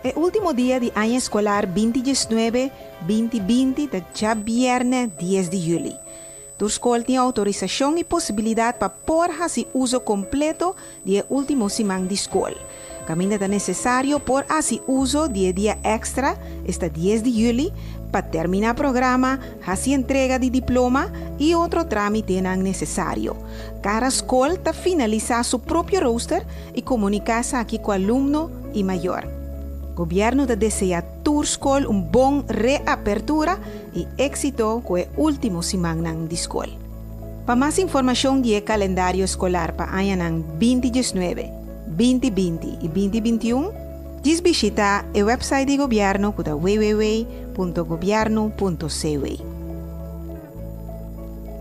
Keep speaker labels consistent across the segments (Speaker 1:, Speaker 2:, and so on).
Speaker 1: E último dia di aña eskolar 2019, 2020 ta djabièrnè 10 di yüli. Tur skol tin outorisashon i posibilidat pa por hasi uso kompleto di e último siman di skol. Kaminda ta nesesario por hasi uso di e dia èkstra, esta 10 di yüli, pa terminá programa, hasi entrega di diploma i otro trámitenan nesesario. Kada skol ta finalisá su propio rooster i komuniká esaki ku alumno i mayor. Gobièrnu ta deseá tur skol un bon reapertura i éksito ku e último simannan di skol. Pa mas informashon di e kalendario eskolar pa añanan 2019, 2020 i 2021, djis bishitá e wèpsait di gobièrnu ku ta www.gobièrnu.cw.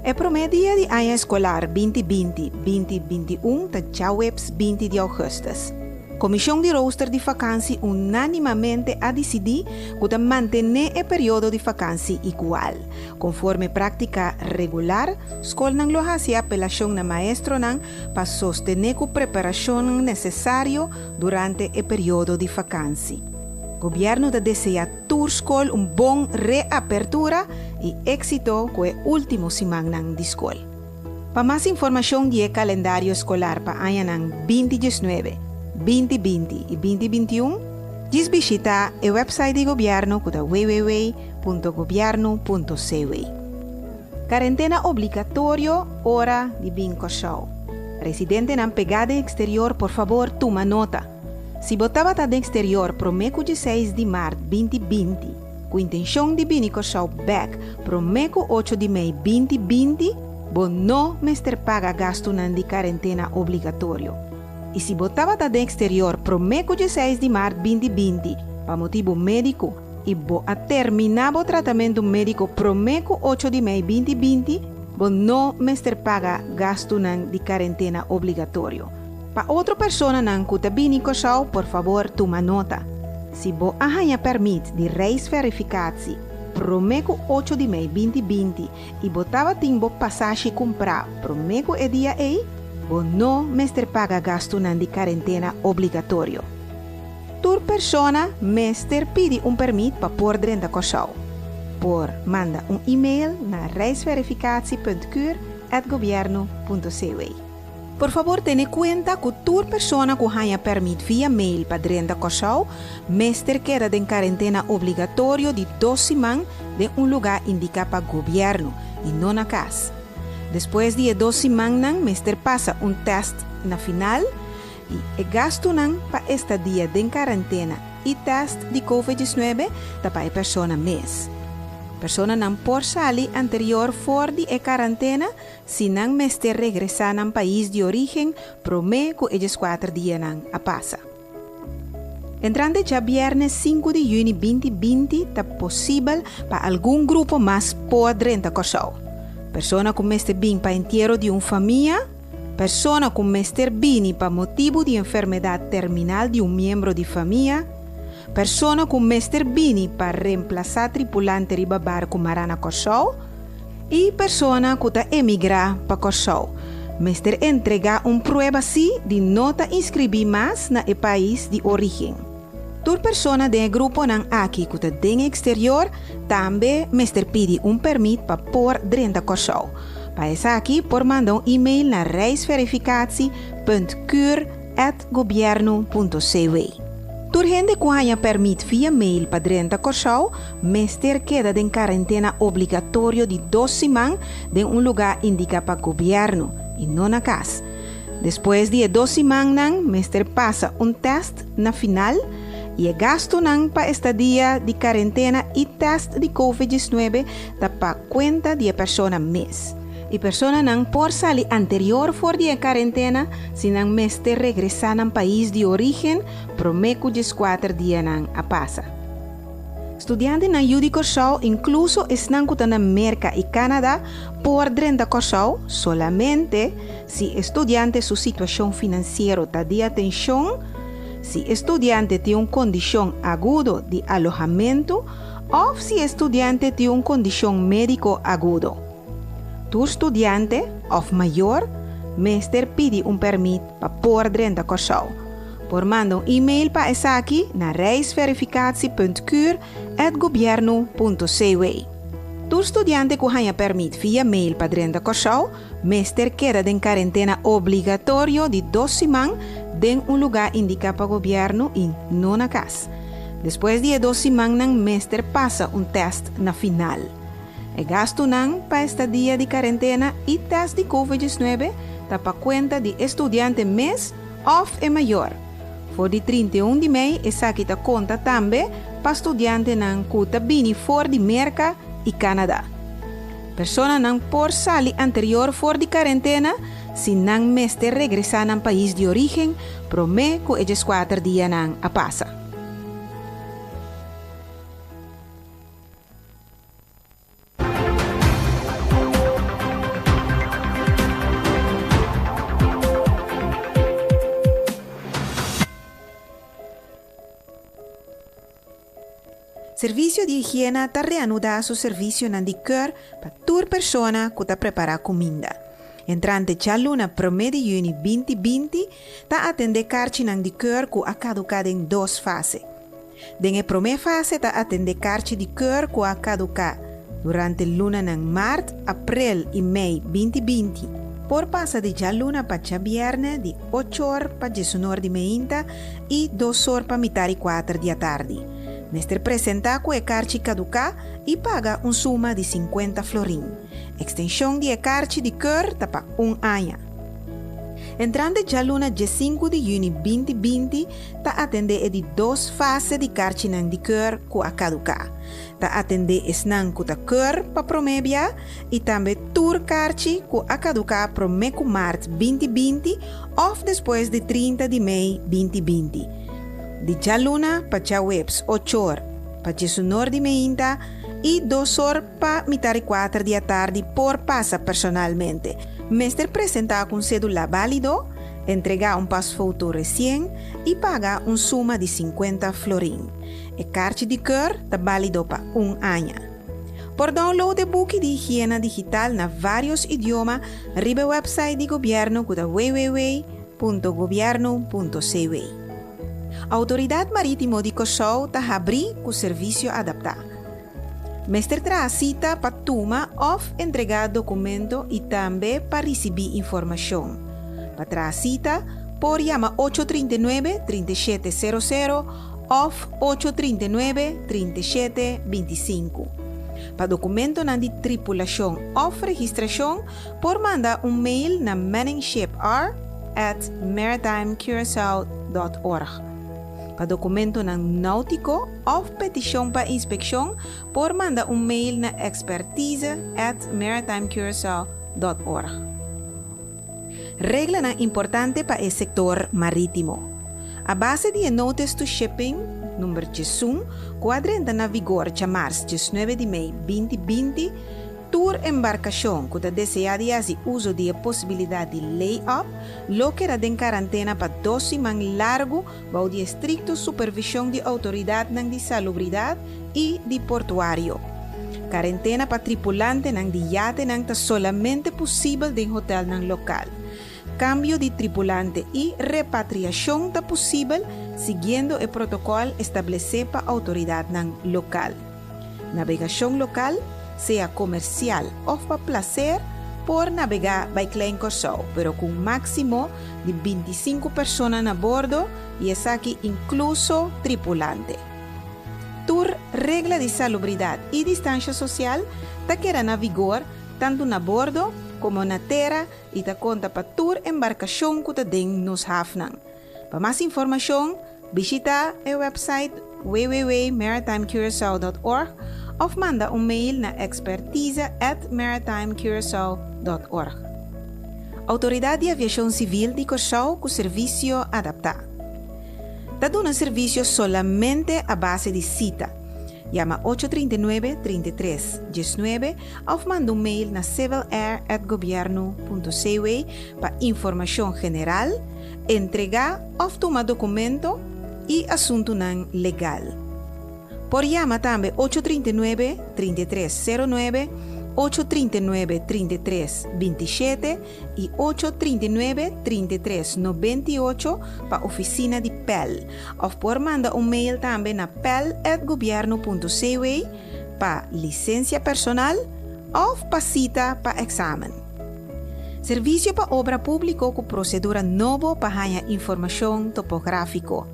Speaker 1: E promé dia di aña eskolar 2020, 2021 ta djaweps 20 di ougùstùs. Komishon di rooster di fakansi unánimamente a disidí ku ta mantené e periodo di fakansi igual. Konforme práktika regular, skolnan lo hasi apelashon na maestronan pa sostené ku preparashonnan nesesario durante e periodo di fakansi. Gobièrnu ta deseá tur skol un bon reapertura i éksito ku e último simannan di skol. Pa mas informashon di e kalendario eskolar pa añanan 2019, 2020 i 2021, djis bishitá e wèpsait di gobièrnu ku ta www.gobièrnu.cw. Karentena obligatorio ora di bin Kòrsou. Residentenan pegá den eksterior por fabor tuma nota. Si bo tabata den eksterior promé ku 16 di mart 2020 ku intenshon di bini Kòrsou bèk promé ku 8 di mei 2020, bo no mester paga gastunan di karentena obligatorio. I si bo tabata den eksterior promé ku 16 di mart 2020 pa motibu médiko i bo a terminá bo tratamentu médiko promé ku 8 di mei 2020, bo no mester paga gastunan di karentena obligatorio. Pa otro personanan ku ta bini Kòrsou, por fabor tuma nota. Si bo a haña pèrmit di reisverificatie promé ku 8 di mei 2020 i bo tabatin bo pasashi kumprá promé ku e dia ei, bo no mester paga gastunan di karentena obligatorio. Tur persona mester pidi un pèrmit pa por drenta Kòrsou. Por manda un e-mail na reisverificatie.cur@gobiernu.cw. Por fabor tene kuenta ku tur persona ku haña pèrmit via mail pa drenta Kòrsou mester keda den karentena obligatorio di 2 siman den un lugá indiká pa gobièrnu i no na kas. Despues di e 2 simannan mester pasa un tèst na final i e gastunan pa estadia den karentena i tèst di COVID-19 ta pa e persona mes. Personanan por sali anterior for di e karentena si nan mester regresá nan pais di orígen promé ku e 14 dianan a pasa. Entrante djabièrnè 5 di yüni 2020 ta posibel pa algun grupo mas por drenta Kòrsou. Persona ku mester bin pa entiero di un famia, persona ku mester bini pa motibu di enfermedat terminal di un miembro di famia, persona ku mester bini pa remplasá tripulante riba barku mará na Kòrsou i persona ku ta emigrá pa Kòrsou. Mester entregá un prueba si di no ta inskribí mas na e pais di orígen. Tur persona den e gruponan aki ku ta den eksterior tambe mester pidi un pèrmit pa por drenta Kòrsou. Pa esaki por manda un e-mail na reisverificatie.cur@gobiernu.cw. Tur hende ku haña pèrmit via mail pa drenta Kòrsou mester keda den karentena obligatorio di 2 siman den un lugá indiká pa gobièrnu i no na kas. Despues di e 2 simannan mester pasa un tèst na final i e gastunan pa estadia di karentena i tèst di COVID-19 ta pa kuenta di e persona mes. E personanan por sali anterior for di e karentena si nan mester regresá nan pais di orígen promé ku 14 dianan a pasa. Studiantenan yu di Kòrsou, inkluso esnan ku ta na Merka i Canada, por drenta Kòrsou solamente si e studiante su situashon finansiero ta di atenshon, si e studiante tin un kondishon agudo di alohamentu òf si e studiante tin un kondishon médiko agudo. Tur studiante òf mayor mester pidi un pèrmit pa por drenta Kòrsou. Por manda un e-mail pa esaki na reisverificatie.cur@gobiernu.cw. Tur studiante ku haña pèrmit via mail pa drenta Kòrsou mester keda den karentena obligatorio di dos siman den un lugá indiká pa gobièrnu i no na kas. Despues di e dos simannan mester pasa un tèst na final. E gastunan pa estadia di karentena i tèst di Covid 19 ta pa kuenta di e studiante mes òf e mayor. For di 31 di mei esaki ta konta tambe pa studiantenan ku ta bini for di Merka i Canada. Personanan por sali anterior for di karentena si nan mester regresá nan pais di orígen promé ku e 14 dianan a pasa. Servisio di Higiena ta reanudá su servisionan di keur pa tur persona ku ta prepará kuminda. Entrante djaluna promé di yüni 2020 ta atendé karchinan di keur ku a kaduká den dos fase. Den e promé fase ta atendé karchi di keur ku a kaduká durante lunanan mart, aprel i mei 2020. Por pasa di djaluna pa djabièrnè di 8 or pa 11 or di meinta i 2 or pa mitar i 4 di atardi. Mester presentá ku e karchi kaduká i paga un suma di 50 florin. Ekstenshon di e karchi di keur ta pa un aña. Entrante djaluna 5 di yüni 2020 ta atendé e di dos fase di karchinan di keur ku a kaduká. Ta atendé esnan ku ta keur pa promé bia i tambe tur karchi ku a kaduká promé ku mart 2020 òf despues di 30 di mei 2020. Di djaluna pa djaweps 8 or pa 11 or di meinta i 2 or pa mitar i 4 di atardi por pasa personalmente. Mester presentá ku un sédula válido, entregá un pasfoto resien i paga un suma di 50 florin. E karchi di keur ta válido pa un aña. Por download e buki di higiena digital na vários idioma riba e website di gobièrnu ku ta www.gobiernu.cw. Outoridat Marítimo di Kòrsou ta habrí ku servisio adaptá. Mester traha sita pa tuma òf entregá dokumento i tambe pa risibí informashon. Pa traha sita, por yama 839 3700 òf 839 3725. Pa dokumentonan di tripulashon òf registrashon, por manda un mail na manningshipr@maritimecuracao.org. Pa dokumentonan náutiko òf petishon pa inspekshon, por manda un mail na expertise@maritimecuracao.org. Reglanan importante pa e sektor marítimo. A base di e Notice to Shipping number 11, ku a drenta na vigor djamars 19 di mei 2020, tur embarkashon ku ta deseá di hasi uso di e posibilidat di lay-up lo keda den karantena pa 2 siman largu bou di estrikto supervishon di outoridatnan di salubridat i di portuario. Karentena pa tripulantenan di yatenan ta solamente posibel den hotelnan lokal. Kambio di tripulante i repatriashon ta posibel siguiendo e protokòl establesé pa outoridatnan lokal. Navegashon lokal, sea komersial òf pa plaser, por navegá bai Klein Kòrsou, pero ku un máksimo di 25 persona na bordo i esaki inkluso tripulante. Tur regla di salubridat i distansia sosial ta keda na vigor tantu na bordo komo na tera i ta konta pa tur embarkashon ku ta den nos hafnan. Pa mas informashon, bishitá e website www.maritimecuracao.org òf manda un mail na expertise@maritimecuracao.org. Outoridat di Aviashon Sivil di Kòrsou ku servisio adaptá. Ta duna servisio solamente a base di sita. Yama 839 33 19 òf manda un mail na civilair@gobiernu.cw pa informashon general, entregá òf tuma dokumento i asuntunan legal. Por yama tambe 839 3309. 839 33 27 i 839 33 98 pa ofisina di Pèl. Òf por manda un mail tambe na pèl@gobièrnu.cw pa lisensia personal òf pa sita pa èksamen. Servisio pa Obra Públiko ku prosedura nobo pa haña informashon topográfiko.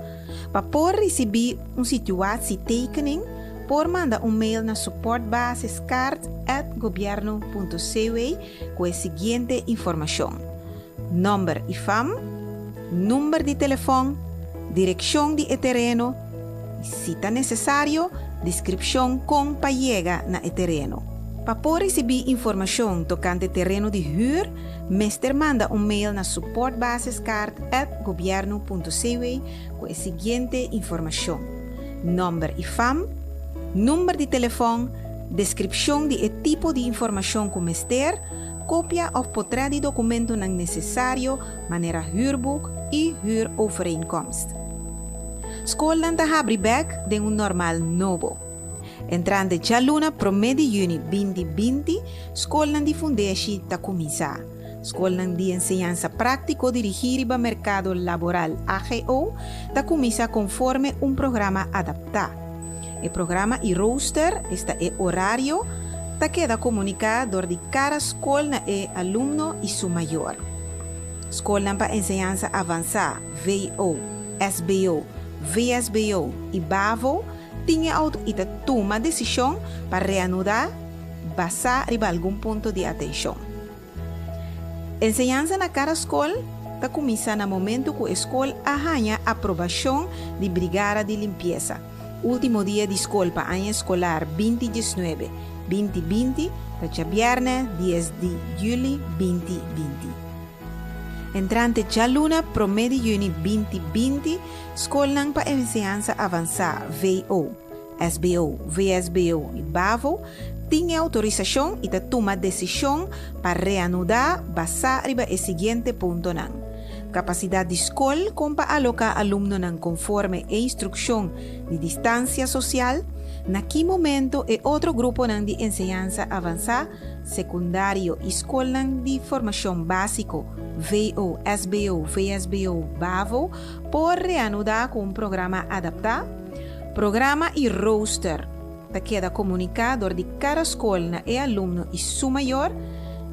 Speaker 1: Pa por risibí un situatietekening por manda un mail na supportbasiskaart@gobiernu.cw ku e siguiente informashon, nòmber i fam, number di telefòn, direkshon di e tereno i, si ta nesesario, deskripshon kon pa yega na e tereno. Pa por risibí informashon tokante tereno di hür, mester manda un mail na supportbasiskaart@gobiernu.cw ku e siguiente informashon, nòmber i fam, number di telefòn, deskripshon di e tipo di informashon ku mester, kopia òf potrèt di dokumentonan nesesario manera huurboek i huurovereenkomst. Skolnan ta habri bèk den un normal nobo. Entrante djaluna promé di yüni 2020 skolnan di fundeshi ta kuminsá. Skolnan di enseñansa práktiko dirigí riba merkado laboral, AGO, ta kuminsá konforme un programa adaptá. E programa i rooster, esta e orario, ta keda komuniká dor di kada skol na e alumno i su mayor. Skolnan pa enseñansa avansá, VO, SBO, VSBO i bavo, tin e outo i ta tuma desishon pa reanudá basá riba algun punto di atenshon. Enseñansa na kada skol ta kuminsá na momentu ku e skol a haña aprobashon di Brigada di Limpiesa. Último dia di skol pa aña eskolar 2019, 2020 ta djabièrnè 10 di yüli 2020. Entrante djaluna promé di yüni 2020 skolnan pa enseñansa avansá, VO, SBO, VSBO i bavo tin e outorisashon i ta tuma desishon pa reanudá basá riba e siguiente puntonan, Kapasidat di skol kon pa aloká alumnonan konforme e instrukshon di distansia sosial, na ki momento e otro gruponan di enseñansa avansá, sekundario i skolnan di formashon básiko, VO, SBO, VSBO, bavo, por reanudá ku un programa adaptá. Programa i rooster ta keda komuniká dor di kada skol na e alumno i su mayor.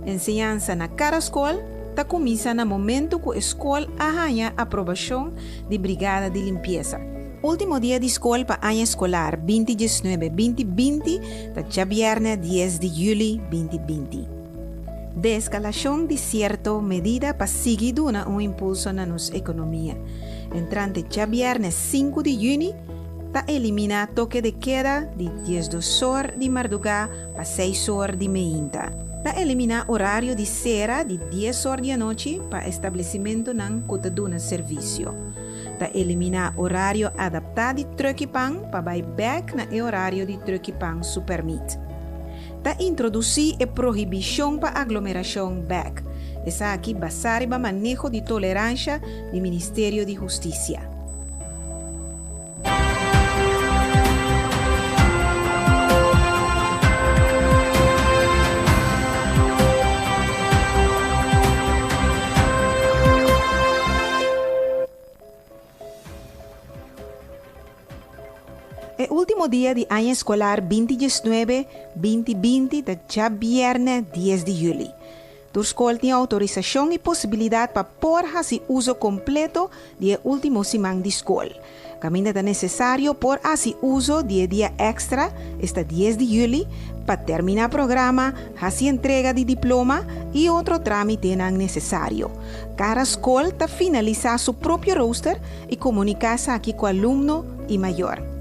Speaker 1: Enseñansa na kada skol ta kuminsá na momentu ku e skol a haña aprobashon di Brigada di Limpiesa. Último dia di skol pa aña eskolar 2019, 2020 ta djabièrnè 10 di yüli 2020. Deeskalashon di sierto medida pa sigui duna un impulso na nos ekonomia. Entrante djabièrnè 5 di yüni ta eliminá toke de keda di 12 or di mardugá pa 6 or di meinta. Ta eliminá orario di sera di 10 or di anochi pa establesimentonan ku ta duna servisio. Ta eliminá orario adaptá di trùk'i pan pa bai bèk na e orario di trùk'i pan su pèrmit. Ta introdusí e prohibishon pa aglomerashon bèk, esaki basá riba maneho di toleransha di Ministerio di Hustisia. E último dia di aña eskolar 2019, 2020 ta djabièrnè 10 di yüli. Tur skol tin outorisashon i posibilidat pa por hasi uso kompleto di e último siman di skol. Kaminda ta nesesario por hasi uso di e dia èkstra, esta 10 di yüli, pa terminá programa, hasi entrega di diploma i otro trámitenan nesesario. Kada skol ta finalisá su propio rooster i komuniká esaki ku alumno i mayor.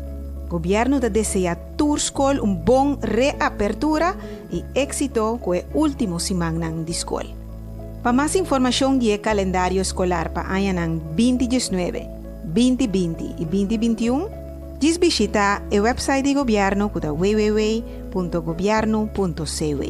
Speaker 1: Gobièrnu ta deseá tur skol un bon reapertura i éksito ku e último simannan di skol. Pa mas informashon di e kalendario eskolar pa añanan 2019, 2020 i 2021, djis bishitá e wèpsait di gobièrnu ku ta www.gobièrnu.cw.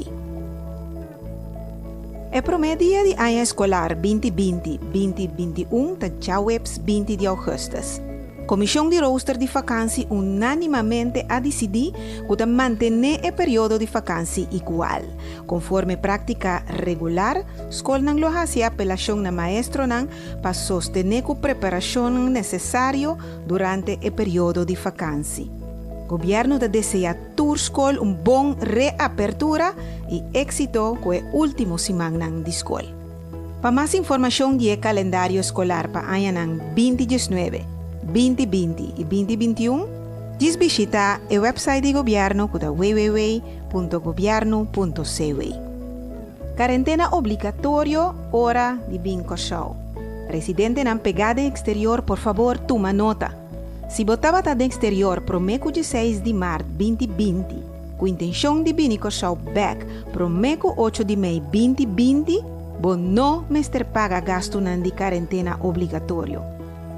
Speaker 1: E promé dia di aña eskolar 2020, 2021 ta djaweps 20 di ougùstùs. Komishon di rooster di fakansi unánimamente a disidí ku ta mantené e periodo di fakansi igual. Konforme práktika regular, skolnan lo hasi apelashon na maestronan pa sostené ku preparashonnan nesesario durante e periodo di fakansi. Gobièrnu ta deseá tur skol un bon reapertura i éksito ku e último simannan di skol. Pa mas informashon di e kalendario eskolar pa añanan 2019, 2020 i 2021, djis bishitá e wèpsait di gobièrnu ku ta www.gobièrnu.cw. Karentena obligatorio ora di bin Kòrsou. Residentenan pegá den eksterior por fabor tuma nota. Si bo tabata den eksterior promé ku dieseis di mart 2020 ku intenshon di bini Kòrsou bèk promé ku ocho di mei 2020, bo no mester paga gastunan di karentena obligatorio.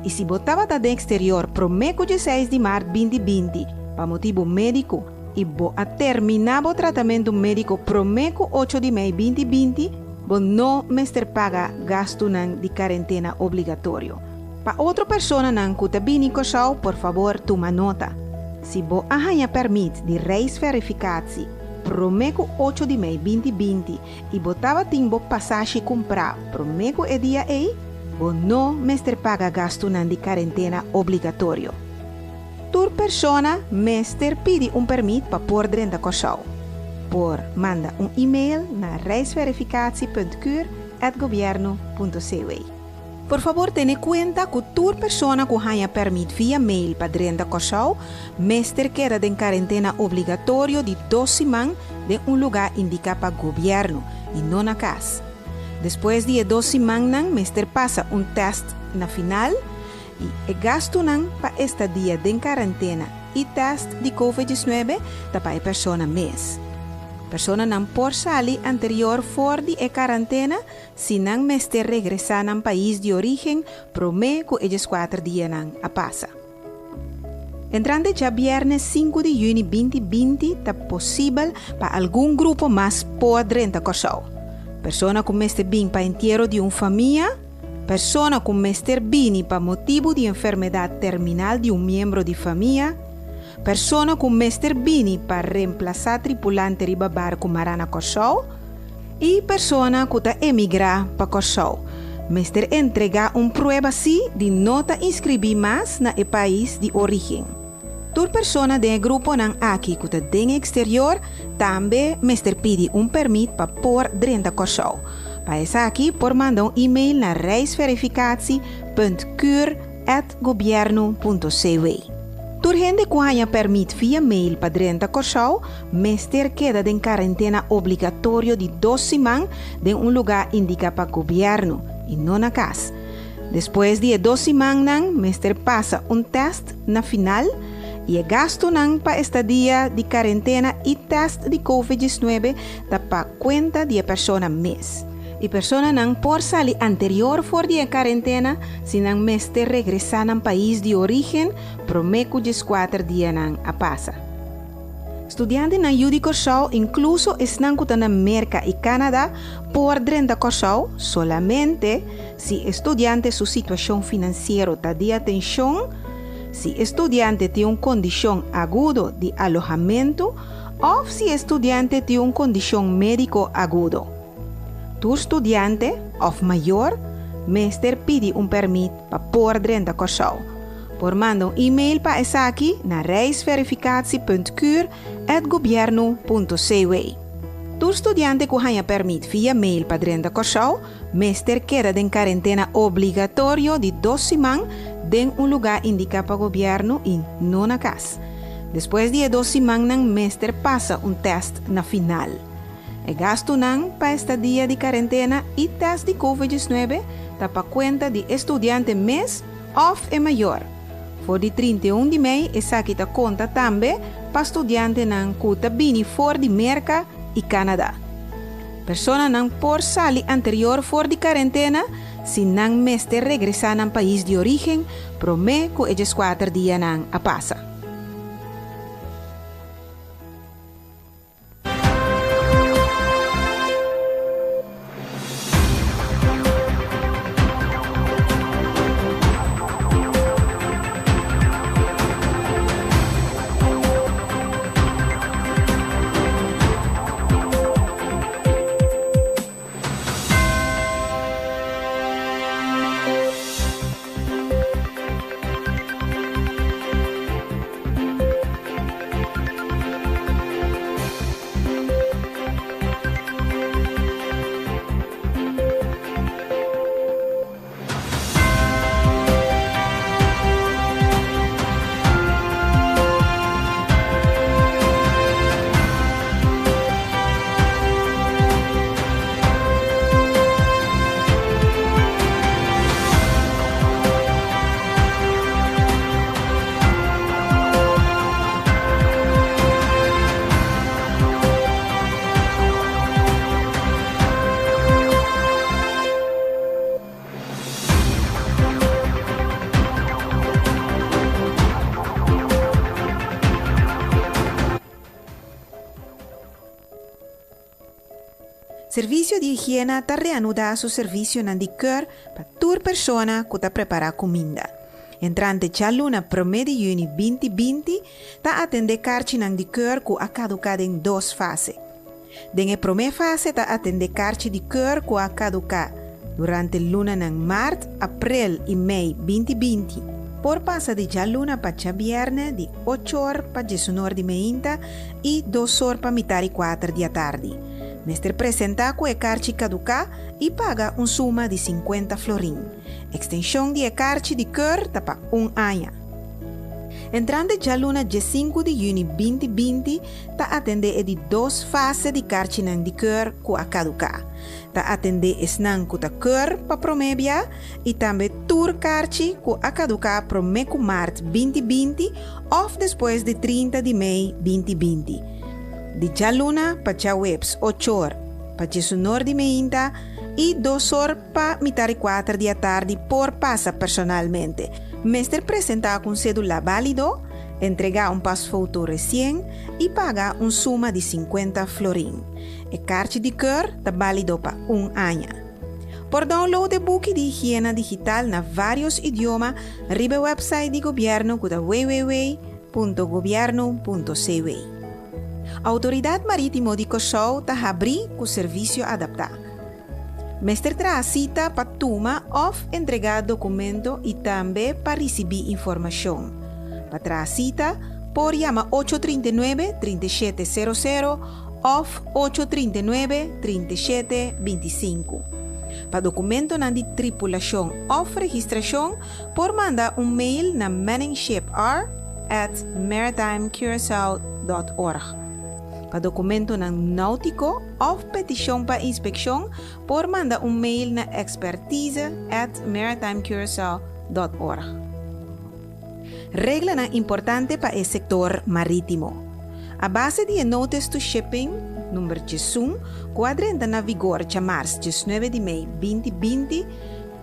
Speaker 1: I si bo tabata den eksterior promé ku dieseis di mart 2020 pa motibu médiko i bo a terminá bo tratamentu médiko promé ku ocho di mei 2020, bo no mester paga gastunan di karentena obligatorio. Pa otro personanan ku ta bini Kòrsou por fabor tuma nota. Si bo a haña pèrmit di reisverifikatie promé ku ocho di mei 2020 i bo tabatin bo pasashi kumprá promé ku e dia ei, bo no mester paga gastunan di karentena obligatorio. Tur persona mester pidi un pèrmit pa por drenta Kòrsou. Por manda un e-mail na reisverificatie.cur@gobierno.cw. Por fabor tene kuenta ku tur persona ku haña pèrmit via mail pa drenta Kòrsou mester keda den karentena obligatorio di dos siman den un lugá indiká pa gobièrnu i no na kas. Despues di e dos simannan mester pasa un tèst na final i e gastunan pa estadia den karentena i tèst di Covid 19 ta pa e persona mes. Personanan por sali anterior for di e karantena si nan mester regresá nan pais di orígen promé ku e 14 dianan a pasa. Entrante djabièrnè 5 di yüni 2020 ta posibel pa algun grupo mas por drenta Kòrsou. Persona ku mester bin pa entiero di un famia, persona ku mester bini pa motibu di enfermedat terminal di un miembro di famia, persona ku mester bini pa remplasá tripulante riba barku mará na Kòrsou, i persona ku ta emigrá pa Kòrsou mester entregá un prueba sí di no ta inskribí mas na e pais di orígen. Tur persona den e gruponan aki ku ta den eksterior tambe mester pidi un pèrmit pa por drenta Kòrsou. Pa esaki por manda un e-mail na reisverificatie.cur@gobierno.cw. Tur hende ku haña pèrmit via mail pa drenta Kòrsou mester keda den karentena obligatorio di dos siman den un lugá indiká pa gobièrnu i no na kas. Despues di e dos simannan mester pasa un tèst na final i e gastunan pa estadia di karentena i tèst di Covid 19 ta pa kuenta di e persona mes. E personanan por sali anterior for di e karentena si nan mester regresá nan pais di orígen promé ku 14 dianan a pasa. Studiantenan yu di Kòrsou, inkluso esnan ku ta na Merka i Kanada, por drenta Kòrsou solamente si e studiante su situashon finansiero ta di atenshon, si e studiante tin un kondishon agudo di alohamentu òf si e studiante tin un kondishon médiko agudo. Tur studiante òf mayor mester pidi un pèrmit pa por drenta Kòrsou. Por manda un e-mail pa esaki na reisverificatie.cur@gobierno.cw. Tur studiante ku haña pèrmit via mail pa drenta Kòrsou mester keda den karentena obligatorio di dos siman den un lugá indiká pa gobièrnu i no na kas. Despues di e dos simannan mester pasa un tèst na final. E gastunan pa estadia di karentena i tèst di Covid 19 ta pa kuenta di e studiante mes òf e mayor. For di 31 di mei esaki ta konta tambe pa studiantenan ku ta bini for di Merka i Kanada. Personanan por sali anterior for di karentena si nan mester regresá nan pais di orígen promé ku e 14 dianan a pasa. Servisio di Higiena ta reanudá su servisionan di keur pa tur persona ku ta prepará kuminda. Entrante djaluna 1 di yüni 2020 ta atendé karchinan di keur ku a kaduká den dos fase. Den e promé fase ta atendé karchi di keur ku a kaduká durante lunanan mart, aprel i mei 2020. Por pasa di djaluna pa djabièrnè di 8 or pa 11 or di mainta i 2 or pa 3:30 di atardi. Mester presentá ku e karchi kaduká i paga un suma di 50 florin. Ekstenshon di e karchi di keur ta pa un aña. Entrante djaluna 5 di yüni 2020 ta atendé e di dos fase di karchinan di keur ku a kaduká. Ta atendé esnan ku ta keur pa promé bia i tambe tur karchi ku a kaduká promé ku mart 2020 òf despues di 30 di mei 2020. Di djaluna pa djaweps 8 or pa 11 or di mainta i 2 or pa 3:30 di atardi por pasa personalmente. Mester presentá ku sédula válido, entregá un pasfoto resien i paga un suma di 50 florin. E karchi di keur ta válido pa un aña. Por download e buki di higiena digital na vários idioma riba website di gobièrnu ku ta www.gobiernu.cw. Outoridat Marítimo di Kòrsou ta habri ku servisio adaptá. Mester traha sita pa tuma òf entregá dokumento i tambe pa risibí informashon. Pa traha sita, por yama 839-3700 òf 839-3725. Pa dokumentonan di tripulashon òf registrashon, por manda un mail na manningshipr@maritimecuracao.org. Pa dokumentonan náutiko òf petishon pa inspekshon, por manda un mail na expertise@maritimecuracao.org. Reglanan importante pa e sektor marítimo. A base di Notice to Shipping number 11, ku a drenta na vigor djamars 19 di mei 2020,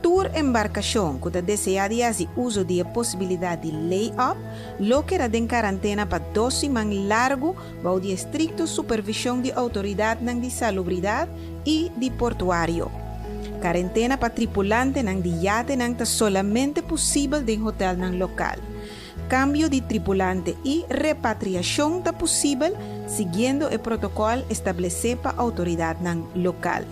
Speaker 1: tur embarkashon ku ta deseá di hasi uso di e posibilidat di lay-up, lo keda den karantena pa 2 siman largu bou di estrikto supervishon di outoridatnan di salubridat i di portuario. Karentena pa tripulantenan di yatenan ta solamente posibel den hotelnan lokal. Kambio di tripulante i repatriashon ta posibel siguiendo e protokòl establesé pa outoridatnan lokal.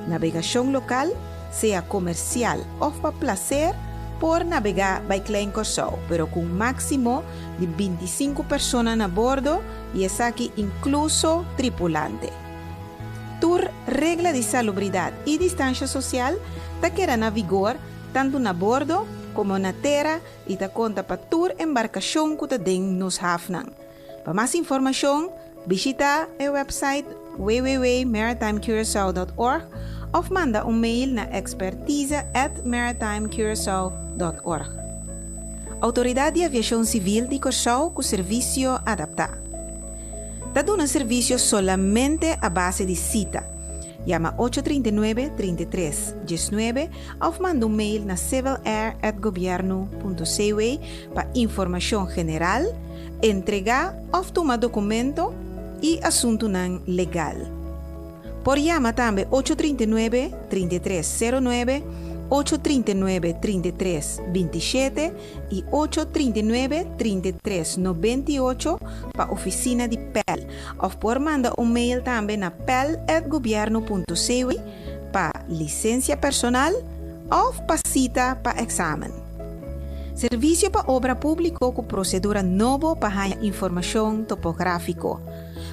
Speaker 1: Navegashon lokal, sea komersial òf pa plaser, por navegá bai Klein Kòrsou, pero ku un máksimo di 25 persona na bordo i esaki inkluso tripulante. Tur regla di salubridat i distansia sosial ta keda na vigor tantu na bordo komo na tera i ta konta pa tur embarkashon ku ta den nos hafnan. Pa mas informashon, bishitá e website www.maritimecuracao.org òf manda un mail na expertise@maritimecuracao.org. Outoridat di Aviashon Sivil di Kòrsou ku servisio adaptá. Ta duna servisio solamente a base di sita. Yama 839-3319 òf manda un mail na civilair@gobiernu.cw pa informashon general, entregá òf tuma dokumento i asuntunan legal. Por yama tambe 839-3309, 839-3327 i 839-3398 pa ofisina di PEL. Òf por manda un mail tambe na pel@gobiernu.cw pa lisensia personal òf pa sita pa eksamen. Servisio pa Obra Públiko ku prosedura nobo pa informashon topográfiko.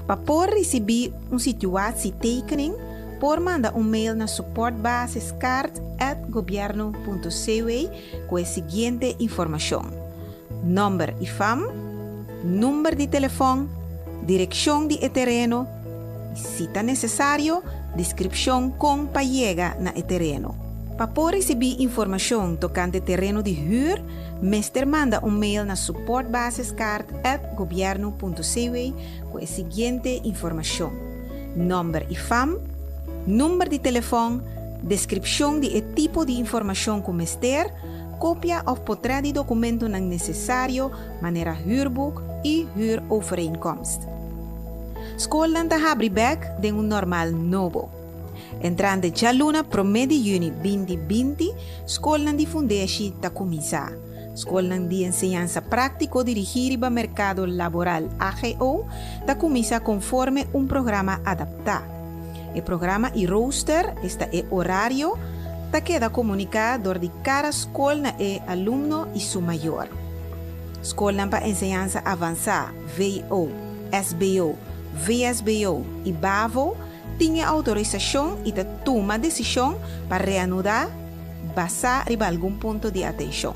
Speaker 1: Pa por risibí un situatietekening, por manda un mail na supportbasiskaart@gobiernu.cw ku e siguiente informashon: nòmber i fam, number di telefòn, direkshon di tereno, i si ta nesesario, deskripshon kon pa yega na e tereno. Pa por risibí informashon tokante tereno di huur, mester manda un mail na supportbasiskaart@gobiernu.cw ku e siguiente informashon: nòmber i fam, number di telefòn, deskripshon di e tipo di informashon ku mester, kopia òf portrèt di dokumentonan nesesario, manera huurboek i huurovereenkomst. Skolnan ta habri bèk den un normal nobo. Entrante djaluna promé di yüni 2020, skolnan di fundeshi ta kuminsá. Skolnan di enseñansa práktiko dirigí riba merkado laboral, AGO, ta kuminsá konforme un programa adaptá. E programa i rooster, esta e orario, ta keda komuniká dor di kada skol na e alumno i su mayor. Skolnan pa enseñansa avansá, VO, SBO, VSBO i bavo, tin e outorisashon i ta tuma desishon pa reanudá basá riba algun punto di atenshon.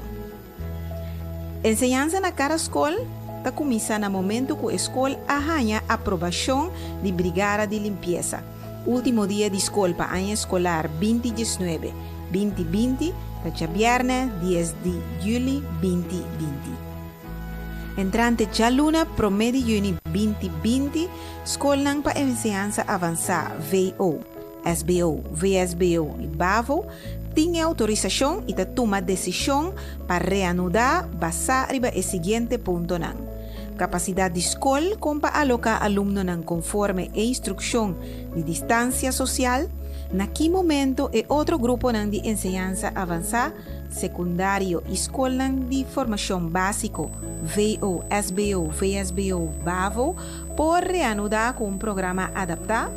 Speaker 1: Enseñansa na kada skol ta kuminsá na momentu ku e skol a haña aprobashon di Brigada di Limpiesa. Último dia di skol pa aña eskolar 2019, 2020 ta djabièrnè 10 di yüli 2020. Entrante djaluna promé di yüni 2020, skolnan pa enseñansa avansá, VO, SBO, VSBO i bavo, tin e outorisashon i ta tuma desishon pa reanudá basá riba e siguiente puntonan, Kapasidat di skol kon pa aloká alumnonan konforme e instrukshon di distansia sosial, na ki momento e otro gruponan di enseñansa avansá, sekundario i skolnan di formashon básiko, VO, SBO, VSBO, bavo, por reanudá ku un programa adaptá.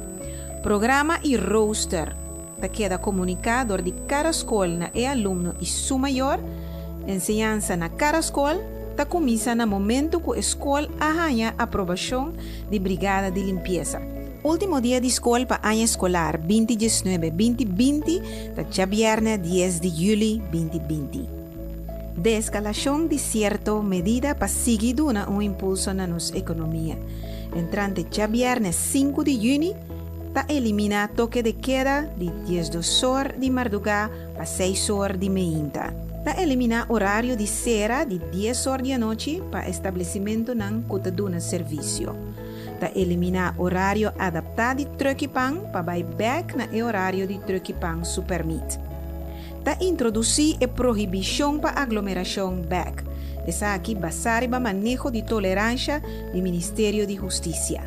Speaker 1: Programa i rooster ta keda komuniká dor di kada skol na e alumno i su mayor. Enseñansa na kada skol ta kuminsá na momentu ku e skol a haña aprobashon di Brigada di Limpiesa. Último dia di skol pa aña eskolar 2019, 2020 ta djabièrnè 10 di yüli 2020. Deeskalashon di sierto medida pa sigui duna un impulso na nos ekonomia. Entrante djabièrnè 5 di yüni ta eliminá toke de keda di 12 or di mardugá pa 6 or di meinta. Ta eliminá orario di sera di 10 or di anochi pa establesimentunan ku ta duna servisio. Ta eliminá orario adaptá di trùk'i pan pa bai bèk na e orario di trùk'i pan su pèrmit. Ta introdusí e prohibishon pa aglomerashon bèk, esaki basá riba maneho di toleransha di Ministerio di Hustisia.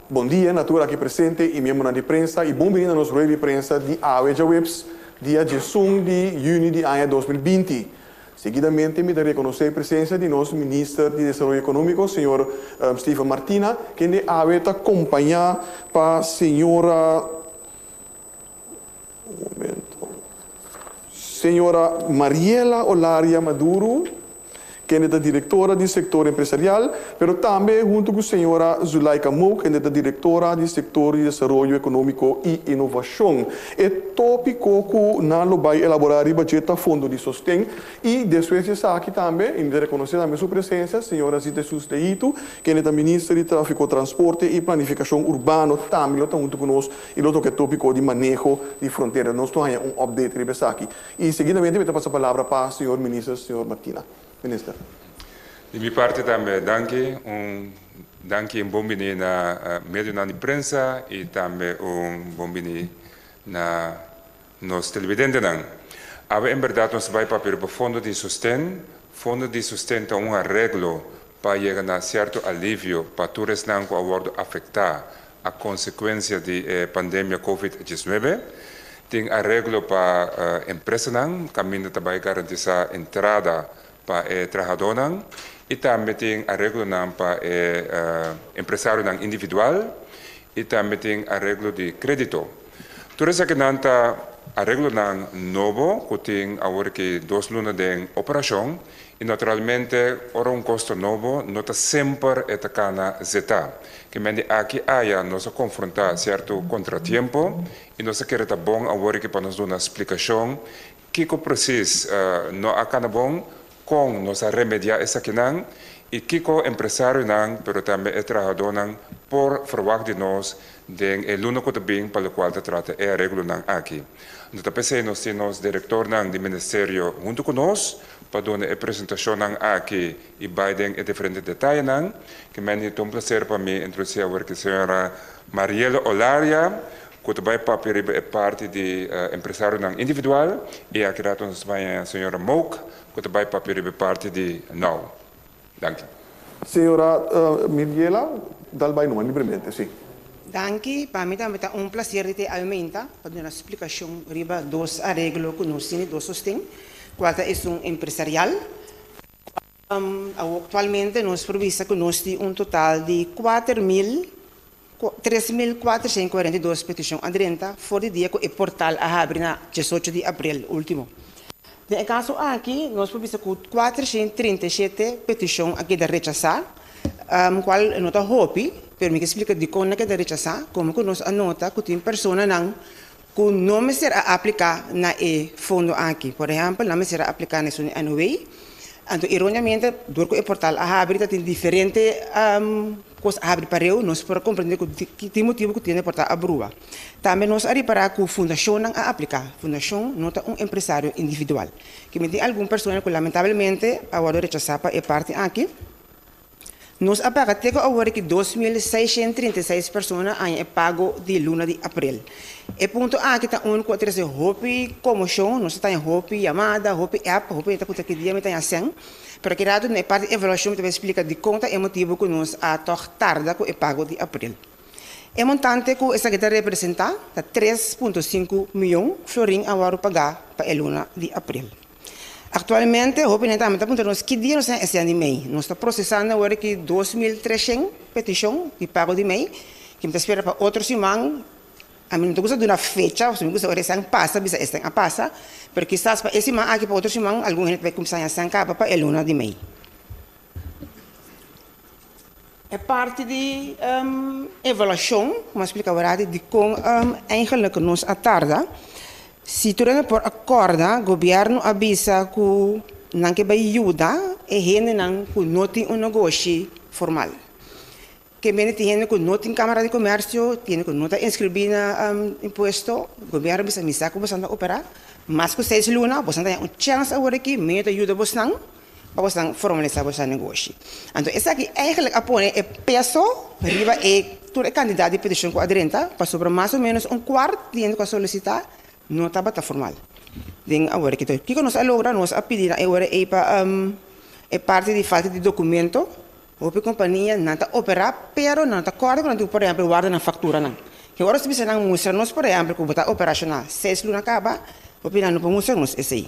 Speaker 2: Bon dia na tur aki presente y miembronan di prensa y bon bini na nos rueda di prensa di awe djaweps dia 11 di juni di aña 2020. Seguidamente mi ta rekonosé e presensia di nos Minister di Desaroyo Ekonómiko, señor Steven Martina, kende awe ta kompañá pa señora, un momento, señora Mariela Olaria Maduro. kende ta direktora di sektor empresarial, pero tambe huntu ku señora Zulaika Mook, kende ta direktora di sektor di desaroyo ekonómiko i inovashon. E tópiko ku nan lo bai elaborá riba dje ta Fondo di Sosten i despues di esaki tambe, i mi ta rekonosé tambe su presensia, señora Zita Jesus Leito, kende ta minister di Tráfiko, Transporte i Planifikashon Urbano tambe lo ta huntu ku nos i lo toka e tópiko di maneho di frontera. Nos lo haña un update riba esaki. I seguidamente mi ta pasa palabra pa señor minister, señor Martina. Minister.
Speaker 3: Di mi parti tambe danki. Un danki i un bon bini na medionan di prensa i tambe un bon bini na nos televidentenan. Awe en bèrdat nos ta bai papia riba Fondo di Sosten. Fondo di Sosten ta un areglo pa yega na sierto alivio pa tur esnan ku a wòrdu afektá a konsekuensia di e pandemia Covid 19. Tin areglo pa empresanan kaminda ta bai garantisá entrada pa e trahadónan i tambe tin areglonan pa e empresarionan individual i tambe tin areglo di krédito. Tur esakinan ta areglonan nobo ku tin awor ki dos luna den operashon i naturalmente ora un kos ta nobo no ta semper e ta kana zetá. Ke men di aki aya nos a konfrontá sierto kontratiempo i nos a kere ta bon awor ki pa nos duna splikashon Kiko presis no a kana bon, kon nos a remediá esakinan i kiko empresarionan pero tambe e trahadónan por ferwagt di nos den e luna ku ta bin pa lokual ta trata e areglonan aki. No ta p'esei nos tin nos direktornan di ministerio huntu ku nos pa duna e presentashonnan aki i bai den e diferente detayenan. Ke mende ta un plaser pa mi introdusí awor ki señora Mariela Olaria Ku ta bai papia riba e parti di empresarionan individual i aki rato nos ta bai señora Mook ku ta bai papia riba e parti di now. Danki.
Speaker 2: Señora Miriela, dal bai numa libremente, si.
Speaker 4: Danki, pa mi tambe ta un placer di te aumenta pa duna splikashon riba dos areglo ku nos tin di dos sosten, kual ta esun empresarial. Aktualmente nos por bisa ku nos tin un total di 4000 3442 petishon a drenta for di dia ku e portal a habri na 18 di aprel último. Den e kaso aki nos por bisa ku 437 petishon a keda rechasá, kual no ta hopi, pero mi ke splika dikon nan a keda rechasá, komo ku nos a nota ku tin personanan ku no mester a apliká na e fondo aki. Por ehèmpel, nan mester a apliká na esun di NOW, anto erróneamente dor ku e portal a habri ta tin diferente kos a habri pareu, nos por a komprendé ku tin motibu ku tin e portal a brua. Tambe nos a ripará ku fundashonnan a apliká. Fundashon no ta un empresario individual. Kimen tin algun persona ku lamentablemente a wòrdu rechasá pa e parti aki. Nos a paga te ku awor ki 2636 persona haña e pago di luna di aprel. E punto aki ta un ku a trese hopi komoshon, nos a taña hopi yamada, hopi app, hopi hende ta puntra ki dia mi taña sèn. Pero ki rato na e parti evaluashon mi ta bai splika dikon ta e motibu ku nos a tòg tarda ku e pago di aprel. E montante ku esaki ta representá ta 3.5 mion florin a wòrdu pagá pa e luna di aprel. Aktualmente hopi hende tambe ta puntra nos ki dia nos ta haña e sèn di mei. Nos ta prosesando awor aki 2300 petishon di pago di mei ki mi ta spera pa otro siman. Ami no ta gusta duna fecha, pasobra mi gusta ora esnan pasa bisa esnan a pasa, pero kisas pa e siman aki pa otro siman algun hende ta bai kumsa haña san kaba pa e luna di mei. E parti di evaluashon, komo a splika awor ati, dikon eigenlik nos a tarda, si tur hende por a kòrda gobièrnu a bisa ku nan ke bai yuda e hendenan ku no tin un negoshi formal. Ke mende tin hende ku no tin Kámara di Komèrsio, tin hende ku no ta inskribí na impuesto. Gobièrnu bisa mi sa ku bosan ta operá mas ku seis luna, bosan ta haña un chèns awor aki, mi ta yuda bosnan pa bosnan formalisá bosan negoshi. Anto esaki eigentlik a pone e peso riba e tur e kantidat di petishon ku a drenta, pasobra mas o ménos un kuart di hende ku a solisitá no tabata formal den awor aki. Kiko nos a logra? Nos a pidi na e ora ei pa e parti di falta di dokumento. Hopi kompania nan ta operá pero nan no ta kòrda ku nan tin ku por ehèmpel warda nan fakturanan. Ke ora si bisa nan mustra nos por ehèmpel ku bo ta operashonal seis luna kaba, hopi nan no por mustra nos esei.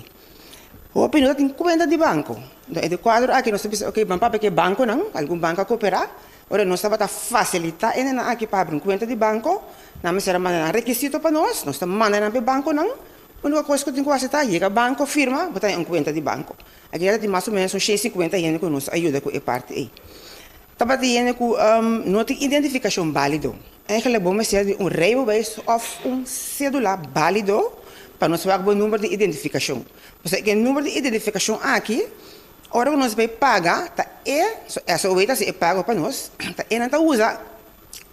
Speaker 4: Hopi no ta tin kuenta di banko. Enton e di kuadro aki nos ta bisa oke ban papia ku e bankonan, algun banko a koperá, ora nos tabata fasilitá e hendenan aki pa habri un kuenta di banko, nan mester a manda nan rekisito pa nos, nos ta manda nan pa e bankonan, úniko kos ku tin ku hasi ta yega banko firma bo ta haña un kuenta di banko. Aki ta tin mas o menos un 150 hende ku nos a yuda ku e parti ei. Tabatin hende ku no tin identifikashon bálido. Eigenlijk bo mester di un rijbewijs òf un sédula bálido pa nos wak bo number di identifikashon. Pasobra e number di identifikashon aki, ora ku nos bai paga, ta e, SOW ta hasi e pago pa nos, ta e nan ta usa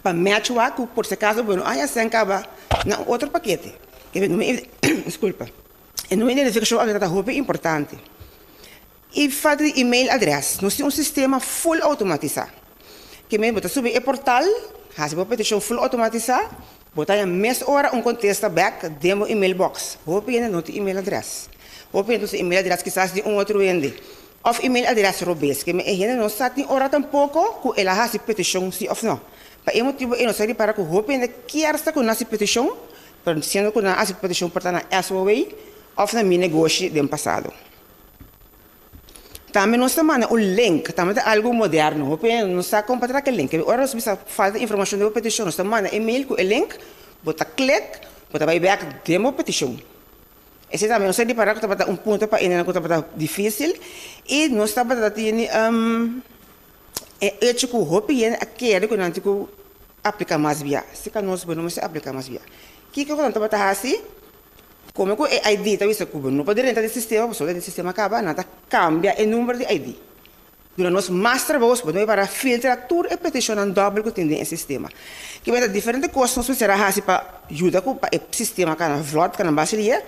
Speaker 4: pa match wak ku por si acaso bo no a haña sèn kaba na un otro pakete. Disculpa. E number di identifikashon aki ta hopi importante. E falta di email adres. Nos tin un sistema full automatisá. Ke men bo ta subi e portal, hasi bo petishon full automatisá, bo ta haña mes ora un kontesta bèk den bo email box. Hopi hende no tin email adres. Hopi hende usa email adres kisas di un otro hende òf email adres robes. Ke men e hende no sa tin ora tampoko ku el a hasi petishon si òf no. Pa e motibu ei nos a ripara ku hopi hende kier sa ku nan hasi petishon, pero siendo ku nan a hasi petishon por ta na SOW òf na Mi Negoshi den pasado. Tambe nos ta manda un link, tambe ta algu moderno. Hopi hende no sa kon pa traka e link. Ora nos bisa falta informashon den bo petishon, nos ta manda e mail ku e link, bo ta klik, bo ta bai bèk den bo petishon. Esei tambe nos a ripará ku tabata un punto pa hendenan ku tabata difísil i nos tabata tene e echo ku hopi hende a kere ku nan tin ku apliká mas bia. Si ka nos bo no mester apliká mas bia. Kiko ku nan tabata hasi? Como cu e ID ta bisa cu bo no por drenta den sistema pasobra den sistema caba nan ta cambia e number di ID. Duna nos mas trabou bo ta para filtra tur e peticionnan dobbel cu tin den e sistema. Kiba ta diferente cos nos mester a haci pa yuda cu pa e sistema cana vlot cana base lie.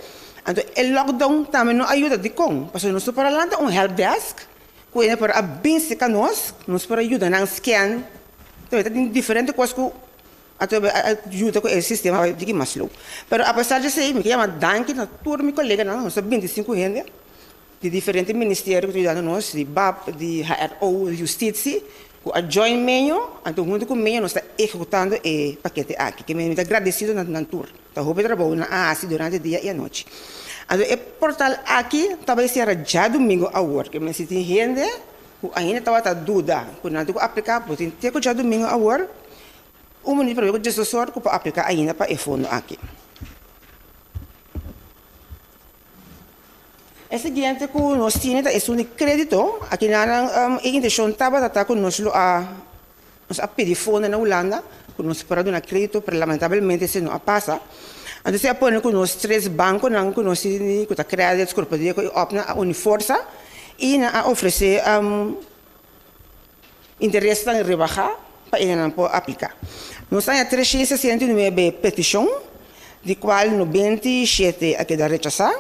Speaker 4: Anto e lockdown tambe no a yuda dicon? Pasobra nos no por a lanta un help desk cu hende por a bin cerca nos, nos por a yuda nan scan. Ta tin diferente cos cu Ato a yuda ku e sistema bai diki mas slow. Pero apesar di esei mi ke yama danki na tur mi koleganan, nos ta 25 hende di diferente ministerio ku ta yudando nos, di bap, di HRO, di Justitie, ku a join meño, anto huntu ku meño nos ta ehekutando e pakete aki. Ke mi ta gradesido na nan tur. Ta hopi trabou nan a hasi durante dia i anochi. Anto e portal aki ta bai sera djadumingu awor. Ke men si tin hende ku ainda tabata duda ku nan tin ku apliká, bo tin te ku djadumingu awor. Un minuut promé ku Jesus sor ku por apliká ainda pa e fondo aki. E siguiente ku nos tine ta esun di krédito. Aki nan e intenshon tabata ta ku nos lo a nos a pidi fondo na Hulanda ku nos por a duna krédito pero lamentablemente esei no a pasa. Anto esei a pone ku nos tres bankonan ku nos tini ku ta Credits, Korpodeko i Opna a uni forsa i nan a ofresé Interesnan rebahá pa enenan por apliká. Nos haña 369 petishon, di kual 97 a keda rechasá,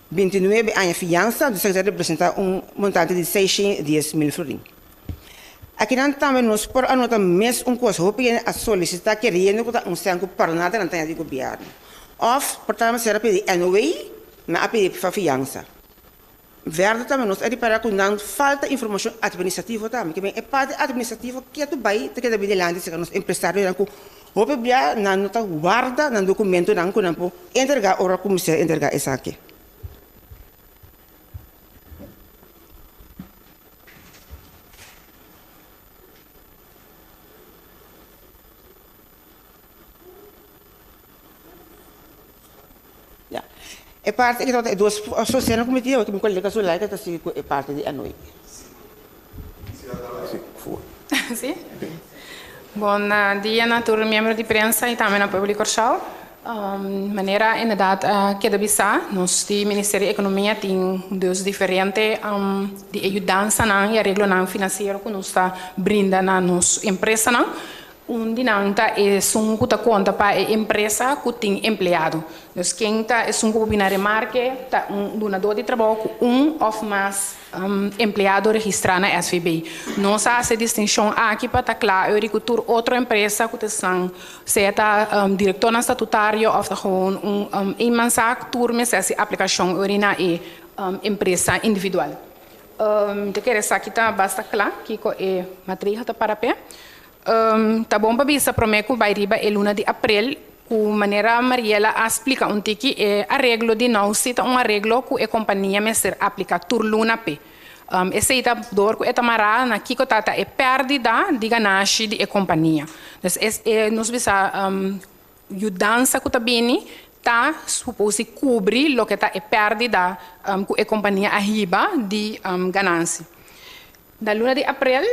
Speaker 4: 29 aña fiansa, dus esaki ta representá un montante di 610 mil florin. Akinan tambe nos por a nota mes un kos, hopi hende a solisitá keriendo ku ta un sèn ku para nada nan ta haña di gobièrnu. Òf por ta mester a pidi NOW, nan a pidi pa fiansa. Verde tambe nos a ripara ku nan falta informashon atministrativo tambe. Ke men e parti atministrativo ketu bai ta keda bin dilanti serka nos empresarionan ku hopi bia nan no ta warda nan dokumentonan ku nan por entrega ora ku mester entrega esaki. Ya. E parti aki tabata e dos asosianan ku mi tin, mi kolega Zulaika ta sigui ku e parti di anochi.
Speaker 5: Sí. Bon dia na tur miembro di prensa i tambe na pueblo di Kòrsou. Manera inderdat a keda bisá, nos di Ministerio di Ekonomia tin dus diferente di e yudansanan i areglonan finansiero ku nos ta brinda na nos empresanan. Un di nan ta esun ku ta konta pa e empresa ku tin empleado. Dus ken ta esun ku por bini na remarke ta un dunadó di trabou ku un òf mas empleado registrá na SVB. Nos a hasi e distinshon aki pa ta kla eur ku tur otro empresa ku ta esnan, sea ta direktornan statutario òf ta gewoon un eenmanszaak, tur mester hasi aplikashon eur na e empresa individual. Mi ta kere esaki ta basta kla kiko e matriha ta para p'e. Ta bon pa bisa promé ku bai riba e luna di aprel ku manera Mariela a splika un tiki e areglo di nou si ta un areglo ku e kompania mester aplika tur luna p'e. Esei ta dor ku e ta mará na kiko ta ta e pèrdida di ganashi di e kompania. Dus e nos bisa yudansa ku ta bini. ta suposo kubri loke ta e pèrdida ku e kompania a hiba di ganashi. Na luna di aprel,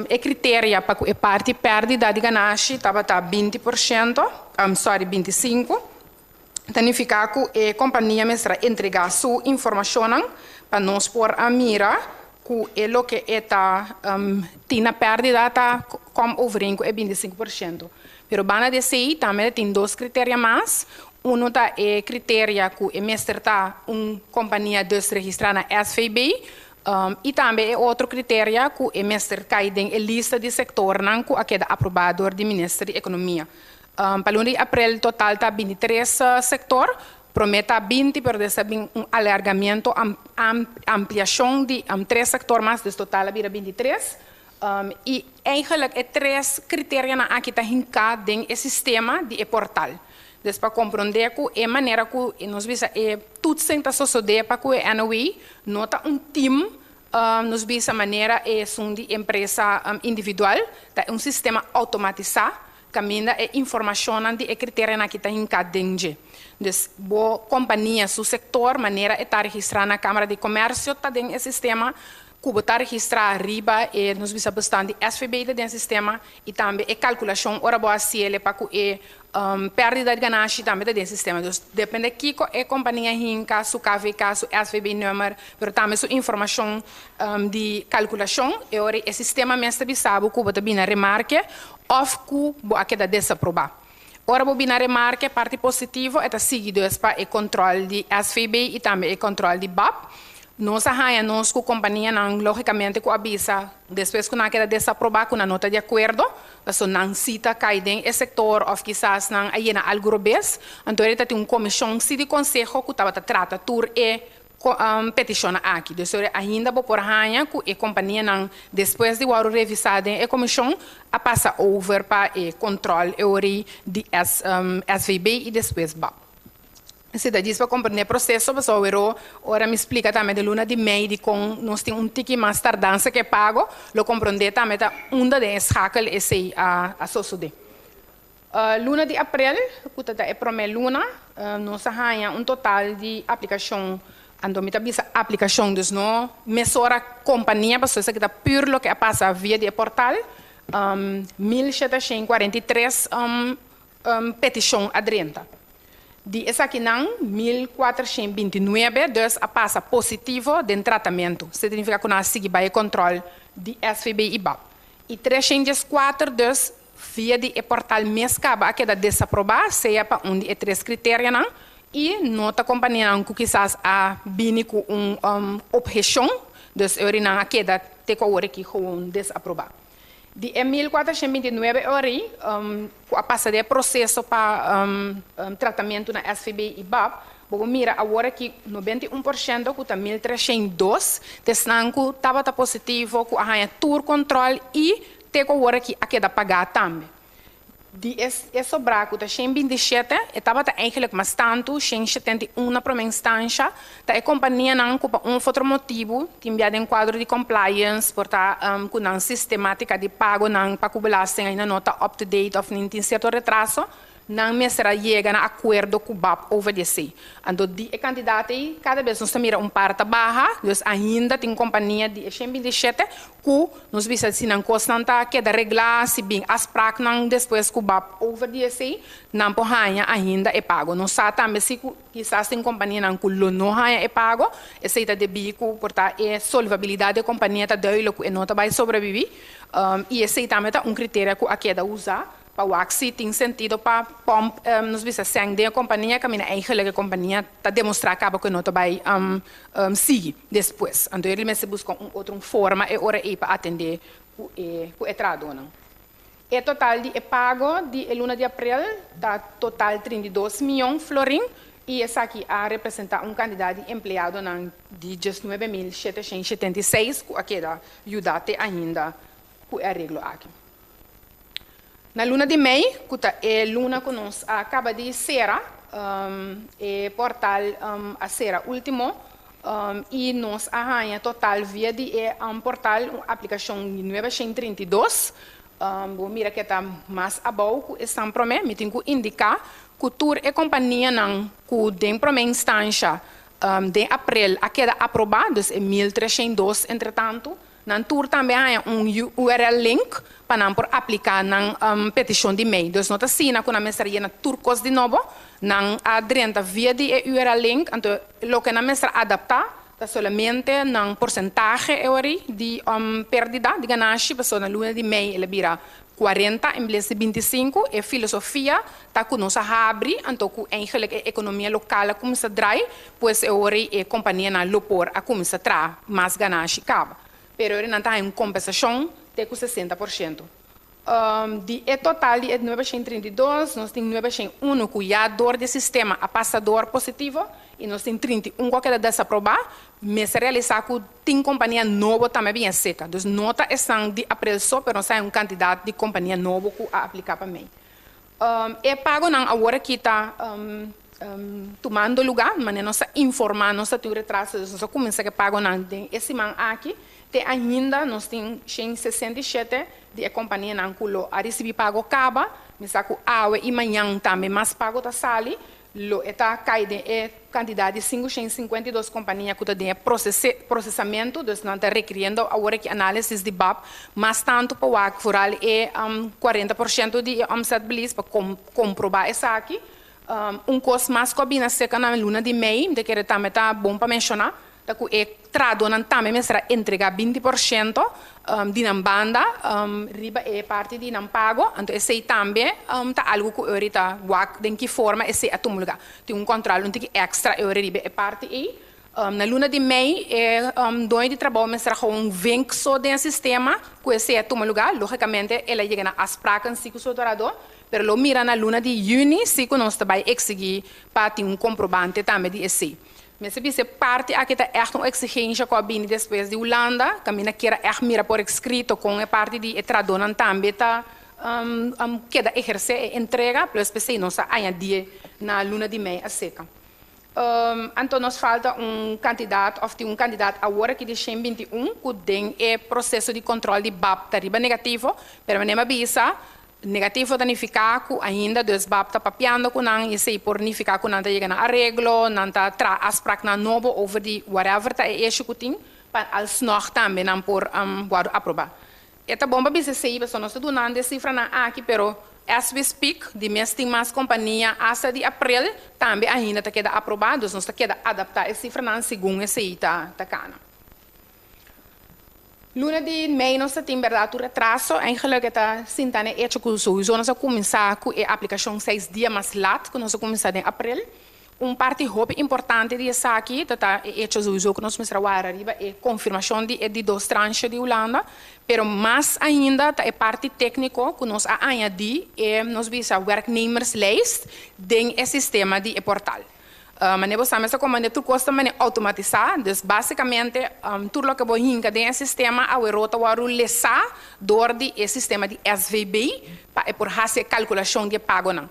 Speaker 5: e kriterio pa e parti pèrdida di ganashi tabata 20%, sorry, 25%, ta nifiká ku e kompania mester entregá su informashon pa nos por a mira ku e loke ta tin na pèrdida ta kom overeen ku e 25%. Pero banda di esei tambe tin dos kriterio mas. Uno ta e kriterio ku e mester ta un kompania dus registrá na SVB, i tambe e otro kriterio ku e mester kai den e lista di sektornan ku a keda aprobá dor di Minister di Ekonomia. Pa luna di aprel total ta 23 sektor, promé ta 20, pero despues un alargamentu, ampliashon di tres sektor mas, dus total a bira 23. I eigenlijk e tres kriterionan aki ta hinká den e sistema di e portal. Dus pa komprondé ku e manera ku nos bisa e toetsing ta sosodé pa ku e NOW, no ta un team, nos bisa manera e un di empresa individual, ta un sistema outomatisá, kaminda e informashon di e kriterionan aki ta hinká den dje. Dus bo kompania, su sektor, manera e ta registrá na Kámara di Komersio, ta den e sistema, ku bo ta registrá riba e nos bisa bestand di SVB den sistema i tambe e kalkulashon ora bo hasi pa ku e pèrdida di ganashi tambe den sistema. Dus depende kiko e kompania hinka, su KVK, su SVB nummer, pero tambe su informashon di kalkulashon, e ora e sistema mes ta bisa bo ku bo ta bin na remarke òf ku bo a keda desaprobá. Ora bo bin na remarke, parti positivo, e ta sigui dus pa e kontròl di SVB i tambe e kontròl di BAP. Nos a haña nos ku kompanianan lógikamente ku a bisa despues ku nan a keda desaprobá ku nan no ta di akuerdo, pasobra nan si ta kai den e sektor òf kisas nan a yena algu robes. Anto ta tin un komishon si di konseho ku tabata trata tur e petishon aki. Dus ainda bo por haña ku e kompanianan despues di wòrdu revisá den e komishon a pasa over pa e kontròl e ori di SVB i despues BAP. Si ta djis pa komprondé e proseso, pasobra ora mi splika tambe di luna di mei di kon nos tin un tiki mas tardansa ku e pago, lo komprondé tambe ta unda den e schakel esei a sosodé. Luna di aprel, ku ta e promé luna, nos a haña un total di aplikashon, anto mi ta bisa aplikashon, dus no mesora kompania, pasobra esaki ta pur loke a pasa via di e portal, 1743 petishon a drenta. Di esakinan 1429 dus a pasa positivo den tratamentu. Esei ta nifiká ku nan a sigui bai kontròl di SVB i BAP. I 304 dus via di e portal mes kaba a keda desaprobá, sea pa un di e tres kriterionan, i no ta kompanianan ku kisas a bini ku un obheshon, dus e nan a keda te ku awor aki gewoon desaprobá. Di e 1429 ori, ku a pasa den proseso pa tratamentu na SVB i BAP, bo mira awor aki 91% ku ta 1302, ta esnan ku tabata positivo, ku a haña tur kontròl i te ku awor aki a keda pagá tambe. Di e sobrá ku ta 127, e tabata eigenlijk mas tantu, 171 na promé instansia, ta e kompanianan ku pa un òf otro motibu, tin bia den kuadro di compliance, por ta ku nan sistemátika di pagonan pa ku belasting ainda no ta up to date òf nan tin sierto retraso, nan mester a yega na akuerdo ku BAP over di esei. Anto di e kantidat ei, kada bes nos ta mira un par ta baha, dus ainda tin kompania di e 127 ku nos bisa si nan kosnan ta keda reglá, si bin afspraaknan despues ku BAP over di esei, nan por haña ainda e pago. Nos sa tambe si ku kisas tin kompanianan ku lo no haña e pago, esei ta debí ku por ta e solvabilidat di e kompania ta duidelijk ku e no ta bai sobreviví, i esei tambe ta un kriterio ku a keda usa pa wak si tin sentido pa pòmp nos bisa sèn den e kompania kaminda eigenlijk e kompania ta demostrá kaba ku e no ta bai sigui despues. Anto e mester buska un otro forma e ora ei pa atendé ku e trahadónan. E total di e pago di e luna di aprel ta total 32 mion florin i esaki a representá un kantidat di empleadonan di 19.776 ku a keda yuda te ainda ku e areglo aki. Na luna di mei, ku ta e luna ku nos a kaba di sera, e portal a sera último, i nos a haña total via di e portal un aplikashon di 932. Bo mira ku ta mas abou ku esnan promé, mi tin ku indiká. Ku tur e kompanianan ku den promé instansia den aprel a keda aprobá, dus e 1302 entretantu, nan tur tambe a haña un URL link pa nan por apliká nan petishon di mei. Dus no ta asina ku nan mester yena tur kos di nobo, nan a drenta via di e URL link, anto loke nan mester adaptá ta solamente nan porsentahe e ora ei di pèrdida di ganashi, pasobra na luna di mei el a bira 40 en bles di 25. E filosofia ta ku nos a habri, anto ku eigenlijk e ekonomia lokal a kuminsá drai, pues e ora ei e kompanianan lo por a kuminsá traha mas ganashi kaba. Pero e ora nan ta haña un kompensashon te ku 60%. Di e total di e 932, nos tin 901 ku ya dor di e sistema a pasa dor positivo i nos tin 31 ku a keda desaprobá. Mester realisá ku tin kompania nobo tambe bien seka. Dus no ta esnan di aprel so, pero nos ta haña un kantidat di kompania nobo ku a apliká pa mei. E pagonan awor aki ta tumando lugá, manera nos a informá, nos ta tin un retraso, dus nos a kuminsá ku e pagonan den e siman aki. Te ainda nos tin 167 di e kompanianan ku lo a risibí pago kaba. Mi sa ku awe i mañan tambe mas pago ta sali. Lo e ta kai den e kantidat di 552 kompania ku ta den e prosesamentu, dus nan ta rekiriendo awor aki análisis di BAP mas tantu pa wak vooral e 40% di e omzetverlies pa komprobá esaki. Un kos mas ku a bini aserka na luna di mei, mi ta kere tambe ta bon pa menshoná, ta ku e trahadónan tambe mester a entregá 20% di nan banda riba e parti di nan pago. Anto esei tambe ta algu ku ahorita wak den ki forma esei a tuma lugá. Tin un kòntròl un tiki èkstra e ora riba e parti ei. Na luna di mei e doño di trabou mester a hou un vink so den e sistema ku esei a tuma lugá. Lógikamente el a yega na afspraken si ku su trahadó, pero lo mira na luna di yüni si ku nos ta bai eksigí pa tin un komprobante tambe di esei. Mester bisa e parti aki ta ègt un eksigensha ku a bini despues di Hulanda, kaminda kier a ègt mira por eskrito kon e parti di e trahadónan tambe ta keda ehersé e entrega, plus p'esei nos a añadié na luna di mei a seka. Anto nos falta un kantidat òf tin un kandidat awor aki di 121 ku den e proseso di kòntròl di bap ta riba negativo, pero manera mi a bisa, negativo ta nifiká ku ainda dus bap ta papiando ku nan i esei por nifiká ku nan ta yega na areglo, nan ta traha afspraknan nobo over di whatever ta e issue ku tin, pa alsnog tambe nan por wòrdu aprobá. E ta bon pa bisa esei pasobra nos ta dunando e sifranan aki pero as we speak di mes tin mas kompania hasta di aprel tambe ainda ta keda aprobá, dus nos ta keda adaptá e sifranan segun esei ta kana. Luna di mei nos ta tin bèrdat un retraso. Eigenlijk e ta sinta na e echo ku sowieso nos a kuminsá ku e aplikashon 6 dia mas lat ku nos a kuminsá den aprel. Un parti hopi importante di esaki ta ta e echo sowieso ku nos mester a wara riba e konfirmashon di e di dos tranche di Hulanda, pero mas ainda ta e parti tékniko ku nos a añadí e nos bisa werknemerslijst den e sistema di e portal. Manera bo sa mester komand'é tur kos ta manera outomatisá, dus básikamente tur loke bo hinka den e sistema aweró ta wòrdu lesá dor di e sistema di SVB pa e por hasi e kalkulashon di e pagonan.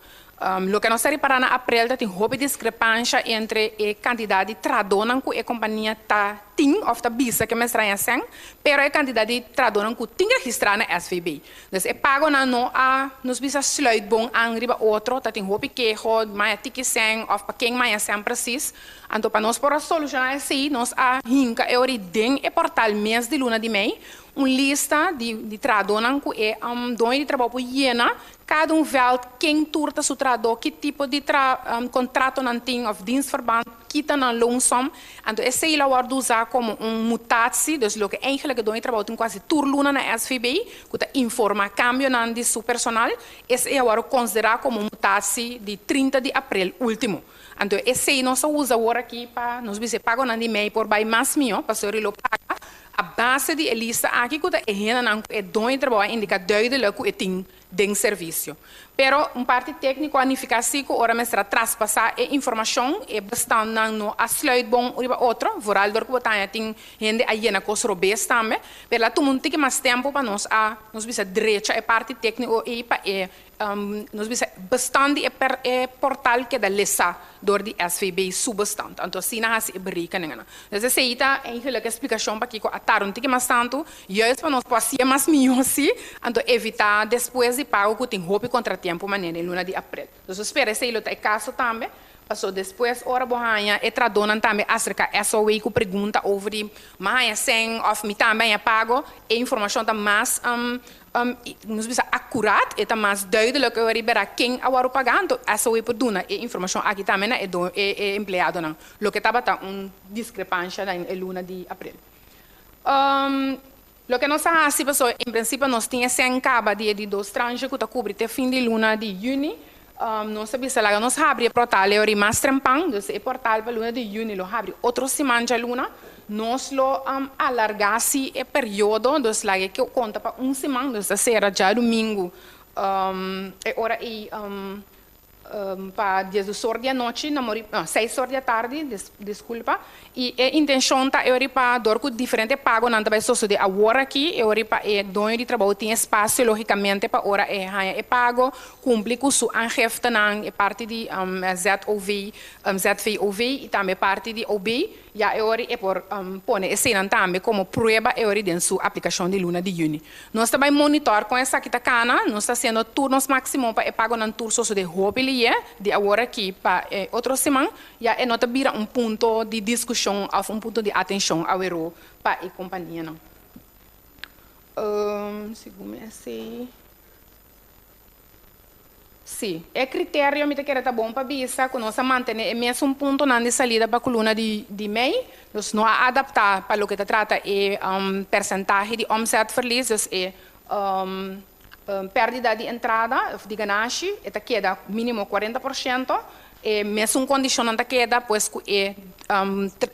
Speaker 5: Loke nos ta ripará na aprel ta tin hopi diskrepansha entre e kantidat di trahadónan ku e kompania ta tin òf ta bisa ke mester haña sèn, pero e kantidat di trahadónan ku tin registrá na SVB. Dus e pagonan no a nos bisa sluit bon aan riba otro, ta tin hopi keho, maya tiki sèn òf pa ken maya sèn presis. Anto pa nos por a solushoná esei nos a hinka e ora den e portal mes di luna di mei un lista di trahadónan ku e doño di trabou por yena kada un veld ken tur ta su trahadó, ki tipo di kontratonan tin òf dienstverband, kita nan loonsom. Anto esei lo wòrdu usá komo un mutatie, dus loke eigenlijk e doño di trabou tin ku hasi tur luna na SVB, ku ta informá kambionan di su personal, esei a wòrdu konsiderá komo un mutatie di 30 di aprel último. Anto esei nos a usa awor aki pa nos bisa e pagonan di mei por bai mas mihó, pasobra lo paga a base di e lista aki ku ta e hendenan ku e doño di trabou a indiká duidelijk ku e tin den servisio. Pero un parti tékniko a nifiká si ku ora mester a traspasá e informashon, e bestandnan no a sluit bon riba otro, vooral dor ku bo ta haña tin hende a yena kos robes tambe, pero a tuma un tiki mas tempu pa nos a nos bisa drecha e parti tékniko ei pa e nos bisa bestand di e per e portal keda lesa dor di SVB su bestand. Anto asina hasi e berekeningennan. Dus esei ta eigenlijk e splikashon pakiko a tarda un tiki mas tantu, juist pa nos por hasié mas mihó si, anto evitá despues di pago ku tin hopi kontratiempo manera den luna di aprel. Nos ta spera esei lo ta e kaso tambe, paso despues ora bo haña e tradónan tambe aserká SOW ku pregunta over di mi a haña sèn òf mi tambe a haña pago, e informashon ta mas nos bisa akuraat, e ta mas duidelijk ora riba ken a wòrdu pagá, anto SOW por duna e informashon aki tambe na e e empleadonan, loke tabata un diskrepansha den e luna di aprel. Loke nos a hasi pasobra en prinsipio nos tin e sèn kaba di e di dos tranche ku ta kubri te fin di luna di yüni. Nos a bisa laga nos habri e portal e ora i mas trempan, dus e portal pa luna di yüni lo habri otro siman djaluna. Nos lo alargá si e periodo, dus laga e konta pa un siman, dus ta sera djadumingu e ora ei. Pa diesdos or di anochi na mori, no, seis or di atardi, disculpa, y e intencion ta e ori pa dor cu diferente pagonan ta bay sosode awor aki, e ori pa e doño di trabou tin espacio logicamente pa ora e haya e pago, cumpli cu su aangiftenan, e parti di ZOV, ZVOV y tambe parti di OB. Ya e ora e por pone eseinan tambe komo prueba e ora den su aplikashon di luna di yüni. Nos ta bai monitor kon esaki ta kana. Nos ta hasiendo tur nos máksimo pa e pagonan tur sosodé hopi lié di awor aki pa e otro siman. Ya e no ta bira un punto di diskushon òf un punto di atenshon aweró pa e kompanianan. Segun mi esei. Sí, e criterio mi ta kere ta bon pa bisa cu nos a mantene e mesun puntonan di salida pa cu luna di di mei. Nos no a adapta pa loke ta trata e percentahe di omzetverlies, dus e perdida di entrada of di ganashi, e ta keda minimo 40%. E mesun condicionnan ta keda, pues cu e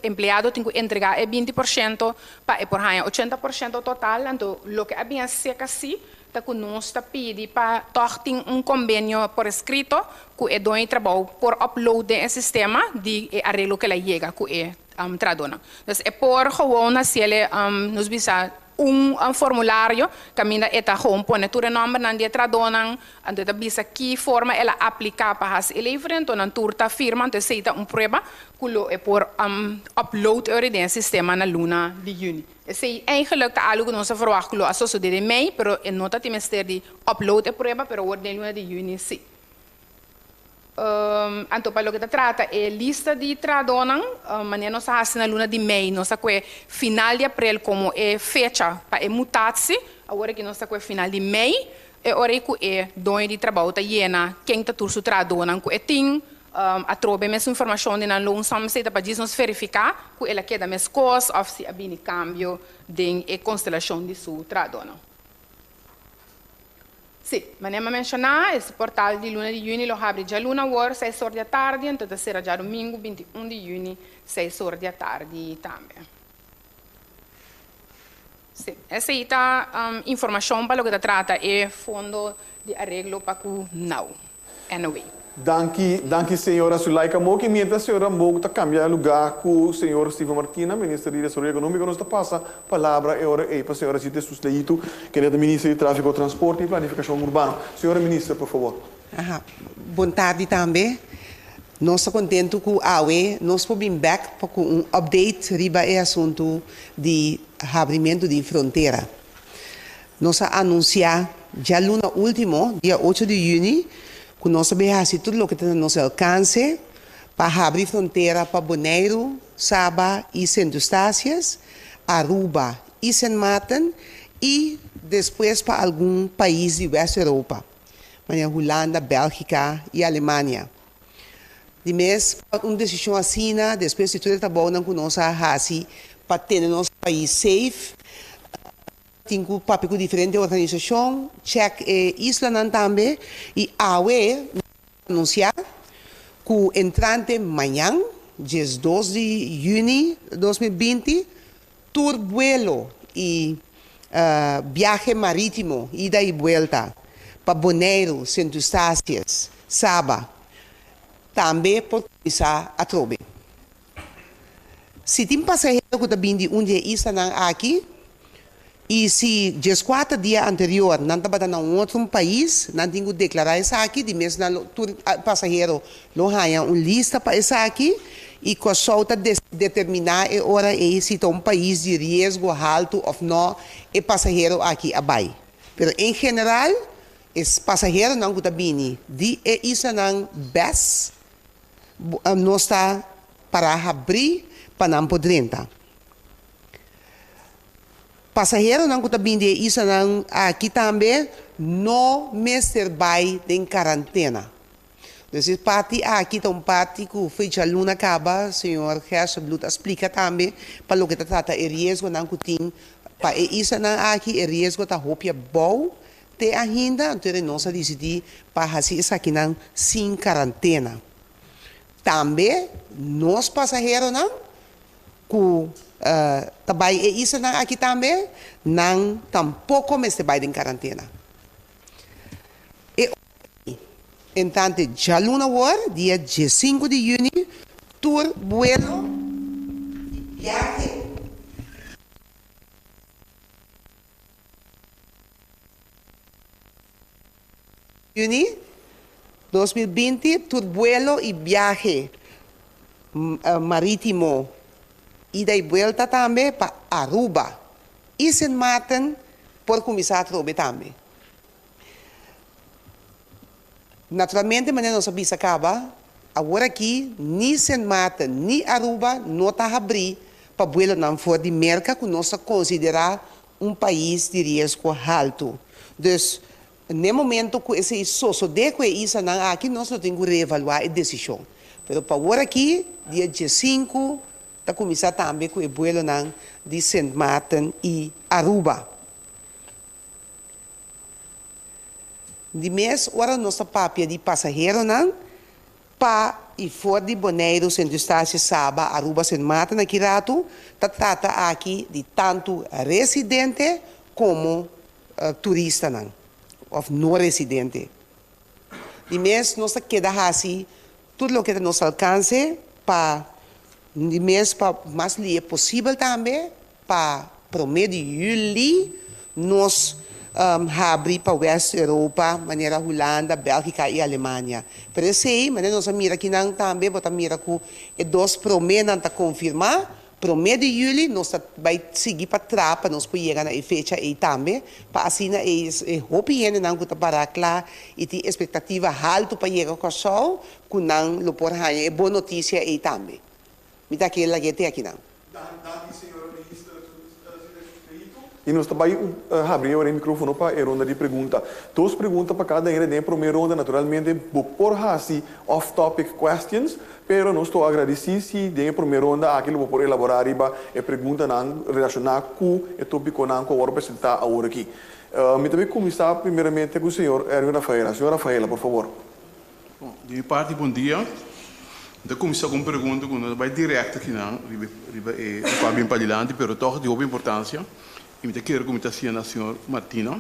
Speaker 5: empleado tin cu entrega e 20% pa e por haya 80% total. Anto loke a bin a seca si ta ku nos ta pidi pa tòg tin un kombenio por eskrito ku e doño di trabou por upload den e sistema di e areglo ku el a yega ku e trahadónan. Dus e por gewoon hasiel nos bisa un formulario kaminda e ta gewoon pone tur e nòmbernan di e trahadónan, anto e ta bisa ki forma el a apliká pa hasi e levering, anto nan tur ta firma, anto esei ta un prueba ku lo e por upload e ora den e sistema na luna di yüni. Esei eigenlijk ta algu ku nos a verwagt ku lo a sosodé den mei, pero e no ta tin mester di upload e prueba, pero awor den luna di yüni sí. Anto pa loke ta trata e lista di trahadónan, manera nos a hasi na luna di mei, nos a kue final di aprel komo e fecha pa e mutatsi, awor aki nos ta kue final di mei, e ora ei ku e doño di trabou ta yena ken ta tur su trahadónan ku e tin. Atrobe mes informashon di nan loonsom esei ta pa djis nos verifiká ku el a keda meskos òf si a bini kambio den e konstelashon di su trahadónan. Sí, manera mi a menshoná, e portal di luna di yüni lo habri djaluna awor seis or di atardi, anto ta sera djadumingu 21 di yüni seis or di atardi tambe. Sí, esei ta informashon pa loke ta trata e fondo di areglo pa ku now, NOW.
Speaker 2: Danki, danki señora Zulaika Mok. Y mientras señora Mok ta cambia lugar cu señor Steven Martina, minister di Desaroyo Economico, nos ta pasa palabra e ora ey pa señora Zita Jesus Leito, kende ta minister di Trafico, Transporte y Planificacion Urbano. Señora minister, por favor.
Speaker 6: Aha, bon tardi tambe. Nos ta kontentu ku awe nos por bin bèk pa ku un update riba e asuntu di habrimentu di frontera. Nos a anunsiá djaluna último, dia ocho di yüni, ku nos ta bin hasi tur loke ta na nos alkanse pa habri frontera pa Boneiru, Saba i Sint Eustatius, Aruba i Sint Maarten i despues pa algun pais di West Europa, manera Hulanda, Bèlgika i Alemania. Di mes, un desishon asina, despues di tur e trabounan ku nos a hasi pa tene nos pais safe, tin ku papia ku diferente organisashon, chèk e islanan tambe, i awe nos a anunsiá ku entrante mañan, 12 di yüni 2020, tur buelo i biahe marítimo, ida i buelta, pa Boneiru, Sint Eustatius, Saba, tambe por kuminsá atrobe. Si tin pasahero ku ta bin di un di e islanan aki, I si 14 dia anterior nan tabata na un otro pais, nan tin ku deklará esaki, di mes nan lo tur pasahero lo haña un lista pa esaki i Kòrsou ta determiná e ora ei si ta un pais di riesgo haltu òf nò e pasahero aki a bai. Pero en general e pasaheronan ku ta bini di e islanan bes nos ta pará habrí pa nan por drenta. Pasaheronan ku ta bini di e islanan aki tambe no mester bai den karantena. Dus e parti aki ta un parti ku fecha luna kaba, señor Gerstenbluth a splika tambe pa loke ta trata e riesgonan ku tin pa e islanan aki, e riesgo ta hopi abou te ainda, anto nos a disidí pa hasi esakinan sin karantena. Tambe nos pasaheronan ku ta bai e islanan aki tambe, nan tampoko mester bai den karantena. E ora ei, entrante djaluna awor, dia 15 di yüni, tur buelo di biahe. Yüni 2020, tur buelo i biahe marítimo ida i buelta tambe pa Aruba i Sint Maarten por kuminsá atrobe tambe. Naturalmente manera nos a bisa kaba, awor aki ni Sint Maarten ni Aruba no ta habrí pa buelonan for di Merka ku nos ta konsiderá un pais di riesgo haltu. Dus, n'e momento ku esei sosodé ku e islanan aki, nos lo tin ku reevaluá e desishon. Pero pa awor aki, dia 15, ta kuminsá tambe ku e buelonan di Sint Maarten i Aruba. Di mes ora nos ta papia di pasaheronan, Pa i for di Boneiru, Sint Eustatius, Saba, Aruba, Sint Maarten aki ratu ta trata aki di tantu residente komo turistanan òf no residente. Di mes nos ta keda hasi tur loke ta nos alkanse pa di mes pa mas lie posibel tambe Pa promé di yüli nos habri pa West Europa, manera Hulanda, Bèlgika i Alemania. Pero esei, manera nos a mira akinan tambe, bo ta mira ku e dos proménan ta konfirmá. Promé di yüli nos ta bai sigui pa tra pa nos por yega na e fecha ei tambe, pa asina e e hopi hendenan ku ta pará kla i tin espektativa haltu pa yega Kòrsou, ku nan lo por haña e bon notisia ei tambe. Mi ta kere lag'é te akinan.
Speaker 2: Danki señora minister I nos ta bai habri awor e microfono pa e ronda di pregunta. Dos pregunta pa cada hende den e prome ronda. Naturalmente bo por haci off topic questions, pero nos ta agradeci si den e prome ronda aki lo bo por elabora riba e preguntanan relaciona cu e topiconan cu a worde presenta awor aki. Mi ta bai cuminsa primeramente cu señor Erwin Rafaela. Señor Rafaela, por favor.
Speaker 7: Bon, di mi parti bon dia. Mi ta kuminsá ku un pregunta ku no ta bai dirèkt akinan riba riba e ku a bin padilanti, pero tòg di hopi importansia i mi ta kere ku mi ta hasié na señor Martina.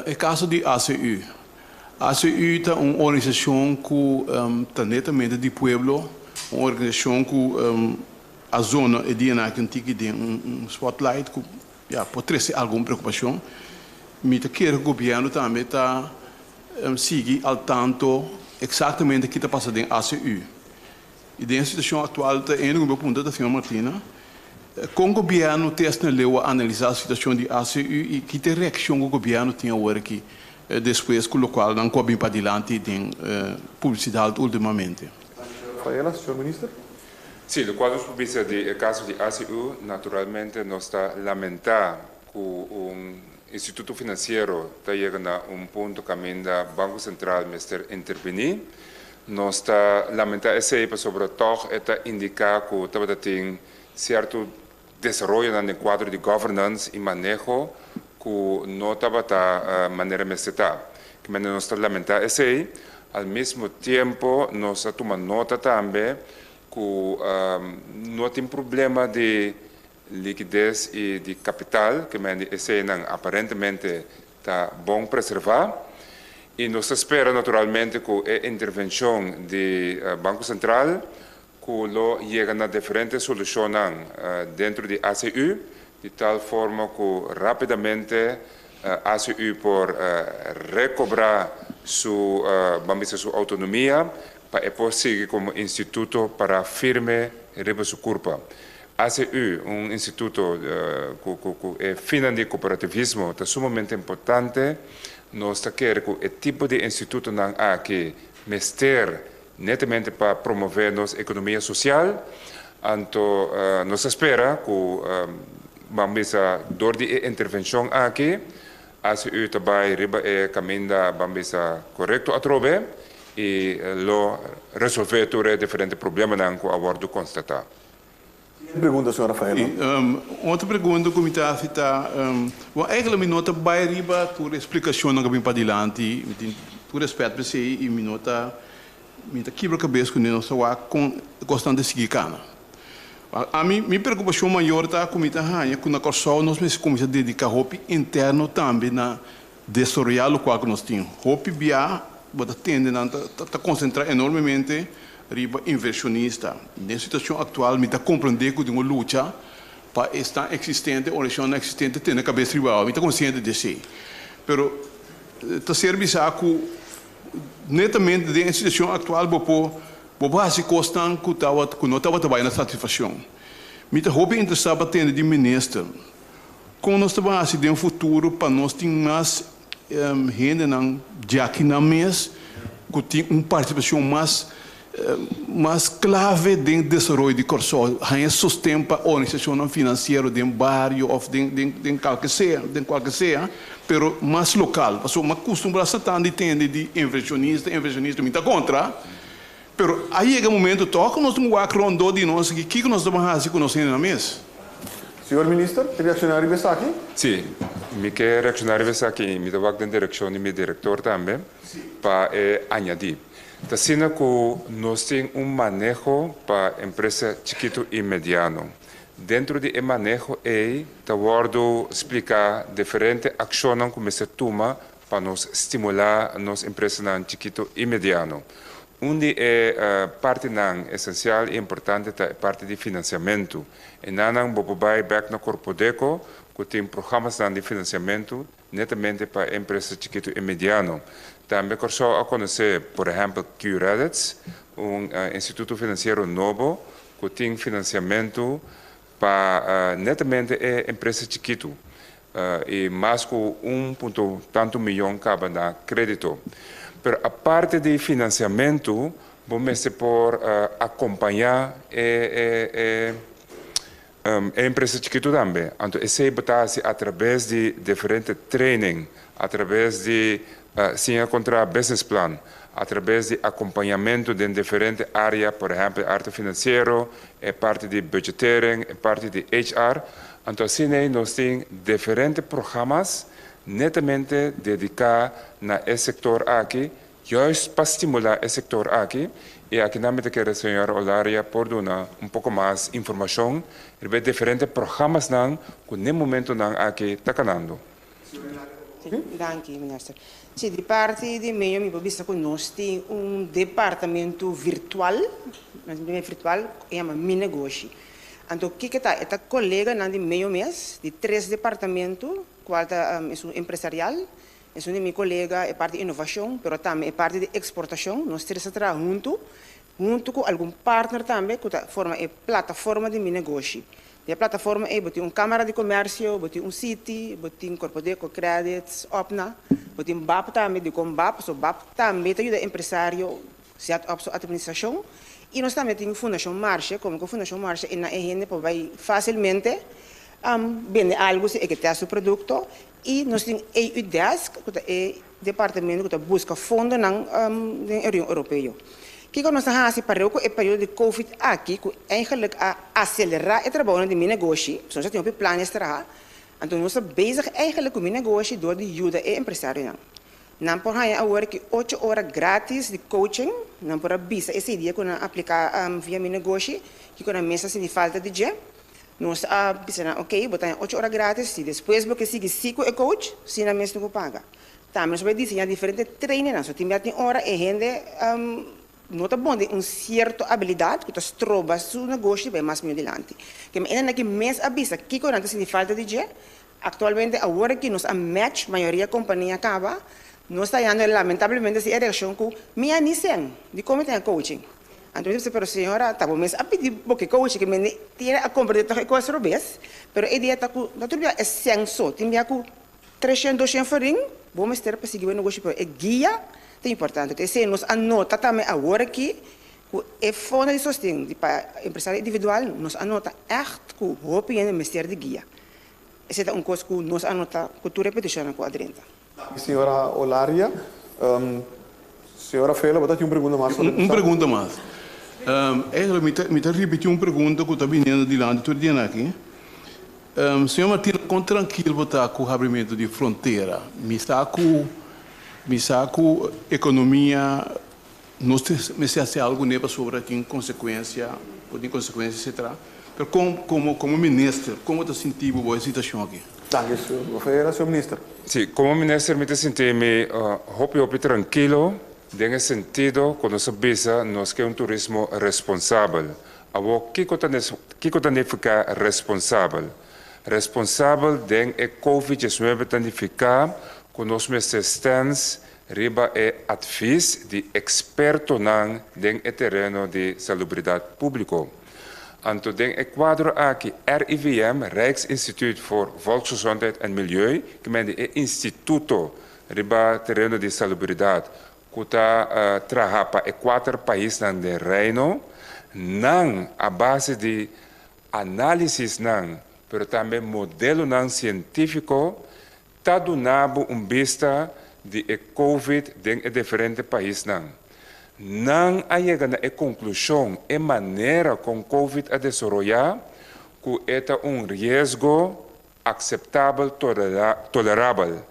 Speaker 7: E kaso di ACU. ACU ta un organisashon ku ta netamente di pueblo, un organisashon ku a zona e dianan aki un tiki den un spotlight ku ya por trese algun preokupashon. Mi ta kere ku gobièrnu tambe ta sigui al tanto exactamente ki ta pasa den ACU. Y den e situacion actual ta eende cu mi a puntra ta señor Martina, con gobierno te asina leu a analisa situacion di ACU y ki ta e reaccion cu gobierno tin awor aki despues cu locual nan cu a bin padilanti den publicidad ultimamente.
Speaker 2: Rafaela, señor Minister.
Speaker 3: Sí, locual nos por bisa di e caso di ACU, naturalmente nos ta lamenta cu un Instituto finansiero ta yega na un punto kaminda Banko Sentral mester intervení. Nos ta lamentá esei pasobra tòg e ta indiká ku tabata tin sierto desaroyonan den kuadro di governance i maneho ku no tabata manera mester ta. Kimente nos ta lamentá esei. Al mismo tiempo nos a tuma nota tambe ku no tin problema di Likides i di kapital, ke men di eseinan aparentemente ta bon preservá. I nos ta spera naturalmente ku e intervenshon di Banko Sentral ku lo yega na diferente solushonnan dentro di ACU. di tal forma ku rápidamente ACU por rekobrá su, ban bisa, su outonomia pa e por sigui komo instituto pará firme riba su kurpa. ACU, un instituto ku e finnan di kooperativismo ta sumamente importante. Nos ta kere ku e tipo di institutonan aki mester netamente pa promové nos ekonomia sosial. Anto nos ta spera ku, ban bisa, dor di e intervenshon aki ACU ta bai riba e kaminda, ban bisa, korekto atrobe i lo resolvé tur e diferente problemanan ku a wòrdu konstatá.
Speaker 2: Siguiente pregunta, señor Rafaela.
Speaker 7: Un otro pregunta ku mi ta hasi ta, bon, eigenlijk mi no ta bai riba tur e splikashonnan ku a bin padilanti, mi tin tur rèspèt pa esei i mi no ta, mi ta kibra kabes kuné, nos ta wak kon e kosnan ta sigui kana. Ami, mi preokupashon mayor ta ku mi ta haña ku na Kòrsou nos mester kuminsá dediká hopi interno tambe na desaroyá lokual ku nos tin. Hopi bia bo ta tende nan ta konsentrá enormemente riba invershonista. Den situashon aktual mi ta komprendé ku tin un lucha pa esnan eksistente, organisashonnan eksistente tene kabes riba awa. Mi ta konsiente di esei. Pero ta ser bisá ku netamente den e situashon aktual bo por bo por hasi kosnan ku tabata ku no tabata bai na satisfakshon. Mi ta hopi interesá pa tende di minister Kon nos ta ban hasi den futuro pa nos tin mas hendenan djaki nan mes ku tin un partisipashon mas mas klave den desaroyo di Kòrsou, haña sosten pa organisashonnan finansiero den bario òf den den den kalke sea den kualke sea, pero mas lokal. Pasobra mi a kustumbrá sa tan di tende di invershonista, invershonista, mi ta kontra, Pero a yega momento tòg ku nos tin wak rondó di nos aki kiko nos ta ban hasi ku nos hendenan mes.
Speaker 2: Señor Minister, ke reakshoná riba esaki?
Speaker 3: Sí, mi ke reakshoná riba esaki i mi ta wak den direkshon di mi direktor tambe pa e añadí. Ta asina ku nos tin un maneho pa empresa chikitu i mediano. Dentro di e maneho ei ta wòrdu spliká diferente akshonnan ku mester tuma pa nos stimulá nos empresanan chikitu i mediano. Un di e partinan esensial i importante ta e parti di finansiamentu. Enanan bo por bai bèk na Korpodeko ku tin programasnan di finansiamentu netamente pa e empresa chikitu i mediano. Tambe Kòrsou a konosé por ehèmpel Qredits, un instituto finansiero nobo ku tin finansiamentu pa netamente e empresa chikitu i mas ku un punto tantu miyon kaba na krédito. Pero aparte di finansiamentu bo mester por akompañá e e empresa chikitu tambe. Anto esei bo ta hasi atrabes di diferente training, atrabes di siña kontra business plan, atrabes di akompañamentu den diferente área, por ehèmpel e arte finansiero, e parti di budgetering, e parti di HR. Anto asina ei nos tin diferente programas netamente dediká na e sektor aki, juist pa stimulá e sektor aki. I akinan mi ta kere señor Olaria por duna un poko mas informashon riba e diferente programasnan ku n'e momentunan aki ta kanando.
Speaker 4: Danki, minister. Si, di parti di medio mi por bisa ku nos tin un departamento virtual, virtual, ku yama Mi Negoshi. Anto kiko ta? E ta koleganan di medio mes, di tres departamento, kual ta esun empresarial, esun di mi kolega e parti di inovashon, pero tambe e parti di eksportashon. Nos tres ta traha huntu, huntu ku algun partner tambe ku ta forma e plataforma di Mi Negoshi. Den e plataforma ei bo tin un Kámara di Komèrsio, bo tin un City, bo tin Korpodeko, Credits, Opna, bo tin bap tambe, dikon bap? Pasobra bap tambe ta yuda empresario zet op su atministrashon. I nos tambe tin Fundashon Marshe, komo ku Fundashon Marshe e na e hende por bai fásilmente bende algu si e ke tèst su produkto. I nos tin EU Desk, ku ta e departamento ku ta buska fondonan den e Union Europeo. Kiko nos a hasi pareu ku e periodo di Covid aki ku eigenlijk a aselerá e trabounan di mi negoshi, pasobra nos a tin hopi planes traha, anto nos ta bezig eigenlijk ku mi negoshi dor di yuda e empresarionan. Nan por haña awor ki ocho ora gratis di coaching, nan por a bisa esei dia ku nan apliká via mi negoshi, kiko nan mes a sinti falta di dje. Nos a bisa nan, ok, bo ta haña ocho ora gratis, si despues bo ke sigui si ku e coach, si nan mes no por paga. Tambe nos a bai diseñá diferente trainingnan, so tin bia tin ora e hende. no ta bon den un sierto abilidat ku ta stroba su negoshi bai mas mihó dilanti. Ke men esnan aki mes a bisa kiko nan ta sinti falta di dje. Aktualmente awor aki nos a match mayoria kompania kaba, nos ta hayando lamentablemente si e reakshon ku mi a ni sen dikon mi ta haña coaching. Anto mi ta bisa pero señora ta bo mes a pidi bo ke coaching ke men tiene a komprende tòg e kos robes, pero e idea ta ku no tur bia e sen so, tin bia ku Treshen doshen florin bo mester pa sigui bo negoshi pero e guia ta importante. Ta esei nos a nota tambe awor aki ku e fondo di sosten di pa empresario individual nos a nota ègt ku hopi hende mester di guia. Esei ta un kos ku nos a nota ku tur e petishonnan ku a drenta.
Speaker 2: Danki señora Olaria. Señora Fela bo ta tin un pregunta mas sobre
Speaker 7: Un pregunta mas. Eigenlijk mi ta mi ta ripiti un pregunta ku ta biniendo dilanti tur dia aki. Señor Martina, kon trankil bo ta ku habrimentu di frontera? Mi sa ku mi sa ku ekonomia nos mester hasi algu kuné pasobra tin konsekuensia, por tin konsekuensia etsetera. Pero kon komo komo minister kon bo ta sinti bo bo e situashon aki?
Speaker 2: Danki señor Ferreira. Señor Minister.
Speaker 3: Si, komo minister mi ta sinti mi hopi hopi trankilo den e sentido ku nos a bisa nos ke un turismo responsabel. Awor, kiko ta kiko ta nifiká responsabel? Responsabel den e Covid diesnuebe ta nifiká ku nos mester stèns riba e advis di ekspertonan den e tereno di salubridat públiko. Anto den e kuadro aki RIVM, Rijksinstituut voor Volksgezondheid en Milieu, ke men di e instituto riba tereno di salubridat ku ta traha pa e kuater paisnan den Reino, nan a base di análisisnan pero tambe modelonan sientífiko ta duna bo un bista di e Covid den e diferente paisnan. Nan a yega na e konklushon e manera kon Covid a desaroyá ku e ta un riesgo akseptabel tolerabel.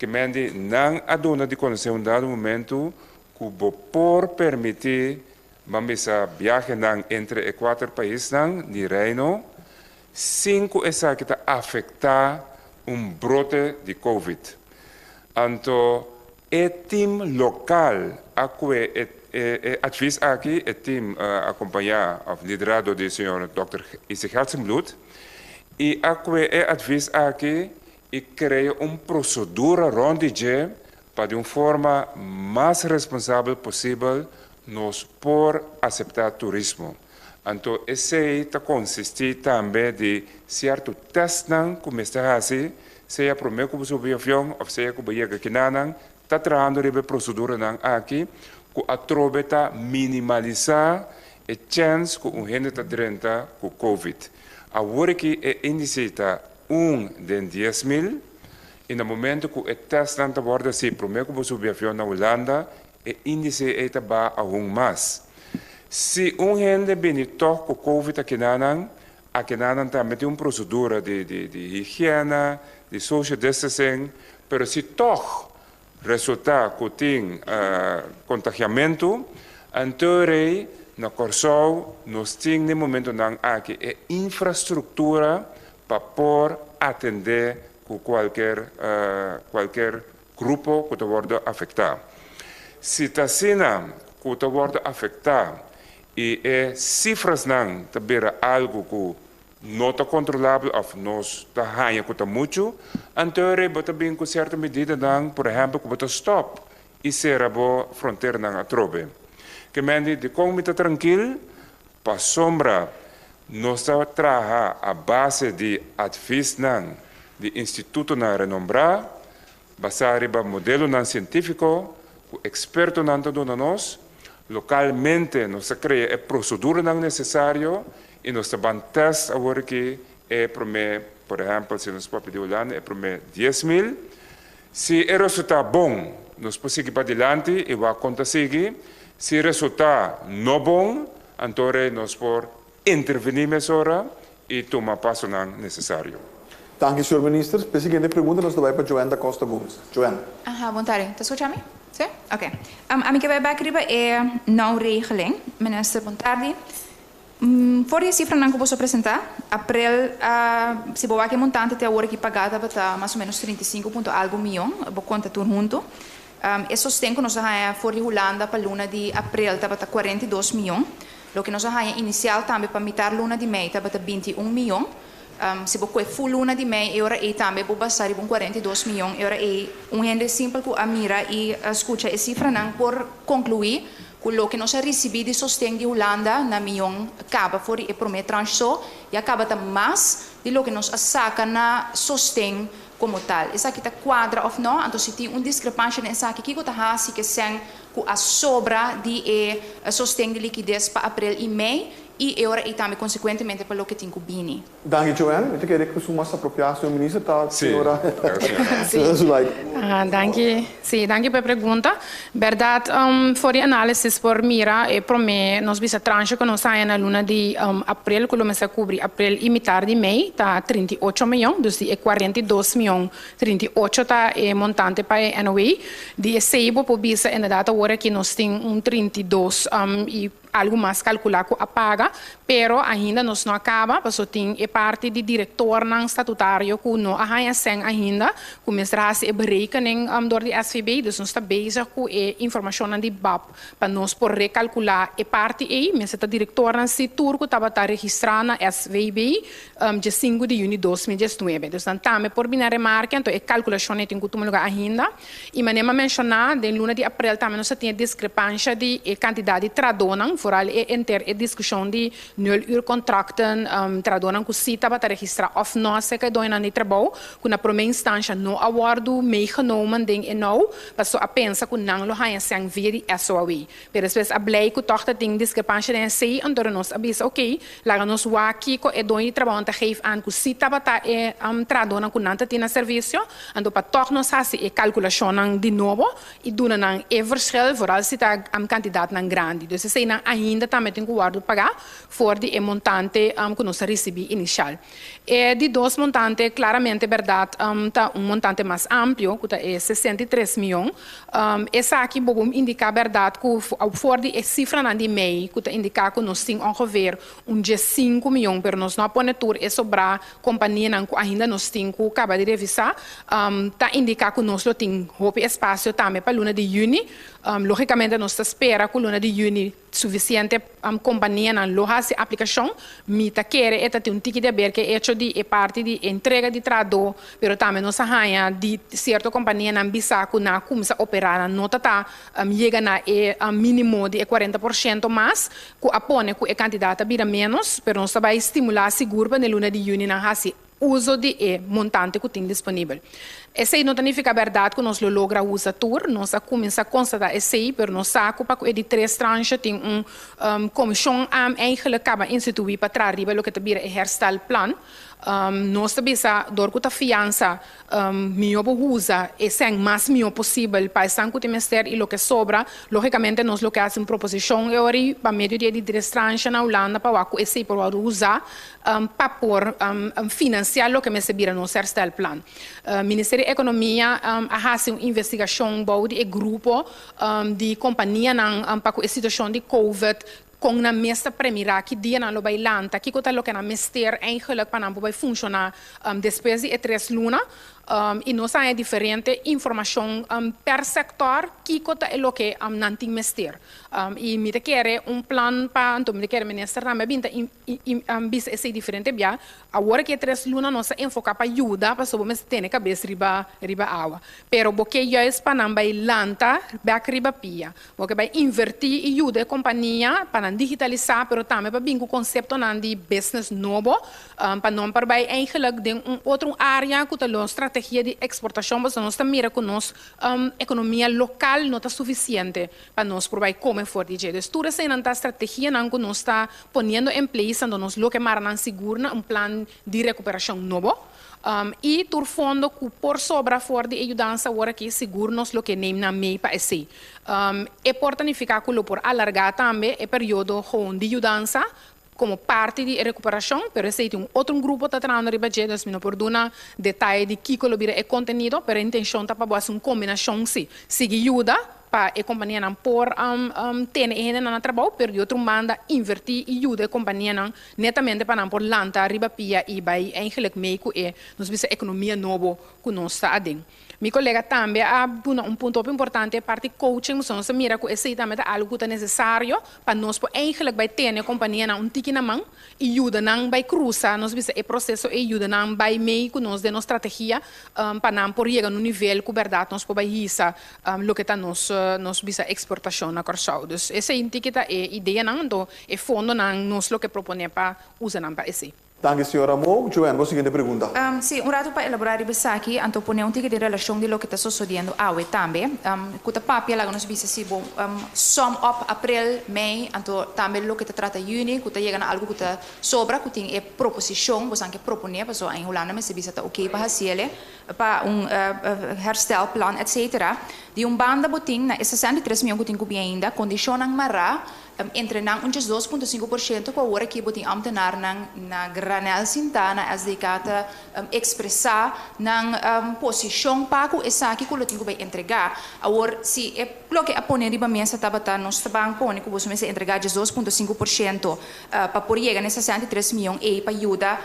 Speaker 3: Ke men di nan a duna di konosé un dado momentu ku bo por permití ban bisa biahenan entre e kuater paisnan di Reino sin ku esaki ta afektá un brote di Covid. Anto e tim lokal a kue e e advis aki, e tim akompañá òf liderá dor di señor dòkter Isi Gertsenbloed i a kue e advis aki i krea un prosedura rònt di dje pa di un forma mas responsabel posibel nos por aseptá turismo. Anto esei ta konsistí tambe di sierto tèstnan ku mester hasi, sea promé ku bo subi avion òf sea ku bo yega kinanan, ta trahando riba e proseduranan aki ku atrobe ta minimalisá e chèns ku un hende ta drenta ku covid. Awor aki e índise ta un den 10,000 i na momento ku e tèstnan ta wòrdu hasi promé ku bo subi avion na Hulanda, e índise ei ta baha aun mas. Si un hende bini tòg ku covid akinanan, akinanan tambe tin un prosedura di di di higiena, di social distancing, pero si tòg resultá ku tin kontagiamentu, anto rei na Kòrsou nos tin den momentunan aki e infrastruktura pa por atendé ku kualker kualker grupo ku ta wòrdu afektá. Si ta asina ku ta wòrdu afektá i e sifrasnan ta bira algu ku no ta kontrolabel òf nos ta haña ku ta muchu, anto rei bo ta bin ku sierto medidanan, por ehèmpel ku bo ta stòp i sera bo fronteranan atrobe. Ke men di dikon mi ta trankil? Pasobra nos ta traha a base di advisnan di institutonan renombrá, basá riba modelonan sientífiko ku ekspertonan ta duna nos. Lokalmente nos ta krea e proseduranan nesesario i nos ta ban tèst awor aki e promé, por ehèmpel si nos papia di Hulanda, e promé 10,000. Si e resultá bon, nos por sigui padilanti i wak kon ta sigui. Si resultá no bon, anto rei nos por intervení mesora i tuma pasonan nesesario.
Speaker 2: Danki, señor Minister. P'e siguiente pregunta nos ta bai pa Joanne da Costa Gomez. Joanne.
Speaker 8: Aha, bon tardi. Ta skucha mi? Sí? Oké. Ami ke bai bek riba e nou regeling. Minister, bon tardi. For di e sifranan ku boso a presentá, aprel a, si bo wak e montante te awor aki pagá tabata mas o ménos 35 punto algu mion, bo konta tur huntu. E sosten ku nos a haña for di Hulanda pa luna di aprel tabata 42 mion. Loke nos a haña inisial tambe pa mitar luna di mei tabata 21 mion. Si bo kue full luna di mei, e ora ei tambe bo basa riba un 42 mion. E ora ei un hende simpel ku a mira i skucha e sifranan por konkluí ku loke nos a risibí di sosten di Hulanda na mion kaba for di e promé tranche so, ya kaba ta mas di loke nos a saka na sosten komo tal. Esaki ta kuadra òf no? Anto si tin un diskrepansha den esaki, kiko ta hasi ku e sèn ku a sobra di e sosten di likides pa aprel i mei i e ora ei tambe konsekuentemente pa loke tin ku bini?
Speaker 2: Danki Joanne, mi ta kere ku su mas apropiá señor minister ta señora Zulaika.
Speaker 5: Danki, si, danki pa e pregunta. Bèrdat for di análisis por mira e promé nos bisa tranche ku nos haña na luna di aprel ku lo mester kubri aprel i mitar di mei ta 38 mion, dus di e 42 mion 38 ta e montante pa e NOW. Di esei bo por bisa inderdat awor aki nos tin un 32 i algu mas kalkulá ku a paga, pero ainda nos no a kaba, pasobra tin e parti di direktornan statutario ku no a haña sèn ainda, ku mester hasi e berekening dor di SVB, dus nos ta bezig ku e informashonnan di bab pa nos por rekalkulá e parti ei. Mester ta direktornan si tur ku tabata registrá na SVB dje 5 di yüni 2019. Dus nan tambe por bini a remarke, anto e kalkulashon ei tin ku tuma lugá ainda. I manera mi a menshoná, den luna di aprel tambe nos a tin e diskrepansha di e kantidat di trahadónan, foral e enter e diskushon di nul uur kontrakten, trahadónan ku sí tabata registrá òf no aserka e doñonan di trabou, ku na promé instansha no a wòrdu meegenomen den e now, pasobra a pensa ku nan lo haña sèn via di SOAW. Pero despues a blei ku tòg ta tin diskrepansha den esei, anto nos a bisa, oké, laga nos wak kiko e doño di trabounan ta geef aan ku sí tabata e trahadónan ku nan ta tin na servisio, anto pa tòg nos hasi e kalkulashonnan di nobo i duna nan e verschil, vooral si ta kantidatnan grandi. Dus eseinan ainda tambe tin ku wòrdu pagá for di e montante ku nos a risibí inishal. E di dos montante klaramente bèrdat ta un montante mas amplio, ku ta e 63 mion. Esaki bo por indiká bèrdat ku for di e sifranan di mei ku ta indiká ku nos tin ongeveer un 15 mion, pero nos no a pone tur e sobrá kompanianan ku ainda nos tin ku kaba di revisá, ta indiká ku nos lo tin hopi espasio tambe pa luna di yüni. Lógikamente nos ta spera ku luna di yüni sufisiente kompanianan lo hasi aplikashon. Mi ta kere e ta tin un tiki di aber ku e echo di e parti di entrega di trahadó, pero tambe nos a haña di sierto kompanianan bisa ku nan a kuminsá operá, nan no ta ta yega na e mínimo di e 40% mas, ku a pone ku e kantidat ta bira ménos, pero nos ta bai stimulá sigur pa den luna di yüni nan hasi uso di e montante ku tin disponibel. Esei no ta nifiká bèrdat ku nos lo logra usa tur, nos a kuminsá konstatá esei, pero nos sa ku pa ku e di tres tranche tin un komishon eigenlijk kaba instituí pa traha riba loke ta bira e herstelplan. Nos ta bisa dor ku ta fiansa mihó bo usa e sèn mas mihó posibel pa esnan ku tin mester i loke sobra, lógikamente nos lo ke hasi un proposishon e ora ei pa medio di e di tres tranche na Hulanda pa wak ku esei por wòrdu usá pa por finansiá loke mester bira nos herstelplan. Ministerio di Ekonomia a hasi un investigashon bou di e grupo di kompanianan pa ku e situashon di covid, kon nan mes ta premirá ki dia nan lo bai lanta, kiko ta loke nan mester eigenlijk pa nan por bai funshoná despues di e tres luna. I nos a haña diferente informashon per sektor kiko ta e loke nan tin mester. I mi ta kere un plan pa, anto mi ta kere minister tambe a bin ta bisa esei diferente bia. Awor ki e tres luna nos a enfoká pa yuda pasobra bo mester tene kabes riba riba awa. Pero bo ke juist pa nan bai lanta bèk riba pia. Bo ke bai invertí i yuda e kompania pa nan digitalisá pero tambe pa bin ku konseptonan di business nobo pa nan por bai eigenlijk den un otro área ku ta lo strategia di eksportashon pasobra nos ta mira ku nos ekonomia lokal no ta sufisiente pa nos por bai kome for di dje. Dus tur eseinan ta strategianan ku nos ta poniendo en place anto nos lo ke mara nan sigur na un plan di rekuperashon nobo. I tur fondo ku por sobra for di e yudansa awor aki sigur nos lo ke neem nan mee pa esei. E por ta nifiká ku lo por alargá tambe e periodo gewoon di yudansa komo parti di e rekuperashon, pero esei tin un otro grupo ta trahando riba dje, dus mi no por duna detaye di kiko lo bira e kontenido, pero e intenshon ta pa bo hasi un kombinashon si. Sigui yuda. pa e kompanianan por tene e hendenan na trabou, pero di otro banda invertí i yuda e kompanianan netamente pa nan por lanta riba pia i bai eigenlijk mee ku e, nos bisa, ekonomia nobo ku nos ta aden. Mi kolega tambe a duna un punto hopi importante, e parti coaching, pasobra nos ta mira ku esei tambe ta algu ku ta nesesario pa nos por eigenlijk bai tene e kompanianan un tiki na man i yuda nan bai krusa, nos bisa, e proseso ei, yuda nan bai mee ku nos den nos strategia pa nan por yega na un nivel ku bèrdat nos por bai hisa loke ta nos, nos bisa, eksportashon na Kòrsou. Dus esei un tiki ta e ideanan, anto e fondonan nos lo ke proponé pa usa nan pa esei.
Speaker 2: Danki señora Mo. Joanne, bo siguiente pregunta.
Speaker 8: Sí, un ratu pa elaborá riba esaki, anto pone un tiki den relashon di loke ta sosodiendo awe tambe. Ku ta papia laga nos bisa si bo sum up aprel, mei, anto tambe loke ta trata yüni, ku ta yega na algu ku ta sobra, ku tin e proposishon, bosan ke proponé, pasobra en Hulanda mester bisa ta oké pa hasiele, pa un herstelplan, etcetera. Di un banda bo tin na e 63 mion ku tin ku bin ainda, kondishonnan mará, Entre nan un 12,5% ku awor aki bo tin ámtenarnan na granèl sintá na SDK ta ekspresá nan posishon pa ku esaki ku lo tin ku bai entregá. Awor, si e loke a pone riba mesa tabata nos ta ban pone ku boso mester entregá 12,5% pa por yega na e 63 mion ei pa yuda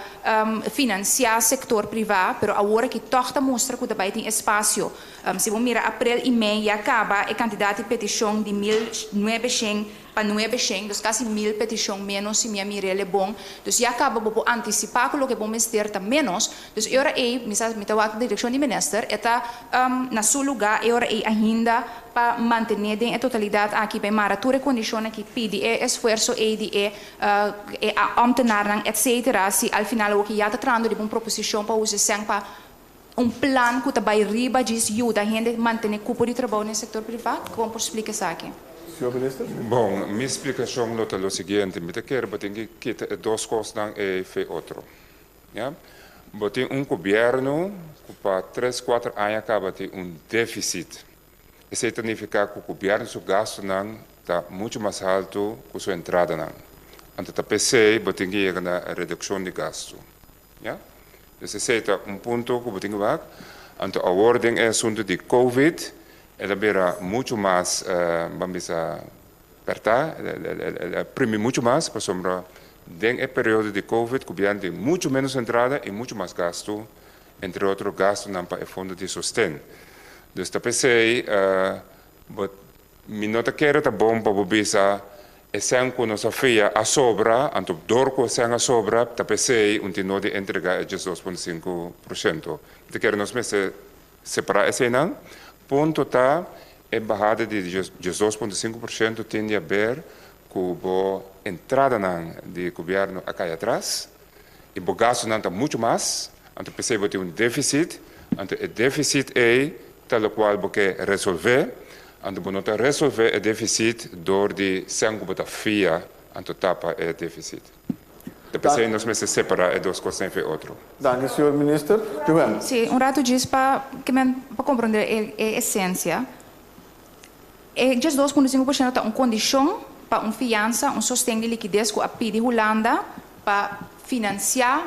Speaker 8: finansiá sektor privá, pero awor aki tòg ta mustra ku ta bai tin espasio. Si bo mira aprel i mei ya kaba e kantidat di petishon di 1900 pa 900, dus kasi 1000 petishon ménos si mi a mira el e bon. Dus ya kaba bo por antisipá ku loke bo mester ta ménos. Dus e ora ei, mi sa mi ta wak direkshon di minister, e ta na su lugá e ora ei ainda pa mantené den e totalidat aki bai mara tur e kondishonnan ki pidi e esfuerso ei di e e ámtenarnan etcetera si al final awoki ya ta trahando riba un proposishon pa usa e sèn pa un plan ku ta bai riba djis yuda hende mantené kupo di trabou den sektor privá? Kon por splika esaki?
Speaker 2: Señor Minister.
Speaker 3: Bon, mi splikashon lo ta lo siguiente, mi ta kere bo tin ki kita e dos kosnan ei fe otro. Ya. Bo tin un gobièrnu ku pa tres kuater aña kaba tin un défisit. Esei ta nifiká ku gobièrnu su gastunan ta muchu mas haltu ku su entradanan. Anto ta p'esei bo tin ki yega na redukshon di gastu. Ya. Dus esei ta un punto ku bo tin ku wak. Anto awor den e asuntu di Covid, el a bira muchu mas, ban bisa, pèrtá, el a primi muchu mas, pasobra den e periodo di Covid gobièrnu tin muchu ménos entrada i muchu mas gastu, entre otro gastunan pa e fondo di sosten. Dus ta p'esei bo Mi no ta kere ta bon pa bo bisa e sèn ku nos a fia a sobra, anto dor ku e sèn a sobra ta p'esei un tin no di entregá e 12,5%. Mi ta kere nos mester separá eseinan. Punto ta e bahada di 12,5% tin di haber ku bo entradanan di gobièrnu a kai atras i bo gastunan ta muchu mas, anto p'esei bo tin un défisit, anto e défisit ei ta lokual bo ke resolvé, anto bo no ta resolvé e defisit dor di sèn ku bo ta fia anto tapa e defisit. Ta p'esei nos mester separá e dos kosnan efe otro.
Speaker 2: Danki señor Minister. Johan.
Speaker 8: Sí, un ratu djis pa ke men pa komprondé e e esensia. E 12,5% ta un kondishon pa un fiansa, un sosten di likides ku a pidi Hulanda pa finansiá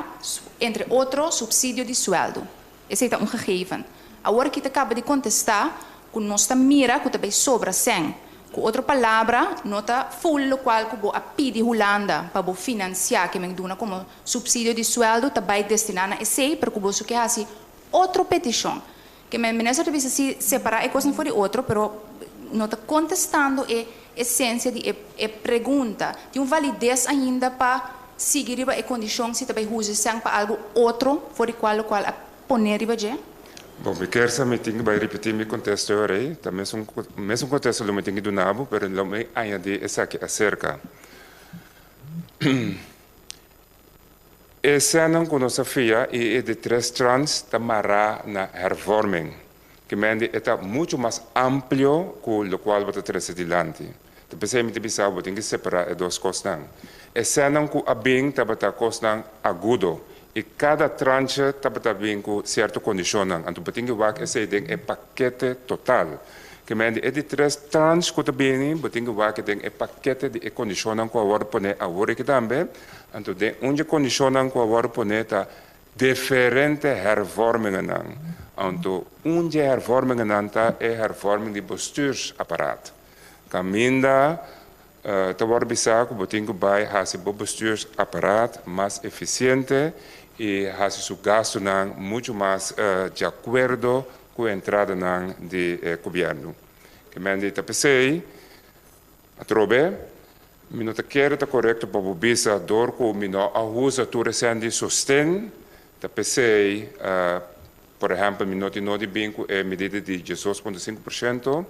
Speaker 8: entre otro supsidio di suèldu. Esei ta un gegeven. Awor aki ta kaba di kontestá ku nos ta mira ku ta bai sobra sèn. Ku otro palabra, no ta ful lokual ku bo a pidi Hulanda pa bo finansiá ke men duna komo supsidio di suèldu ta bai destiná na esei, pero ku boso ke hasi otro petishon. Ke men minister ta bisa si separá e kosnan for di otro, pero no ta kontestando e esensia di e e pregunta. Tin un valides ainda pa sigui riba e kondishon si ta bai huza e sèn pa algu otro for di kual lokual a poné riba dje?
Speaker 3: Bon, mi kier sa mi tin ki bai ripití mi kontesto e ora ei. Ta mesun mesun kontesto lo mi tin ki duna bo, pero lo mi añadí esaki aserka. E sènnan ku nos a fia i e di tres trans ta mará na hervorming. Ke mende e ta muchu mas amplio ku lokual bo ta trese dilanti. Ta p'esei mi ta bisa bo tin ki separá e dos kosnan. E sènnan ku a bin tabata kosnan agudo i kada tranche tabata bin ku sierto kondishonnan. Anto bo tin ki wak esei den e pakete total. Ke mende e di tres tranche ku ta bini bo tin ki wak den e pakete di e kondishonnan ku a wòrdu pone awor aki tambe. Anto den un dje kondishonnan ku a wòrdu pone ta. Diferente hervormingennan. Anto un di e hervormingennan ta e hervorming di bestuursapparaat. Kaminda ta wòrdu bisá ku bo tin ku bai hasi bo bestuursapparaat mas efisiente i hasi su gastunan muchu mas di akuerdo ku e entradanan di e gobièrnu. Ke men di ta p'esei atrobe mi no ta kere ta korekto pa bo bisa dor ku mi no a usa tur e sèn di sosten, ta p'esei por ehèmpel mi no tin no di bin ku e medida di 12,5%.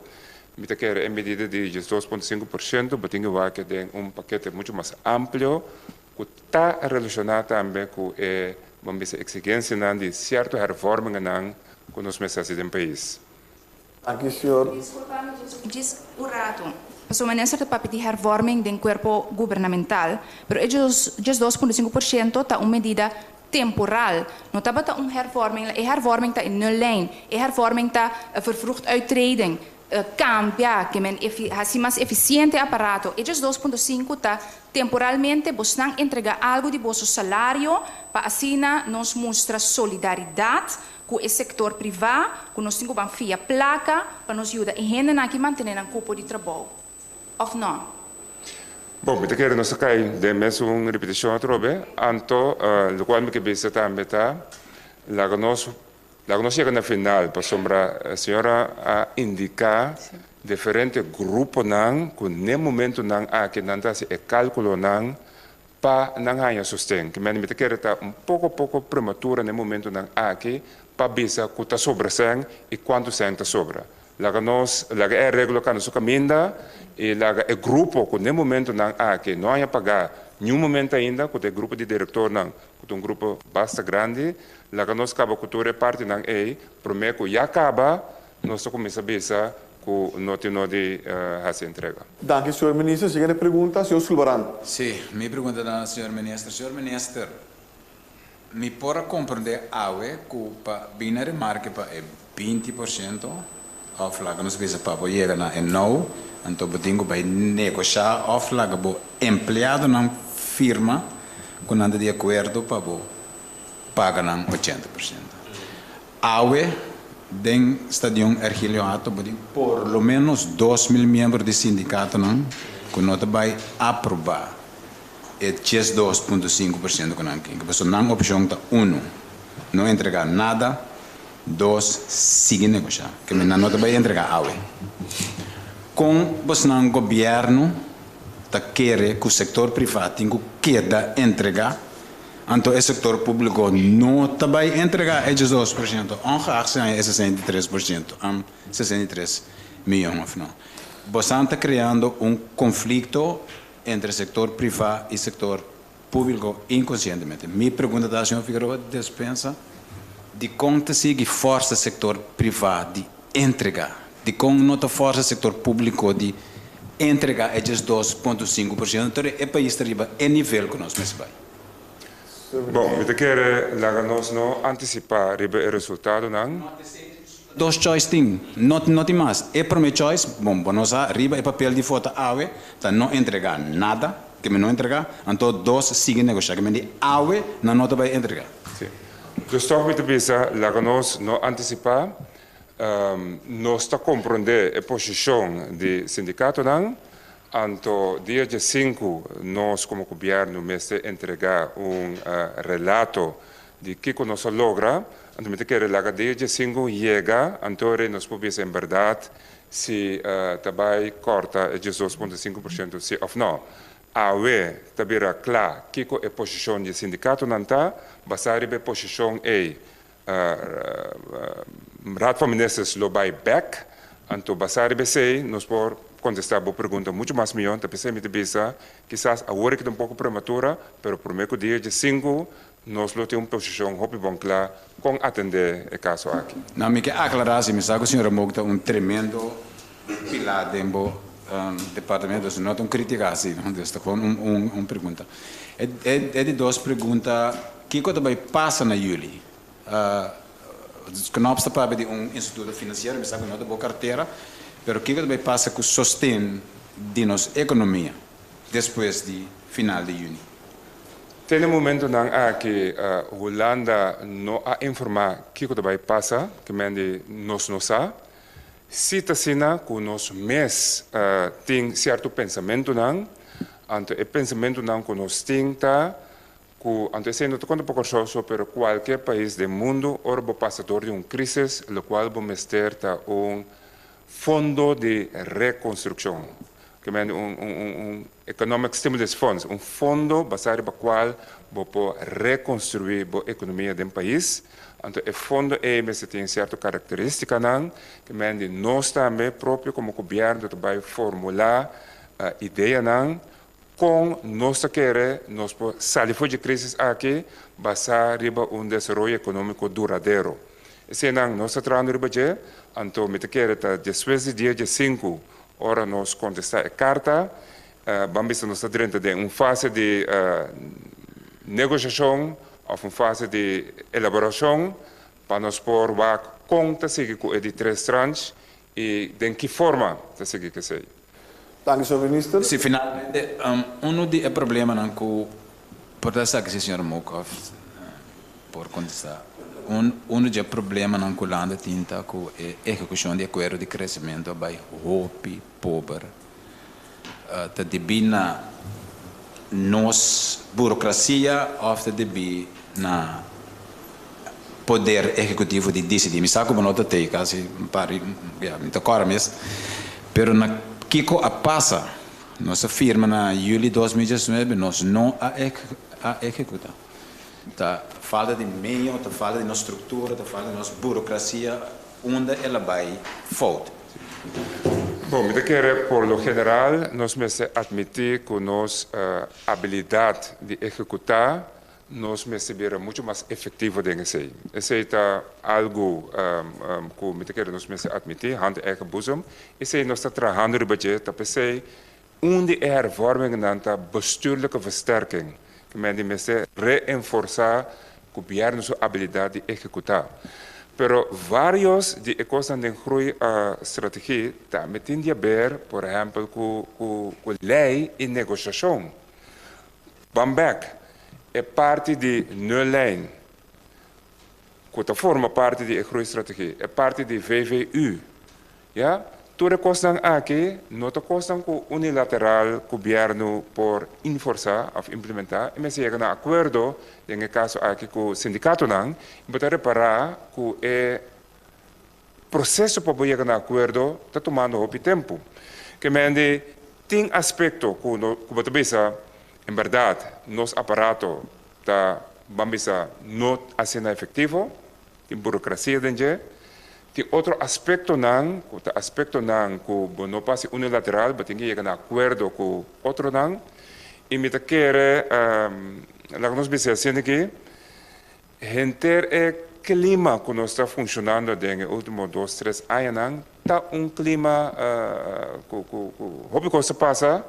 Speaker 3: Mi ta kere e medida di 12,5% bo tin ku wak den un pakete muchu mas amplio ku ta relashoná tambe ku e, ban bisa, eksigensianan di sierto hervormingennan ku nos mester hasi den pais.
Speaker 2: Danki, señor.
Speaker 8: Diskulpa mi djis un ratu. Pasobra minister ta papia di hervorming den kuerpo gubernamental, pero e 12,5% ta un medida temporal. No tabata un hervorming, e hervorming ta e nullijn, e hervorming ta vervroegd uittreden, kambia, ke men hasi mas efisiente aparato. E 12,5 ta temporalmente bosnan entregá algu di boso salario pa asina nos mustra solidaridat ku e sektor privá, ku nos tin ku ban fia plaka pa nos yuda e hendenan aki mantené nan kupo di trabou. Òf nò?
Speaker 3: Bon, mi ta kere nos a kai den mesun ripitishon atrobe, anto lokual mi ke bisa tambe ta laga nos laga nos yega na final pasobra e señora a indiká diferente gruponan ku n'e momentunan aki nan ta hasi e kalkulonan pa nan haña sosten. Ke mende mi ta kere ta un poko poko prematura n'e momentunan aki pa bisa ku ta sobra sèn i kuantu sèn ta sobra. Laga nos laga e areglo kanda su kaminda i laga e grupo ku n'e momentunan aki no haña pagá niun momento ainda, ku ta e grupo di direktornan ku ta un grupo basta grandi, laga nos kaba ku tur e partinan ei promé ku ya kaba nos ta kuminsá bisa ku no tin no di hasi entrega.
Speaker 2: Danki, señor Minister. Siguiente pregunta, señor Sulvaran.
Speaker 9: Sí, mi pregunta ta na señor Minister. Señor Minister, mi por a comprende awe cu pa bin na remarke pa e 20% of laga nos bisa pa bo yega na e nou, anto bo tin cu bay negosha of laga bo empleadonan firma cu nan ta di acuerdo pa bo paga nan 80%. Awe den Stadion Ergilio Hato bo tin por lo menos 2000 miembro di sindicatonan cu no ta bay aproba e 12,5% cu nan kin. Pasobra nan opcion ta uno, no entrega nada, dos, sigui negosha. Ke men nan no ta bay entrega awe. Con bosnan gobierno ta kere cu sector priva tin cu keda entrega, anto e sector publico no ta bay entrega e 12%, ongeacht si haña e 63%, 63 miyon of no? Bosan ta creando un conflicto entre sector priva y sector publico inconscientemente. Mi pregunta ta, señor Figueroa Dispensa, di con ta sigui forsa sector priva di entrega, di con no ta forsa sector publico di entrega e 2,5%, e pais ta riba e nivel cu nos mester bay?
Speaker 3: Bon, mi ta kere laga nos no anticipá riba e resultadonan.
Speaker 9: Dos choice tin, no, no tin mas. E prome choice, bon, bo nos a riba e papel di vota awe, ta no entrega nada, ke men no entrega, anto dos, sigui negosha, ke men di awe nan no ta bay entrega.
Speaker 3: Si. Dus toch mi ta bisa, laga nos no anticipá, nos ta comprende e posicion di sindicatonan, anto dia 5 nos como gobierno mester entrega un relato di kiko nos a logra, anto mi ta kere laga dia 5 yega, anto nos por bisa en berdad si ta bay corta e 2,5% si of no. Awe ta bira kla kiko e posicion di sindicatonan ta, basá riba e posicion ei, Raad van Ministers lo bay back, anto basá riba esei nos por contestá bo pregunta mucho mas mihó. Ta p'esei mi ta bisa, kisas awor ta un poko prematura, pero promé ku dia 5 nos lo tin un posicion hopi bon kla kon atendé e kaso aki.
Speaker 9: No, mi ke aklará, si mi sa ku señora Mok ta un tremendo pilar den bo departamento, no ta un krítika asina, no? Dus ta gewoon un pregunta. E di dos pregunta, kiko ta bai pasa na yüli? Knops ta papia di un instituto finansiero, mi sa ku no ta bo kartera, pero kiko ta bai pasa ku sosten di nos ekonomia despues di final di yüni?
Speaker 3: Te na e momentonan aki Hulanda no a informá kiko ta bai pasa, ke men di nos no sa. Si ta asina ku nos mes tin sierto pensamentunan, anto e pensamentunan ku nos tin ta ku, anto esei no ta konta pa Kòrsou so, pero kualke pais den mundu ora bo pasa dor di un krísis, lokual bo mester ta un fondo di rekonstrukshon, ke men di un un Economic Stimulus Funds, un fondo basá riba kual bo por rekonstruí bo ekonomia den pais. Anto e fondo ei mester tin sierto karakterístikanan ke men di nos tambe propio komo gobièrnu ta bai formulá ideanan kon nos ta kere nos por sali for dje krísis aki basá riba un desaroyo ekonómiko duradero. Eseinan nos ta trahando riba dje, anto mi ta kere ta despues di dia dje sinku Ora nos kontestá e karta, ban bisa nos ta drenta den un fase di negoshashon òf un fase di elaborashon pa nos por wak kon ta sigui ku e di tres tranche i den ki forma ta sigui ku esei.
Speaker 2: Danki, señor Minister.
Speaker 9: Si, finalmente, unu di e problemanan ku por ta esaki si señor Mokhoff por kontestá. Un unu dje problemanan ku Hulanda tin ta ku e ehekushon di akuerdo di kresementu a bai hopi pober. Ta debí na nos burokrasia òf ta debí na poder ehekutivo di disidí? Mi sa ku bo no ta tei kasi un par di, ya, mi ta kòrda mes, pero na kiko a pasa? Nos a firma na yüli 2019, nos no a a ehekutá. Ta falta di medio, ta falta di nos struktura, ta falta di nos burokrasia unda el a bai fout.
Speaker 3: Bon, mi ta kere por lo general nos mester atmití ku nos abilidat di ehekutá nos mester bira muchu mas efektivo den esei. Esei ta algu ku mi ta kere nos mester atmití, hand in eigen boezem. Esei nos ta trahando riba dje, ta p'esei Un di e hervormingennan ta bestuurlijke versterking, ke men di mester reenforsá gobièrnu su abilidat di ehekutá. Pero vários di e kosnan den groei strategie tambe tin di haber, por ehèmpel, ku ku lei i negoshashon. Ban bèk, e parti di nullijn ku ta forma parti di e groeistrategie, e parti di VVU, Ya, tur e kosnan aki no ta kosnan ku unilateral gobièrnu por inforsá òf implementá, e mester yega na akuerdo, den e kaso aki ku sindikatonan, i bo ta repará ku e proseso pa bo yega na akuerdo ta tumando hopi tempu. Ke mende tin aspekto ku no ku bo ta bisa, en bèrdat nos aparato ta ban bisa no asina efektivo, Tin burokrasia den dje. Tin otro aspektonan ku ta aspektonan ku bo no por hasi unilateral, bo tin ke yega na akuerdo ku otronan. I mi ta kere, laga nos bisa asina aki, henter e klima ku nos ta funshonando den e ultimo dos, tres añanan ta un klima ku ku hopi kos ta pasa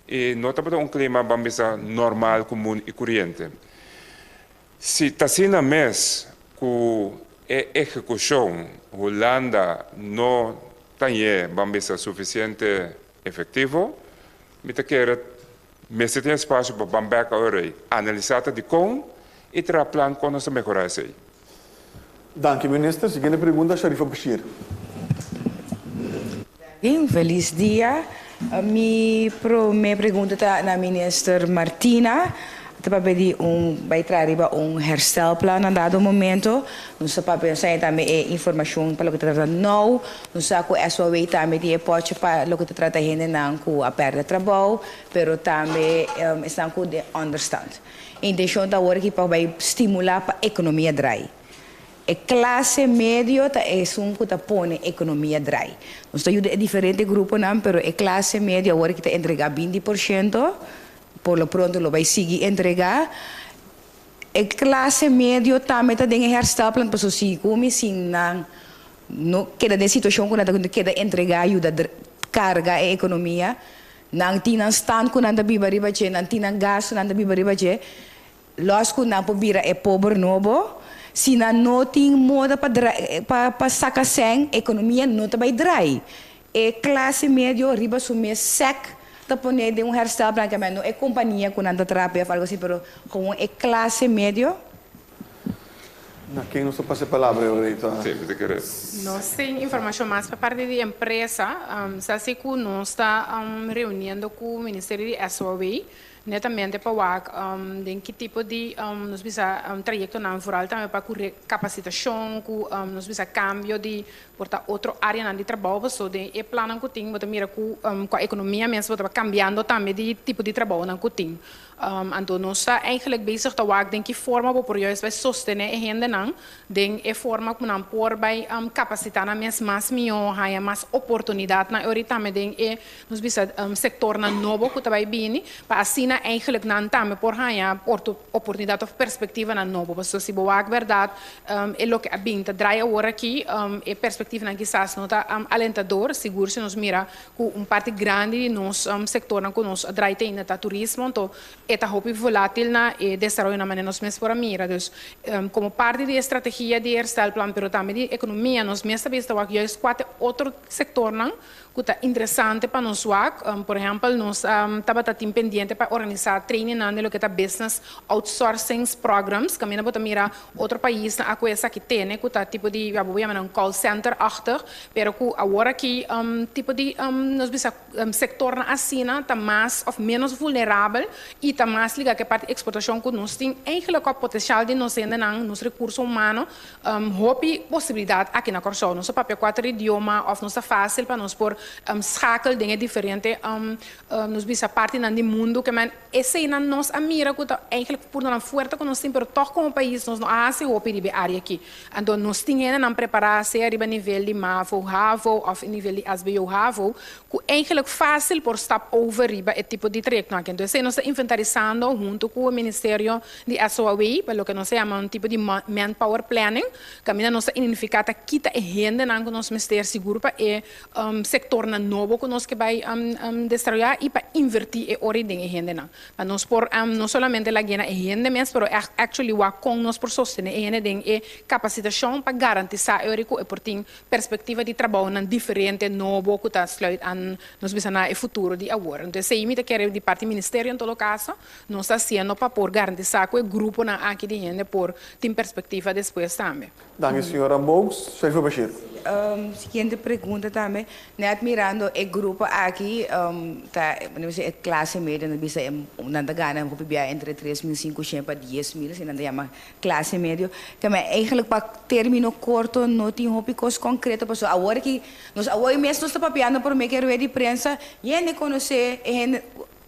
Speaker 3: i no tabata un klima, ban bisa, normal, komun i kuriente. Si ta asina mes ku e ehekushon Hulanda no ta ñe ban bisa sufisiente efektivo, mi ta kere mester tin espasio pa ban bek awor ei, analisá ta dikon i traha plan kon nos ta mehorá esei.
Speaker 2: Danki Minister. Siguiente pregunta Sharifa Bashir.
Speaker 10: Un felis dia. Mi prome pregunta ta na Minister Martina. Ta papia di un bai traha riba un herstelplan na dado momento. Nos ta papia nos haña tambe e informashon pa loke ta trata nou. Nos sa ku SOAW tambe tin e pòchi pa loke ta trata hendenan ku a pèrdè trabou, pero tambe esnan ku den ònderstand. E intenshon ta awor aki pa bai stimulá pa ekonomia drai. E klase medio ta esun ku ta pone ekonomia drai. Nos ta yuda e diferente gruponan, pero e klase medio awor ki ta entregá 20%, por lo pronto lo bai sigui entregá. E klase medio tambe ta den e herstelplan pasobra si ku mi sin nan no keda den situashon ku nan ta keda entregá yuda karga e ekonomia, nan tin nan stand ku nan ta biba riba dje, nan tin nan gastu nan ta biba riba dje. Los ku nan por bira e pober nobo, si nan no tin moda pa pa pa saka sèn, ekonomia no ta bai drai. E klase medio riba su mes sèk ta pone den un herstelplan ke men no e kompania ku nan ta traha p'e of algo asi pero gewoon e klase medio.
Speaker 2: Na ken nos ta pasa e palabra e ora ei ta?
Speaker 3: Sí, mi ta kere.
Speaker 5: Nos tin informashon mas pa parti di empresa. Sa si ku nos ta reuniendo ku Ministerio di SOAW netamente pa wak den ki tipo di nos bisa trayektonan vooral tambe pa ku rekapasitashon ku nos bisa kambio di Por ta otro áreanan di trabou paso den e plannan ku tin bo ta mira ku kua ekonomia mes bo ta kambiando tambe di tipo di trabounan ku tin. Anto nos ta eigenlijk bezig ta wak den ki forma bo por juist bai sostené e hendenan den e forma ku nan por bai kapasitá nan mes mas mihó, haña mas oportunidatnan e ora tambe den e nos bisa sektornan nobo ku ta bai bini pa asina eigenlijk nan tambe por haña oportunidat òf perspektivanan nobo. Pasobra si bo wak bèrdat E loke a bin ta draai awor aki, e perspectivanan kisas no ta alentador, sigur si nos mira cu un parti grandi di nos sectornan cu nos a draai te ainda ta turismo, anto e ta hopi volatil na e desaroyonan manera nos mes por a mira. Dus, como parti di e strategia di e herstelplan, pero tambe di economia, nos mes ta bisa ta wak juist cua ta e otro sectornan cu ta interesante pa nos wak. Por ehempel, nos tabata tin pendiente pa organisa trainingnan den loke ta business outsourcings programs, caminda bo ta mira otro paisnan a cu esaki tene, cu ta tipo di, ya bo por yama nan call center-achtig, pero cu awor aki tipo di, nos bisa, sectornan asina ta mas of menos vulnerabel y ta mas liga cu e parti exportacion cu nos tin eigenlijk cu potencial di nos hendenan, nos recurso humano, Hopi posibilidat aki na Kòrsou. Nos ta papia kuater idioma òf nos ta fásil pa nos por schakel den e diferente nos bisa partinan di mundu. Ke men eseinan nos a mira ku ta eigenlijk puntonan fuerte ku nos tin pero tòg komo pais nos no a hasi hopi riba e área aki. Anto nos tin hendenan prepará sea riba nivel di mavo, havo òf e nivel di sbo, havo ku eigenlijk fásil por stap over riba e tipo di trayektonan aki. Anto esei nos ta inventarisando huntu ku e ministerio di SOAW, pa loke nos ta yama un tipo di manpower planning, kaminda nos ta identifiká ta kita e hendenan ku nos mester sigur pa e sektornan nobo ku nos ke bai desaroyá i pa invertí e ora den e hendenan. Pa nos por no solamente lag'é na e hende mes, pero actually wak kon nos por sostené e hende den e kapasitashon pa garantisá e ora ku e por tin perspektiva di trabounan diferente, nobo ku ta sluit aan nos bisa na e futuro di awor. Entonces esei mi ta kere di parti ministerio en todo kaso. Nos ta haciendo pa por garantisa cu e gruponan aki di hende por tin perspectiva despues tambe.
Speaker 2: Danki señora Bogues. Sharifa Bashir.
Speaker 10: Siguiente pregunta tambe, net mirando e grupo aki ta bo bisa e clase medio nan ta bisa nan ta gana hopi bia entre 3500 pa 10,000 asina nan ta yama clase medio, ta me eigenlijk pa termino corto no tin hopi cos concreto pasobra awor aki nos awor mes nos ta papiando prome ke rueda di prensa hende conoce e hende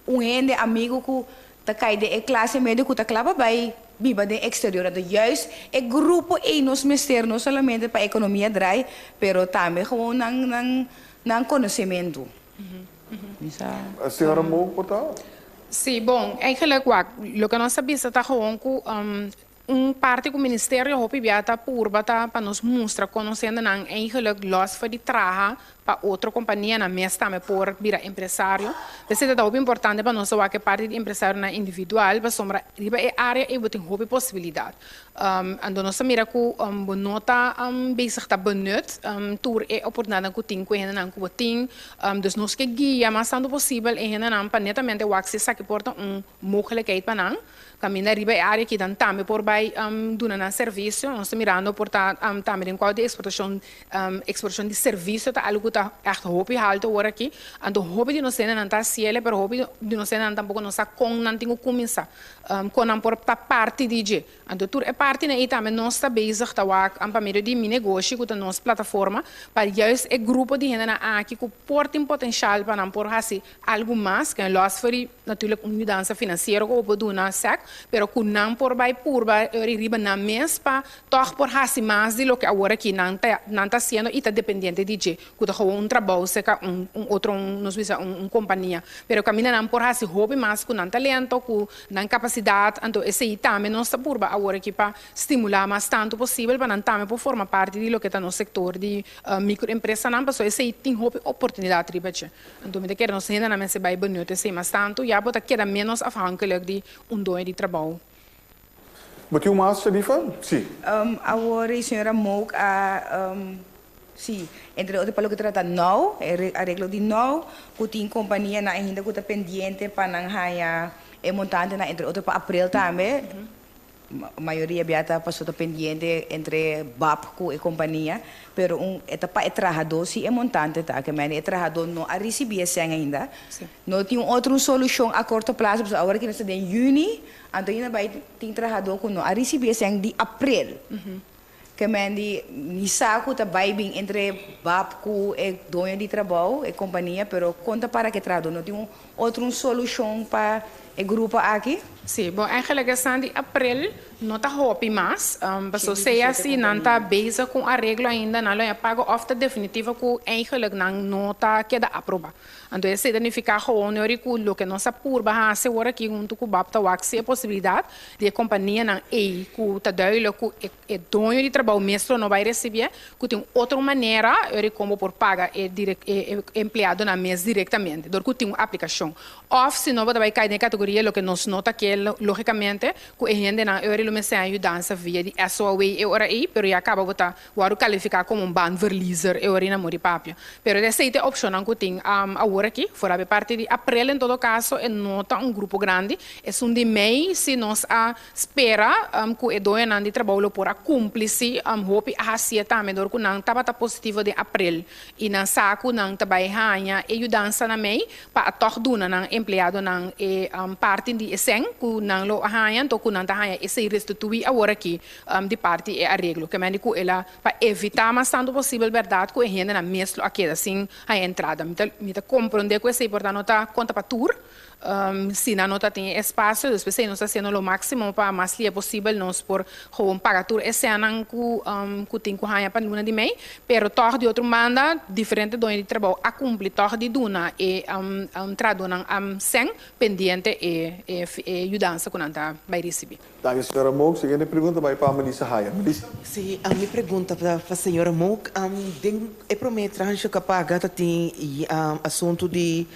Speaker 10: Un hende amigu ku ta kai den e klase medio ku ta kla pa bai biba den eksterior. Anto juist e grupo ei nos mester no solamente pa ekonomia drai, pero tambe gewoon nan nan nan konosementu. Mi sa.
Speaker 2: Señora Mo por ta?
Speaker 5: Sí, bon, eigenlijk wak, loke nos ta bisa ta gewoon ku Un parti ku ministerio hopi bia ta purba ta pa nos mustra kon nos hendenan eigenlijk los for di traha pa otro kompanianan mes tambe por bira empresario. P'esei ta hopi importante pa nos ta wak e parti di empresarionan individual pasobra riba e área ei bo tin hopi posibilidat. Anto nos ta mira ku bo no ta bezig ta benut tur e oportunidatnan ku tin ku e hendenan ku bo tin. Dus nos ke guia mas tantu posibel e hendenan pa netamente wak si esaki por ta un mogelijkheid pa nan. Kaminda riba e área aki nan tambe por bai duna nan servisio. Nos ta mirando por ta tambe den kual di eksportashon, eksportashon di servisio ta algu ku ta ègt hopi haltu awor aki. Anto hopi di nos hendenan ta hasiel, pero hopi di nos hendenan tampoko no sa kon nan tin ku kuminsá, kon nan por ta parti di dje. Anto tur e partinan ei tambe nos ta bezig ta wak pa medio di Mi Negoshi ku ta nos plataforma pa juist e grupo di hendenan aki ku por tin potenshal pa nan por hasi algu mas, ke los for di natuurlijk un yudansa finansiero ku bo por duna sèk, pero ku nan por bai purba riba nan mes pa tòg por hasi mas di loke awor aki nan ta nan ta hasiendo i ta dependiente di dje, ku ta gewoon un trabou serka un un otro un nos bisa un un kompania. Pero kaminda nan por hasi hopi mas ku nan talento, ku nan kapasidat, anto esei tambe nos ta purba awor aki pa stimulá mas tantu posibel pa nan tambe por forma parti di loke ta nos sektor di mikroempresanan, pasobra esei tin hopi oportunidat riba dje. Anto mi ta kere nos hendenan mester bai benut esei mas tantu, ya bo ta keda ménos afhankelijk di un doño di trabou.
Speaker 2: Bo tin un mas, Sharifa? Sí.
Speaker 10: Awor e señora Mook a Si, entre otro pa loke trata now, e areglo di now, ku tin kompanianan ainda ku ta pendiente pa nan haña e montantenan, entre otro pa aprel tambe. Mayoria bia ta paso ta pendiente entre bap ku e kompania, pero un e ta pa e trahadó si e montante ta, ke mende e trahadó no a risibí e sèn ainda. No tin un otro solushon a korto plaso, pasobra awor aki nos ta den yüni, anto ainda bai tin trahadó ku no a risibí e sèn di aprel. Ke men di mi sa ku ta bai bin entre bap ku e doño di trabou, e kompania, pero kon ta para ku e trahadó? No tin un otro un solushon pa e grupo aki?
Speaker 5: Sí, bon, eigenlijk esnan di aprel no ta hopi mas, paso sea si nan ta bezig ku un areglo ainda nan lo a paga òf ta definitivo ku eigenlijk nan no ta keda aproba. Anto esei ta nifiká gewoon ori ku loke nos a purba hasi awor aki huntu ku bap ta wak si e posibilidat di e kompanianan ei ku ta duidelijk ku e e doño di trabou mes lo no bai resibié, ku tin otro manera ori kon bo por paga e direk e empleadonan mes direktamente dor ku tin un aplikashon. Òf si no bo ta bai kai den e kategoria loke nos no ta ke lógikamente ku e hendenan ori lo mester haña yudansa via di SOAW e ora ei, pero ya kaba bo ta wòrdu kalifiká komo un baanverliezer e ora ei na muri papia. Pero esei ta e opshonnan ku tin awor aki. Foral e parti di aprel en todo kaso e no ta un grupo grandi. Esun di mei si nos a spera ku e doñonan di trabou lo por a kumpli si hopi a hasié tambe dor ku nan tabata positivo den aprel i nan sa ku nan ta bai haña e yudansa na mei pa a tòg duna nan empleadonan e parti di e sèn ku nan lo a haña anto ku nan ta haña esei restituí awor aki di parti e areglo. Ke mende ku el a pa evitá mas tantu posibel bèrdat ku e hendenan mes lo a keda sin haña entrada. Mi ta mi ta komprondé ku esei por ta no ta konta pa tur, si nan no ta tin e espasio, dus p'esei nos ta hasiendo lo máksimo pa mas lia posibel nos por gewoon paga tur e sènnan ku ku tin ku haña pa luna di mei. Pero tòg di otro banda diferente doño di trabou a kumpli tòg di duna e trahadónan sèn pendiente e e yudansa ku nan ta bai risibí.
Speaker 2: Danki señora Mook. Siguiente pregunta bai pa Melissa Haya. Melissa.
Speaker 4: Si, mi pregunta ta pa señora Mook. Den e prome tranche ku a paga ta tin asuntu di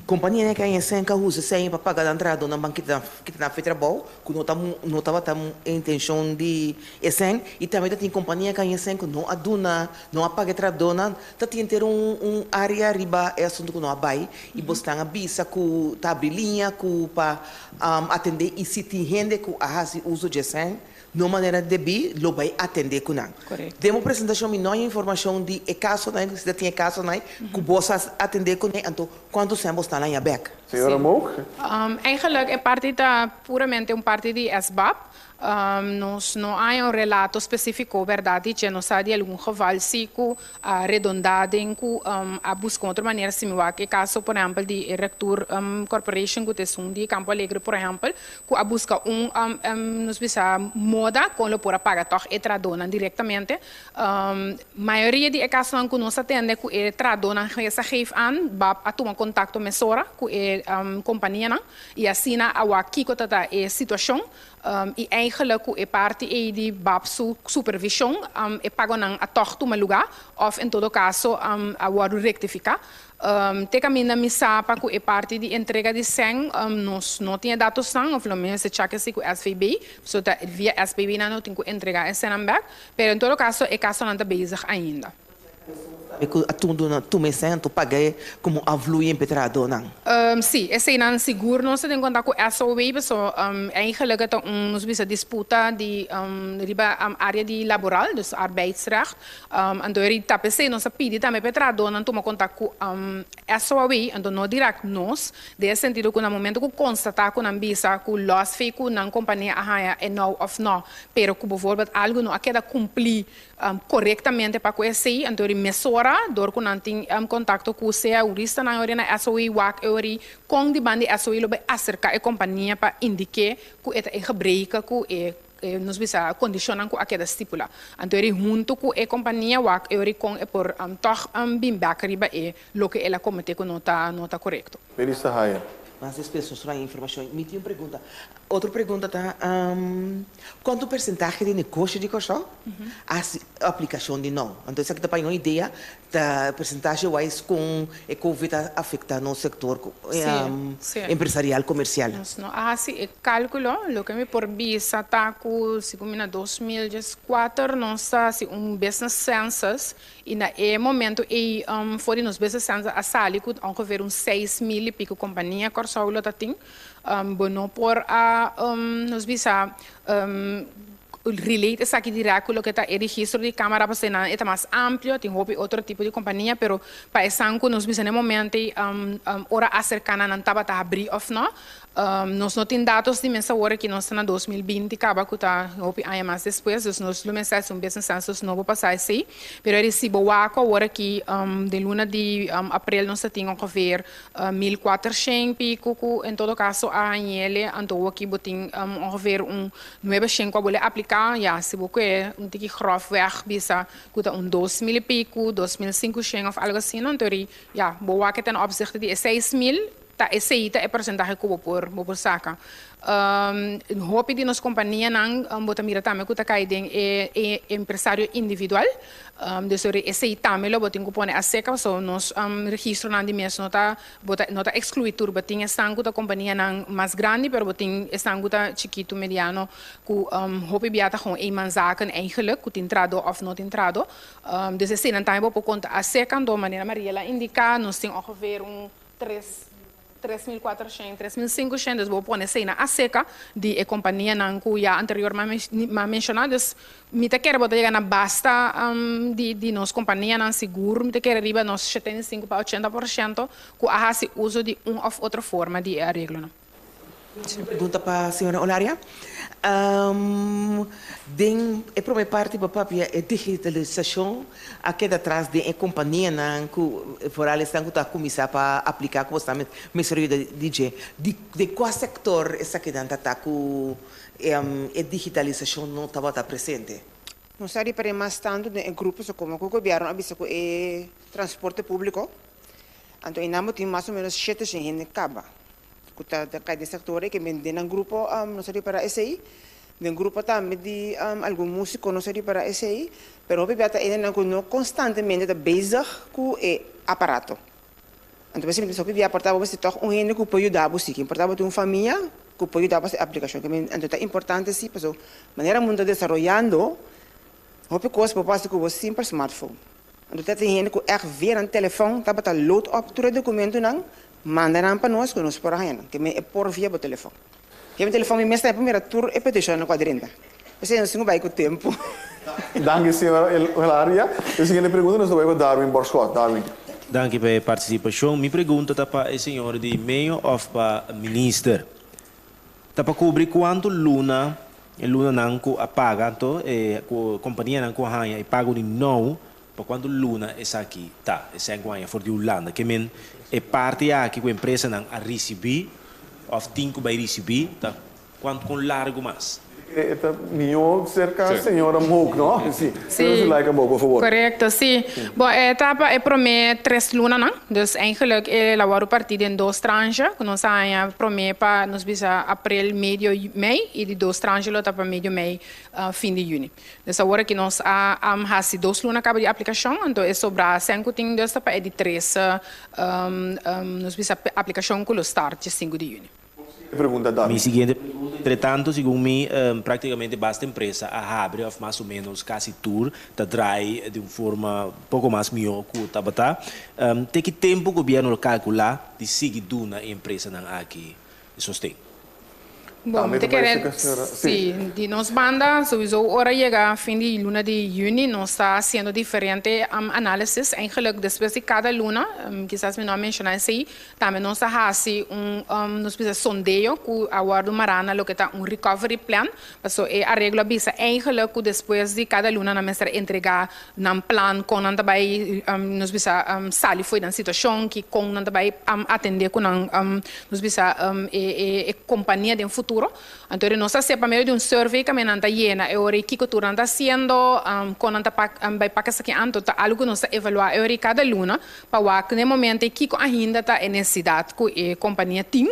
Speaker 4: kompanianan ku a haña sèn ku a usa sèn pa paga nan trahadónan ban kita kita nan fe trabou ku no ta no tabata e intenshon di e sèn i tambe ta tin kompania ku a haña sèn ku no a duna no a paga e trahadónan. Ta tin henter un un área riba e asuntu ku no a bai i bosnan a bisa ku ta abri liña ku pa Atendé i si tin hende ku a hasi uso dje sèn no manera debí, lo bai atendé ku nan. Den bo presentashon mi no haña informashon di e kasonan, si ta tin e kasonan ku bo sa atendé kuné, anto kuantu sèn bo stan haña bèk?
Speaker 2: Señora Mook.
Speaker 5: Eigenlijk e parti ta puramente un parti di SBAP. Nos no haña un relato spesífiko bèrdat di dje, nos sa di algun geval si ku a redondá den ku a buska un otro manera si mi wak e kaso por ehèmpel di e Rectour Corporation ku ta esun di Campo Alegre por ehèmpel ku a buska un nos bisa moda kon lo por a paga tòg e trahadónan direktamente. Mayoria di e kasonan ku nos a tende ku e trahadónan a geef aan bab a tuma kontakto mesora ku e kompanianan i asina a wak kiko ta ta e situashon. I eigenlijk ku e parti ei di bab su supervishon e pagonan a tòg tuma lugá òf en todo kaso a wòrdu rektifiká. Te kaminda mi sa pa ku e parti di entrega di sèn nos no tin e datosnan òf lo mester chak esei ku SVB, pasobra ta via SVB nan no tin ku entregá e sènnan bèk, pero en todo kaso e kasonan ta bezig ainda.
Speaker 4: E ku a tuma tuma e sèn anto paga e komo afvloeiing pa e trahadónan.
Speaker 5: Sí, eseinan sigur nos ta den konta ku SOW paso eigenlijk e ta un nos bisa disputa di riba área di laboral, dus arbeidsrecht. Anto eri ta p'esei nos a pidi tambe pa e trahadónan tuma kontak ku SOW, anto no dirèkt nos, den e sentido ku na momento ku konstatá ku nan bisa ku lòs fei ku nan kompania a haña e nò òf nò, pero ku bijvoorbeeld algu no a keda kumplí Korektamente pa ku esei, anto ori mesora dor ku nan tin kontakto ku sea huristanan ori na SOE wak e ori kon di banda di SOE lo bai aserká e kompania pa indiké ku e ta e gebreke ku e nos bisa kondishonnan ku a keda stipulá. Anto ori huntu ku e kompania wak e ori kon e por tòg bin bèk riba e loke el a kometé ku no ta no ta korekto.
Speaker 2: Melissa Hayer.
Speaker 4: Mas despues nos trae informashon. Mi tin un pregunta. Otro pregunta ta, Kuantu persentahe di negoshi di Kòrsou a hasi aplikashon di nou? Anto esaki ta pa un idea ta persentahe wise kon e covid a afekta nos sektor empresarial komersial.
Speaker 5: Nos no a hasi e kálkulo. Loke mi por bisa ta ku segun mi na 2014 nos a hasi un business census i na e momento ei for di nos business census a sali ku ongeveer un 6000 i piko kompania Kòrsou lo ta tin. Bo no por a nos bisa relate esaki direct ku loke ta e registro di Kámara pasobra nan e ta mas amplio, tin hopi otro tipo di kompania, pero pa esan ku nos bisa na e momento ei ora aserká nan nan tabata habrí òf no. Nos no tin datos di mes awor aki, nos ta na 2020 kaba ku ta hopi aña mas despues, dus nos lo mester hasi un business census nobo pa sa esei. Pero e resibo wak awor aki den luna di aprel nos ta tin ongeveer 1400 pico cu en todo caso a hañele, anto awoki bo tin ongeveer un 900 cu a bole aplica, ya si bo kue un tiki grofweg bisa cu ta un 2000 y pico, 2500 of algo asina, anto ri ya bo wak ten opzichte di e 6000 ta esey ta e porcentahe cu bo por saca. Hopi di nos companianan bo ta mira tambe cu ta cay den e empresario individual. Dus esey tambe lo bo tin cu pone acerca, so nos registronan di mes no ta exclui tur. Bo tin esnan cu ta companianan mas grandi, pero bo tin esnan cu ta chikito, mediano, cu hopi bia ta gewoon eenmanszaken eigenlijk, cu tin trahado of no tin trahado. Dus esey nan tambe bo por conta acerca, anto manera Mariela indica, nos tin ongeveer un 3 3.400, 3.500, dus bo pone esey na acerca di e companianan cu ya anterior m'a menciona. Dus mi ta kere bo ta yega na basta di nos companianan sigur, mi ta kere riba nos 75 pa 80% cu a hasi uso di un of otro forma di areglo, no?
Speaker 4: Pregunta pa señora Olaria. Den e prome parti pa papia e digitalisacion a keda atras den e companianan cu vooral esnan cu ta cuminsa pa aplica cu bo mester yuda DJ. Di cua sector esakinan ta cu e digitalisacion no tabata presente?
Speaker 11: Nos a ripará mas tanto den grupo so como cu gobierno a bisa cu e transporte publico. Anto einan bo tin mas o menos 700 hende caba. Cu ta cay den sector cu men den grupo nos a ripará esey. Den grupo tambe di algun musico nos a ripará esey. Pero hopi bia ta hendenan cu no constantemente ta bezig cu e aparato. Anto bes mi hopi bia por ta bo toch un hende cu por yuda bo si. Por ta bo un famia cu por yuda bo e aplicacion. Anto ta importante si, paso manera mundo ta desaroyando, hopi cos por pasa cu bo simpel smartphone. Anto ta tin hende cu echt via nan telefon tabata load up tur e documentonan, manda nan pa nos cu nos por haña nan. Ke men e por via bo telefon. Via mi telefon mi mes ta mira tur e peticion na cuadrinta. Pesey nos tin cu bay cu tempo.
Speaker 2: Dank u, señora Elaria. E siguiente pregunta nos ta bay pa Darwin Borschot. Darwin.
Speaker 12: Dank u pa e participacion. Mi pregunta ta pa e señor di medio of pa minister. Ta pa cubri cuanto luna, e lunanan cu a paga, anto, e companianan cu haña e pago di nou, pa cuanto luna esaki ta, e 5 aña for di Hulanda. Ke men e parti aki cu empresanan a ricibi, of tin cu bay ricibi, ta cuanto con largo mas?
Speaker 2: Ta mihor cerca señora Mook, no? Si.
Speaker 5: Si.
Speaker 2: Like Mook, por fabor.
Speaker 5: Correcto, si. Bon, e etapa e prome 3 luna, no? Dus eigenlijk e la wordo partí den dos tranche, cu nos a prome pa nos bisa april, medio mei, y di dos tranche lo ta pa medio mei, fin di juni. Dus awor cu nos a hasi 2 luna caba di aplicacion, anto e sobra cinco tin dus pa e di tres nos bisa aplicacion cu lo start 5 di juni.
Speaker 2: Pregunta, Darwin.
Speaker 12: Mi siguiente pregunta, entretanto, segun mi, practicamente basta empresa a habri, of mas o menos casi tur, ta draai di un forma poco mas miho cu tabata. Te ki tempo gobierno lo calcula di sigui duna e empresanan aki sosten?
Speaker 5: Bon,
Speaker 2: Tambe
Speaker 5: te
Speaker 2: ta
Speaker 5: kere,
Speaker 2: parece cu señora.
Speaker 5: Si, di nos banda, sowieso ora yega fin di luna di juni, nos ta haciendo diferente análisis. Eigenlijk, despues di cada luna, kisas mi no a menciona esey, tambe nos ta hasi un nos bisa sondeo cu a wordo mara na loke ta un recovery plan. So, e areglo a bisa eigenlijk cu despues di cada luna nan mester entrega nan plan con nan ta bay nos bisa sali for di nan situacion, cu con nan ta bay atende cu nan nos bisa e compania den futuro. Anto, nos a pa medio di un survey cu nan ta yena e ora kico tur nan ta haciendo, con nan ta bay pa esaki, anto ta algo cu nos ta evalua e ora cada luna pa wak na momento kico ainda ta e necesidad cu e compania tin.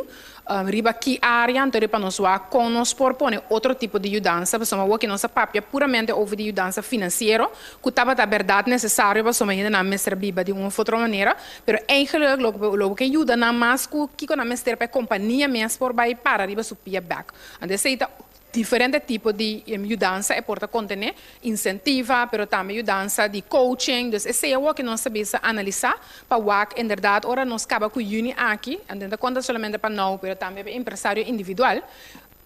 Speaker 5: Riba ki área anto riba nos wak kon nos por pone otro tipo di yudansa, pasobra awor ki nos a papia puramente over di yudansa finansiero, ku tabata bèrdat nesesario pasobra hendenan mester biba di un òf otro manera, pero eigenlijk lo lo bo ke yuda nan mas ku kiko nan mester pa e kompania mes por bai para riba su pia bèk. Anto esei ta Diferente tipo di yudansa e por ta kontené, insentiva, pero tambe yudansa di coaching. Dus esei awor ke nos ta bisa analisá pa wak inderdat ora nos kaba ku yüni aki, anto no ta konta solamente pa nou, pero tambe pa e empresario individual,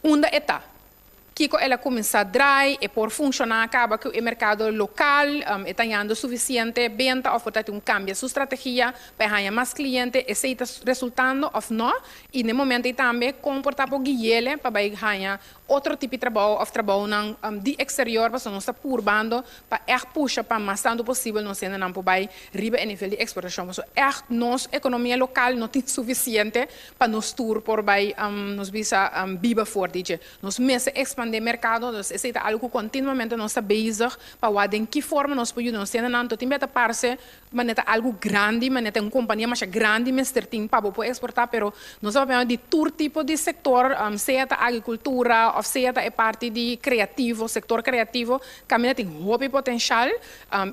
Speaker 5: unda e ta. Kiko el a kuminsá drai, e por funshoná kaba ku e merkado lokal, e ta hañando sufisiente benta òf por ta tin un kambia su strategia pa e haña mas kliente, esei ta resultando òf nò. I n'e momento ei tambe kon por ta por guiele pa bai haña otro tipo di trabou òf trabounan di eksterior pasobra nos ta purbando pa ègt pusha pa mas tantu posibel nos hendenan por bai riba e nivel di eksportashon pasobra ègt nos ekonomia lokal no tin sufisiente pa nos tur por bai nos bisa biba for di dje. Nos mester ekspandé merkado, dus esei ta algu ku kontinuamente nos ta bezig pa wak den ki forma nos por yuda nos hendenan. Tot tin bia ta parse Manera ta algu grandi, manera ta un kompania masha grandi mester tin pa bo por eksportá, pero nos ta papia di tur tipo di sektor, sea ta agrikultura òf sea ta e parti di kreativo, sektor kreativo, kaminda tin hopi potenshal.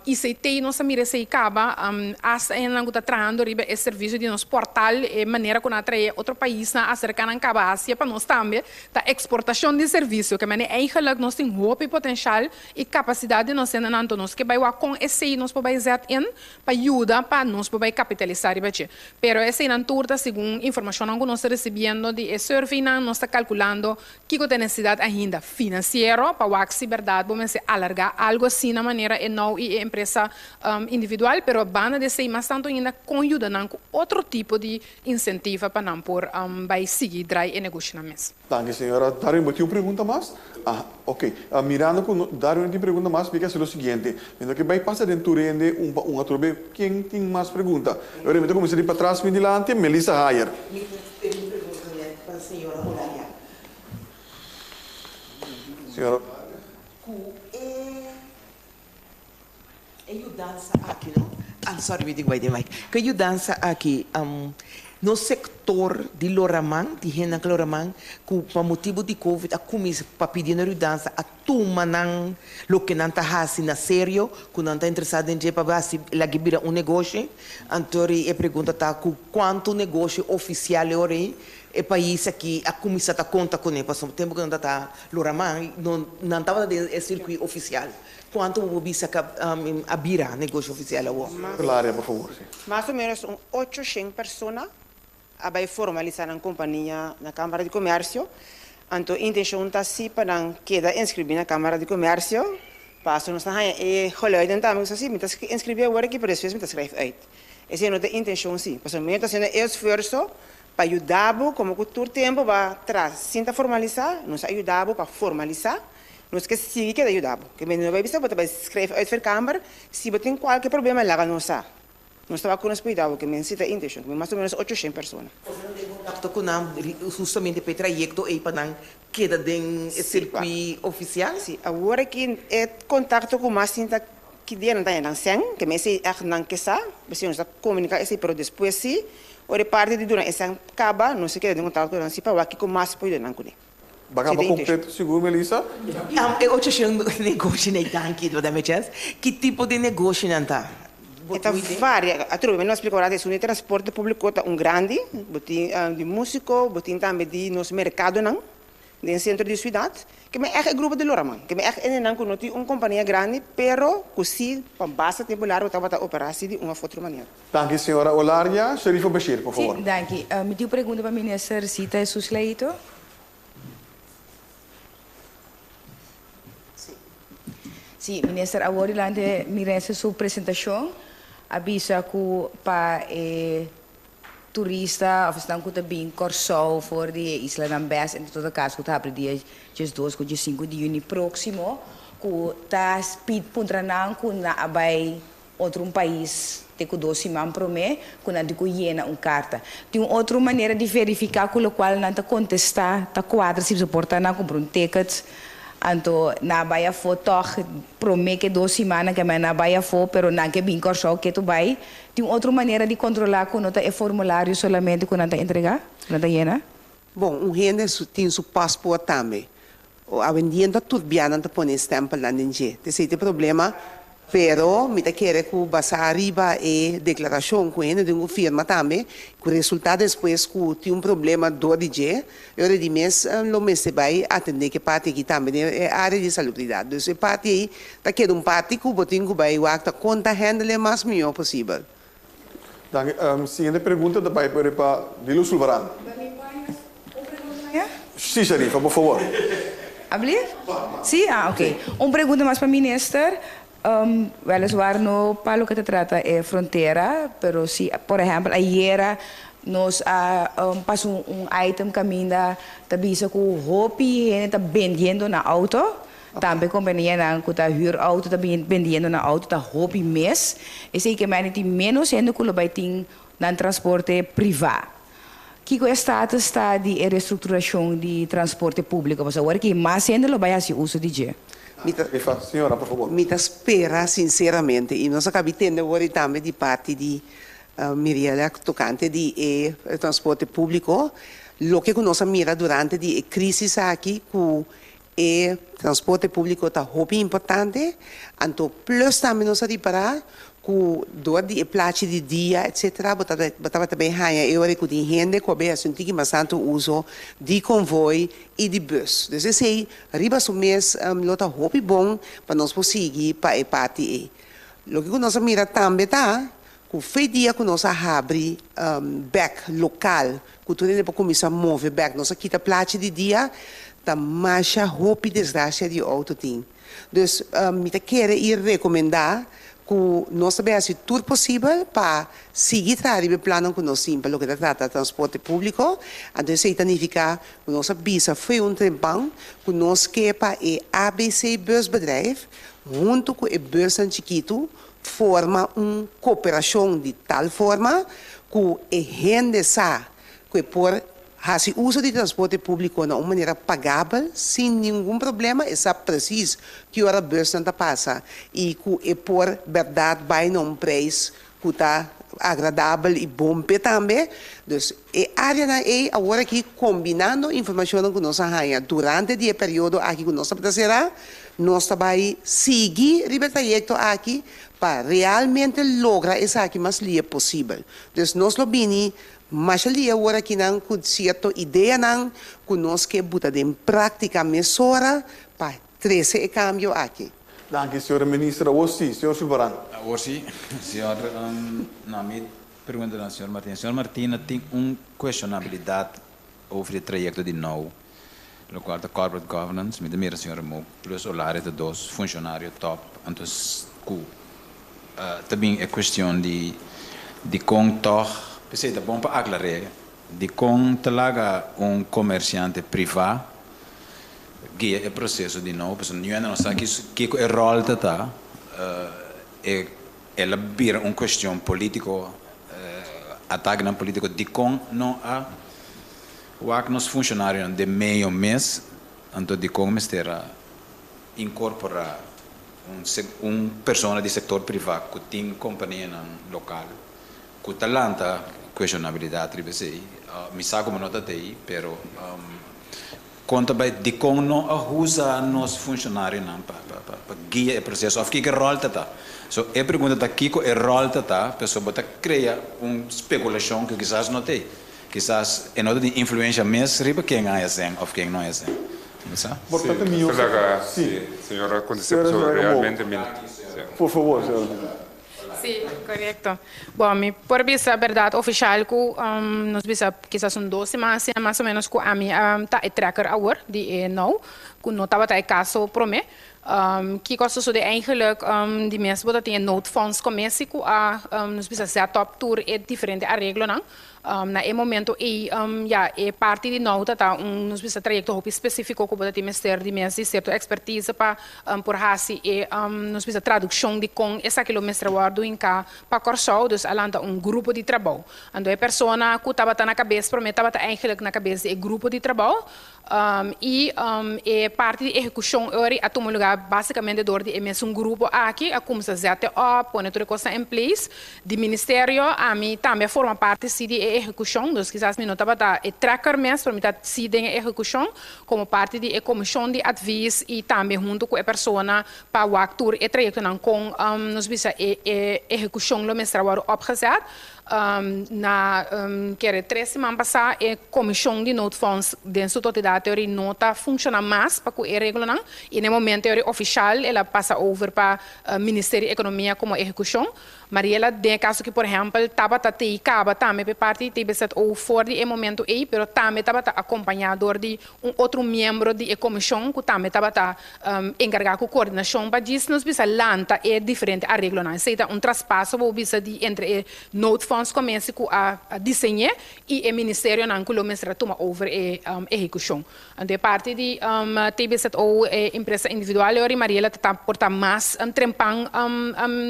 Speaker 5: ICT nos ta mira esei kaba, asta e hendenan ku ta trahando riba e servisio di nos portal, e manera ku nan a trae otro paisnan aserká nan kaba hasia pa nos tambe, ta eksportashon di servisio. Ke manera eigenlik nos tin hopi potenshal E kapasidat di nos hendenan anto nos ke bai wak kon esei nos por bai zet in pa yuda pa nos por bai kapitalisá riba dje. Pero eseinan tur ta segun informashonnan ku nos ta risibiendo di e surveynan, nos ta kalkulando kiko ta e nesesidat ainda finansiero pa wak si bèrdat bo mester alargá algu asina manera e nou i e empresa individual, pero banda di esei mas tantu ainda kon yuda nan ku otro tipo di insentiva pa nan por bai sigui drai e negoshinan mes.
Speaker 2: Danki señora. Dario bo tin un pregunta mas? Ah, ok. Mirando cu Dario no tin pregunta mas, mi ke haci lo siguiente. Mi no ke bay pasa den tur hende un pa un atrobe ken tin mas pregunta. Ahora mi ta cuminsa di patras mi dilanti, Melissa Hayer.
Speaker 6: Mi tin un pregunta net pa señora Olaya.
Speaker 2: Señora.
Speaker 6: Cu e E yudansa aki no, ah sorry mi tin ku bai den mic. Ku e yudansa aki nos sektor di loraman, di hendenan ku loraman ku pa motibu di covid a kuminsa pa pidi nan yudansa a tuma nan loke nan ta hasi na serio ku nan ta interesá den dje pa hasi lag'e bira un negoshi. Anto e pregunta ta ku kuantu negoshi ofisial e ora ei e pais aki a kuminsá ta konta kuné pasobra tempu ku nan ta ta loraman no nan tabata den e sirkuit ofisial. Cuanto bo por bisa cu a bira negoshi oficial awor?
Speaker 2: Claria, por favor. Si.
Speaker 11: Mas o menos un ochoshen persona a bay formalisa nan compania na Camara di Comercio. Anto intencion ta si pa nan keda inscribi na Camara di Comercio. Paso nos ta haya e geluiden tambe cu sa si mi ta inscribi awor aki pero despues mi ta schrijf uit. Esey no ta e intencion si. Pasobra mi ta haciendo e esfuerzo pa yuda bo como cu tur tempo bo a traha sin ta formalisa, nos a yuda bo pa formalisa. Nos ke sigui keda yuda bo. Ke mende no bai bisa bo ta bai skref uitverkamer, si bo tin kualke problema laga nos sa. Nos ta wak ku nos por yuda bo, ke men si ta inteshon, ke men mas o menos ochoshen persona.
Speaker 6: Boso no den kontakto ku nan hustamente pa e trayekto ei pa nan keda den e sirkuí ofisial?
Speaker 11: Si, awor aki e kontakto ku mas tin ta ki dia nan ta haña nan sèn, ke men esei ègt nan ke sa, p'esei nos ta komuniká esei, pero despues si ora e parti di duna e sèn kaba nos ta keda den kontakto ku nan si pa wak kiko mas por yuda nan kuné.
Speaker 2: Ba kaba completo sigur Melissa.
Speaker 6: E ocho negoshi nan danki lo dame chance. Ki tipo di negoshi nan ta?
Speaker 11: E ta varia. Atrobe mi no a splika ora esun di transporte publico ta un grandi, bo tin di musico, bo tin tambe di nos mercadonan den centro di ciudad. Ke men ègt e grupo di Loraman. Ke men ègt hendenan ku no tin un kompania grandi pero ku si pa basta tempu largu tabata operá si di un òf otro manera.
Speaker 2: Danki señora Olaria. Sherifa Bashir, por favor.
Speaker 10: Sí, danki. Mi tin un pregunta pa Minister Zita Jesus Leito. Sí, Minister awor durante mirese su presentacion a bisa cu pa e turista of esnan cu ta bin Corsou for di e islanan bes en todo caso cu ta habri dia diesdos cu diescinco di juni proximo cu ta pid puntra nan cu nan a bay Otro un pais te ku dos siman promé ku nan tin ku yena un karta. Tin un otro manera di verifiká ku lokual nan ta kontestá ta kuadra si por ta nan kumpra un ticket anto nan a bai afó tòg promé ke dos simannan ke nan a bai afó pero nan ke bin Kòrsou ke tu bai. Tin un otro manera di kontrolá ku no ta e formulario solamente ku nan ta entregá, ku nan ta yena?
Speaker 6: Bon, un hende tin su paspoort tambe. Awendia ta tur bia nan ta pone stempelnan den dje. T'esei ta e problema, pero mi ta kere ku basá riba e deklarashon ku hende tin ku firma tambe, ku resultá despues ku tin un problema dor di dje, e ora di mes lo mester bai atendé ku e parti aki tambe den e área di salubridat. Dus e parti ei ta keda un parti ku bo tin ku bai wak ta kon ta handle mas mihó posibel.
Speaker 2: Danki. Siguiente pregunta ta bai pa Lilo Sulvaran. Sí, Sharifa, por favor.
Speaker 10: Alblief? Sí? Ah, oké. Un pregunta mas pa minister. Weliswaar no pa loke ta trata e frontera, pero si, por ehempel, ayera nos a pasa un item kaminda ta bisa ku hopi hende ta bendiendo na auto. Tambe kompanianan ku ta hür outo ta bendiendo nan outo ta hopi mes. Esei ke mende tin ménos hende ku lo bai tin nan transporte privá. Kiko e status ta di e restrukturashon di transporte públiko? Pasobra awor aki mas hende lo bai hasi uso di dje.
Speaker 6: Mi ta
Speaker 2: Efa, señora, por fabor.
Speaker 6: Mi ta spera sinseramente, i nos a kabi tende awor i tambe di parti di Miriela tokante di e transporte públiko, loke ku nos a mira durante di e krísis aki ku E transporte públiko ta hopi importante, anto plus tambe nos a ripará ku dor di e plachi di dia etcetera bo ta bo tabata bay haña e ora ku tin hende ku a bay hasi un tiki mas tantu uso di konvoi i di bus. Dus esei riba su mes lo ta hopi bon pa nos por sigui pa e parti ei. Loke ku nos a mira tambe ta ku fe dia ku nos a habri bèk lokal ku tur hende por kuminsá move bèk, nos a kita plachi di dia, ta masha hopi desgrasia di outo tin. Dus mi ta kere i rekomendá ku nos ta bai hasi tur posibel pa sigui traha riba e plannan ku nos tin pa loke ta trata transporte públiko. Anto esei ta nifiká ku nos a bisa fo'i un trempan ku nos ke pa e ABC Busbedrijf huntu ku e busnan chikitu forma un koperashon di tal forma ku e hende sa ku e por hasi uso di transporte públiko na un manera pagabel sin ningun problema, e sa presis ki ora busnan ta pasa i ku e por bèrdat bai na un preis ku ta agradabel i bon p'e tambe. Dus e áreanan ei awor aki kombinando informashonnan ku nos a haña durante di e periodo aki ku nos tabata será, Nos ta bai sigui riba e trayekto aki pa realmente logra esaki mas lie posibel. Dus nos lo bini masha lie awor akinan ku sierto ideanan ku nos ke buta den práktika mesora pa trese e kambio aki.
Speaker 2: Danki, señora Minister. Awor sí, señor Sulvaran.
Speaker 9: Awor sí, señor. Na mi pregunta na señor Martina. Señor Martina tin un kueshonabilidat Over e trayecto di now, locual ta corporate governance, mi ta mira señor Remou plus Olaria ta dos funcionario top, anto cu ta bin e cuestion di dicon tog, p'esey ta bon pa aclar'e, dicon ta laga un comerciante priva guia e proceso di now, pasobra niun hende no sa kico e rol ta ta, e el a bira un cuestion politico, atakenan politico, dicon no a wak nos funcionarionan den medio mes, anto dicon mester a incorpora un un persona di sector priva cu tin companianan local cu ta lanta cuestionabilidad riba esey, mi sa como no ta tey, pero Kon ta bai dikon no a husa nos funshonarionan pa pa guia e proseso òf kiko e ròl ta ta? So e pregunta ta kiko e ròl ta ta pasobra bo ta krea un spekulashon ku kisas no t'ei. Kisas e no ta tin influensha mes riba ken a hes'en òf ken no a hes'en. Bo sa?
Speaker 2: Por ta mihó
Speaker 3: si. Señora kontest'é pasobra realmente mi.
Speaker 2: Por favor, señora.
Speaker 5: Sí, korekto. Bon, mi por bisa bèrdat ofishal ku nos bisa kisas un dos siman asina mas o ménos ku ami ta e trekker awor di e nou, ku no tabata e kaso promé. Kiko a sosodé eigenlik di mes bo ta tin e noodfondscommissie ku a nos bisa zet op tur e diferente areglonan. Na e momento ei ya e parti di nou ta ta un nos bisa trayekto hopi spesífiko ku bo ta tin mester di mes di sierto ekspertise pa por hasi e nos bisa tradukshon di kon esaki lo mester wòrdu hinká pa Kòrsou. Dus a lanta un grupo di trabou. Anto e persona ku tabata na kabes promé tabata eigentlik na kabes di e grupo di trabou. I e parti di ehekushon ori a tuma lugá básikamente dor di e mesun grupo aki, a kuminsá zèt op, pone tur e kosnan in place. Di ministerio ami tambe a forma parti sí di e ehekushon, dus kisas mi no tabata e trekker mes, pero mi ta sí den e ehekushon komo parti di e komishon di advis i tambe huntu ku e persona pa wak tur e trayektonan kon nos bisa e ehekushon lo mester a wòrdu opgezet. Na kere 3 siman pasá e komishon di noodfonds den su totalidat teori no ta funshoná mas pa ku e reglonan i na e momento teori ofishal el a pasa over pa Ministerio di Ekonomia komo ehekushon. Mariela den e kaso ki por ehèmpel tabata tei kaba tambe pa e parti di TBZO for di e momento ei pero tambe tabata akompañá dor di un otro miembro di e komishon ku tambe tabata enkargá ku koordinashon pa djis nos bisa lanta e diferente areglonan. Esei ta un traspaso bo bisa di entre e noodfondscommissie ku a diseñ'é i e ministerionan ku lo mester a tuma over e ehekushon. Anto e parti di TBZO, e empresa individual e ora Mariela ta por ta mas trempan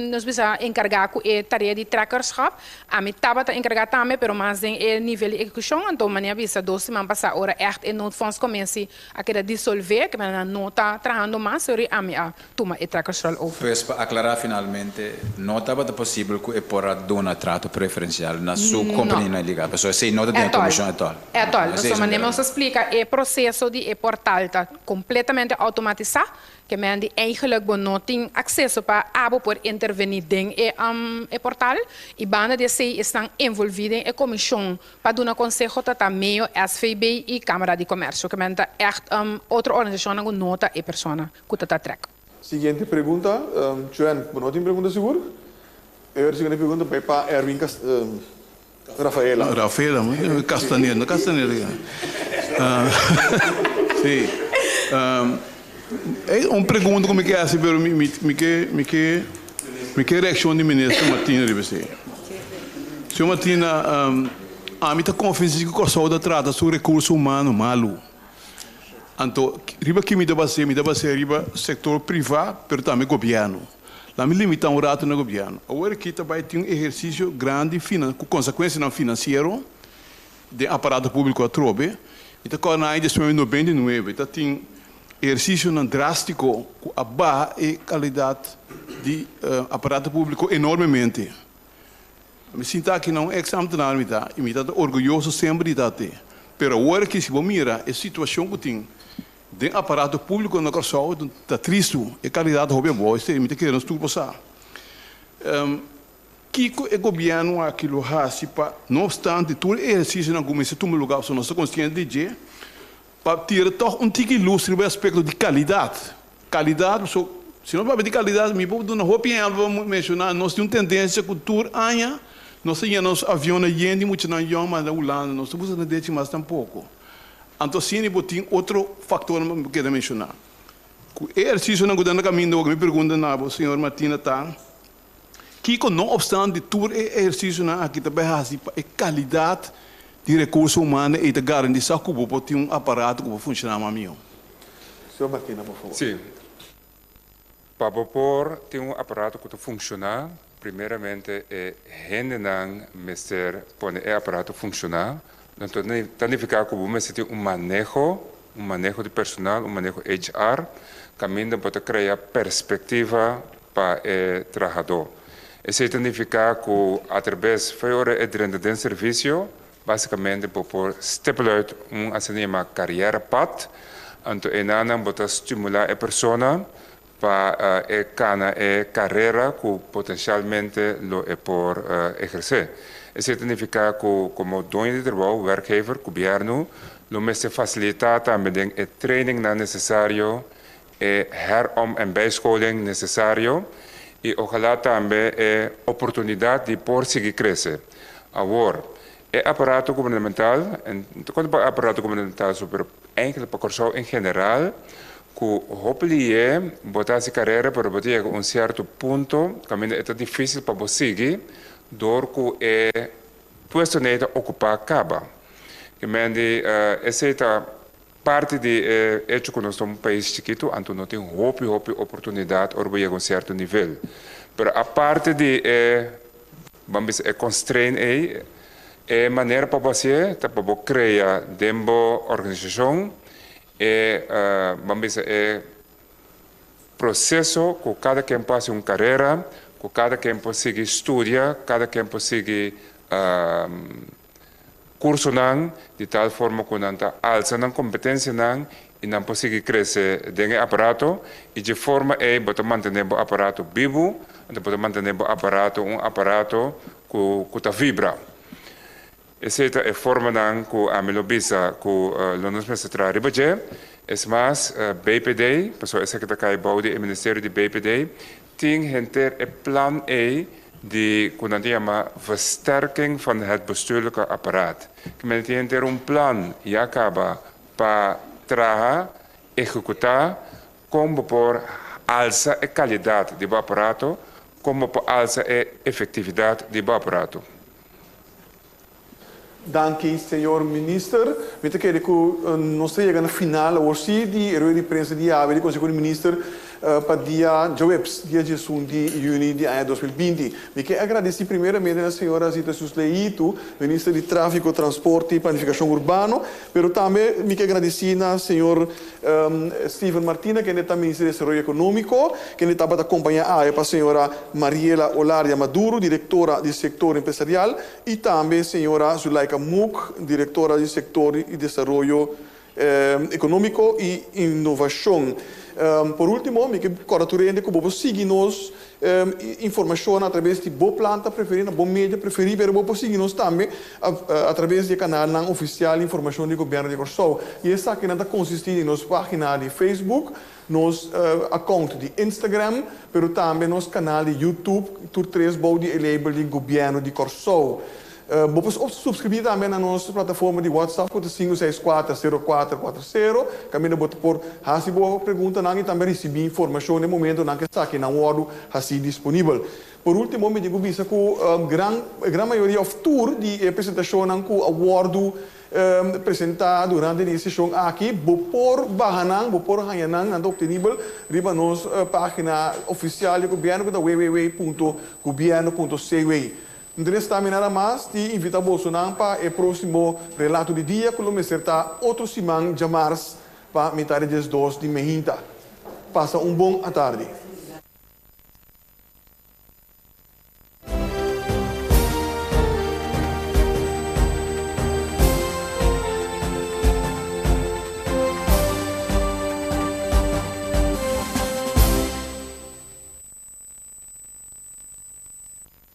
Speaker 5: nos bisa enkargá ku e tarea di trekkerschap. Ami tabata enkargá tambe, pero mas den e nivel di ehekushon. Anto manera a bisa 2 siman pasá ora ègt e noodfondscommissie a keda disolvé, ke manera nan no ta trahando mas, ora ami a tuma e trekkersrol over.
Speaker 9: Pues pa aklará finalmente, no tabata posibel ku e por a duna trato preferensial na su kompanianan ilegal, pasobra esei no ta den e komishon etòl.
Speaker 5: Etòl. Pasobra manera nos a splika, e proseso di e portal ta kompletamente outomatisá, Ke men di eigenlijk bo no tin akseso pa abo por intervení den e e portal i banda di esei esnan envolví den e komishon pa duna konseho ta ta meo, SVB i Kámara di Komèrsio. Ke men ta ègt otro organisashonnan ku no ta e persona ku ta ta trèk.
Speaker 2: Siguiente pregunta, Joan, bo no tin pregunta sigur? E siguiente pregunta bai pa Erwin Rafaela.
Speaker 7: Rafaela, Castaneda, no Castaneda ya. Sí. Un pregunta ku mi ke hasi pero mi mi ke mi ke mi ke reakshon di minister Martina riba esei. Señor Martina, ami ta konvensí ku Kòrsou ta trata su rekurso humano malu. Anto riba ki mi ta bas'é? Mi ta bas'é riba sektor privá pero tambe gobièrnu. La mi limitá un ratu na gobièrnu. Awor aki ta bai tin un ehersisio grandi ku konsekuensianan finansiero den aparato públiko atrobe. Mi ta kòrda na aña 1999 ta tin ehersisionan drástiko ku a baha e kalidat di aparato públiko enormemente. Mi sinta aki na un eks ambtenaar mi ta i mi ta orguyoso semper di ta te. Pero awor aki si bo mira e situashon ku tin den aparato públiko na Kòrsou ta tristu, e kalidat hopi abou, esei mi ta kere nos tur por sa. Kiko e gobièrnu aki lo hasi pa, no opstante tur e ehersisionan ku mester tuma lugá pasobra nos ta konsiente di dje, pa tira tòg un tiki lus riba e aspekto di kalidat? Kalidat, pasobra si nos papia di kalidat mi por duna hopi ehèmpel pa menshoná, nos tin un tendensia ku tur aña nos ta yena nos avionnan yen di muchanan yòn manda Hulanda, nos ta buska na dechi mas tampoko. Anto asina bo tin otro faktornan ku keda menshoná. Ku e ehersisionan ku ta na kaminda wak mi pregunta na bo señor Martina ta, kiko no opstante tur e ehersisionan aki ta bai hasi pa e kalidat di rekurso humano ei ta garantisa ku bo por tin un aparato ku por funshoná mas mihó?
Speaker 2: Señor Martina, por favor.
Speaker 3: Sí. Pa bo por tin un aparato ku ta funshoná, primeramente e hendenan mester pone e aparato funshoná. Anto ta nifiká ku bo mester tin un maneho, un maneho di personal, un maneho HR, kaminda bo ta krea perspektiva pa e trahadó. Esei ta nifiká ku atrabes fo'i ora e drenta den servisio, Básicamente bo por stipuleert un asina yama carrièrepad, anto enanan bo ta stimulá e persona pa e kana e karera ku potensialmente lo e por ehersé. Esei ta nifiká ku komo doño di trabou, werkgever, gobièrnu lo mester fasilitá tambe den e trainingnan nesesario, e herom en bijscholing nesesario i ojalá tambe e oportunidat di por sigui krese. Awor, e aparato gubernamental, en ta konta pa aparato gubernamental so, pero eigenlijk pa Kòrsou en general, ku hopi lié bo ta hasi karera pero bo ta yega un sierto punto kaminda e ta difísil pa bo sigui dor ku e puesto nei ta okupá kaba. Ke men di esei ta parti di e echo ku nos ta un pais chikitu, anto no tin hopi hopi oportunidat ora bo yega un sierto nivel. Pero aparte di e, ban bisa, e constraint ei, e manera pa bo hasié ta pa bo krea den bo organisashon. E ban bisa e proseso ku kada ken por hasi un karera, ku kada ken por sigui studia, kada ken por sigui kursonan di tal forma ku nan ta alsa nan kompetensianan i nan por sigui krese den e aparato i dje forma ei bo ta mantené bo aparato bibu, anto bo ta mantené bo aparato un aparato ku ku ta vibra. Esei ta e formanan ku ami lo bisa ku lo nos mester traha riba dje. Es mas, BPD, pasobra esaki ta kai bou di e ministerio di BPD, tin henter e plan ei di ku nan ta yama versterking van het bestuurlijke apparaat. Ki mester tin henter un plan ya kaba pa traha, ehekutá kon bo por alsa e kalidat di bo aparato, kon bo por alsa e efektividat di bo aparato.
Speaker 2: Danki señor Minister. Mi ta kere ku nos ta yega na final awor si di e rueda di prensa di awe di Konseho di Minister pa dia djaweps, dia diesun di yüni di aña 2020. Mi ke agradesí primeramente na señora Zita Susleitu, Minister di Tráfiko, Transporte i Planifikashon Urbano, pero tambe mi ke agradesí na señor Steven Martina, kende ta Minister di Desaroyo Ekonómiko, kende tabata kompañá awe pa señora Mariela Olaria Maduro, direktora di Sektor Empresarial, i tambe señora Zulaika Mook, direktora di Sektor di Desaroyo Ekonómiko i Inovashon. Por último, mi ke kòrda tur hende ku bo por sigui nos informashon atraves di bo planta preferí, na bo media preferí, pero bo por sigui nos tambe atraves di e kanalnan ofisial di informashon di Gobièrnu di Kòrsou. I esakinan ta konsistí di nos página di Facebook, nos account di Instagram, pero tambe nos kanal di YouTube, tur tres bou di e label di Gobièrnu di Kòrsou. Bo por subscribí tambe na nos plataforma di WhatsApp ku ta 564 0440, kaminda bo por hasi bo preguntanan i tambe risibí informashon den momentonan ku esakinan wòrdu hasí disponibel. Por último, mi tin ku bisa ku gran mayoria òf tur di e presentashonnan ku a wòrdu presentá durante di e seshon aki, bo por baha nan, bo por haña nan, nan ta optenibel riba nos página ofisial di gobièrnu ku ta www.gobierno.cw. No resta mi nada mas di invitá bosonan pa e próksimo Relato di Dia ku lo mester ta otro siman djamars pa mitar di 12 di mainta. Pasa un bon atardi.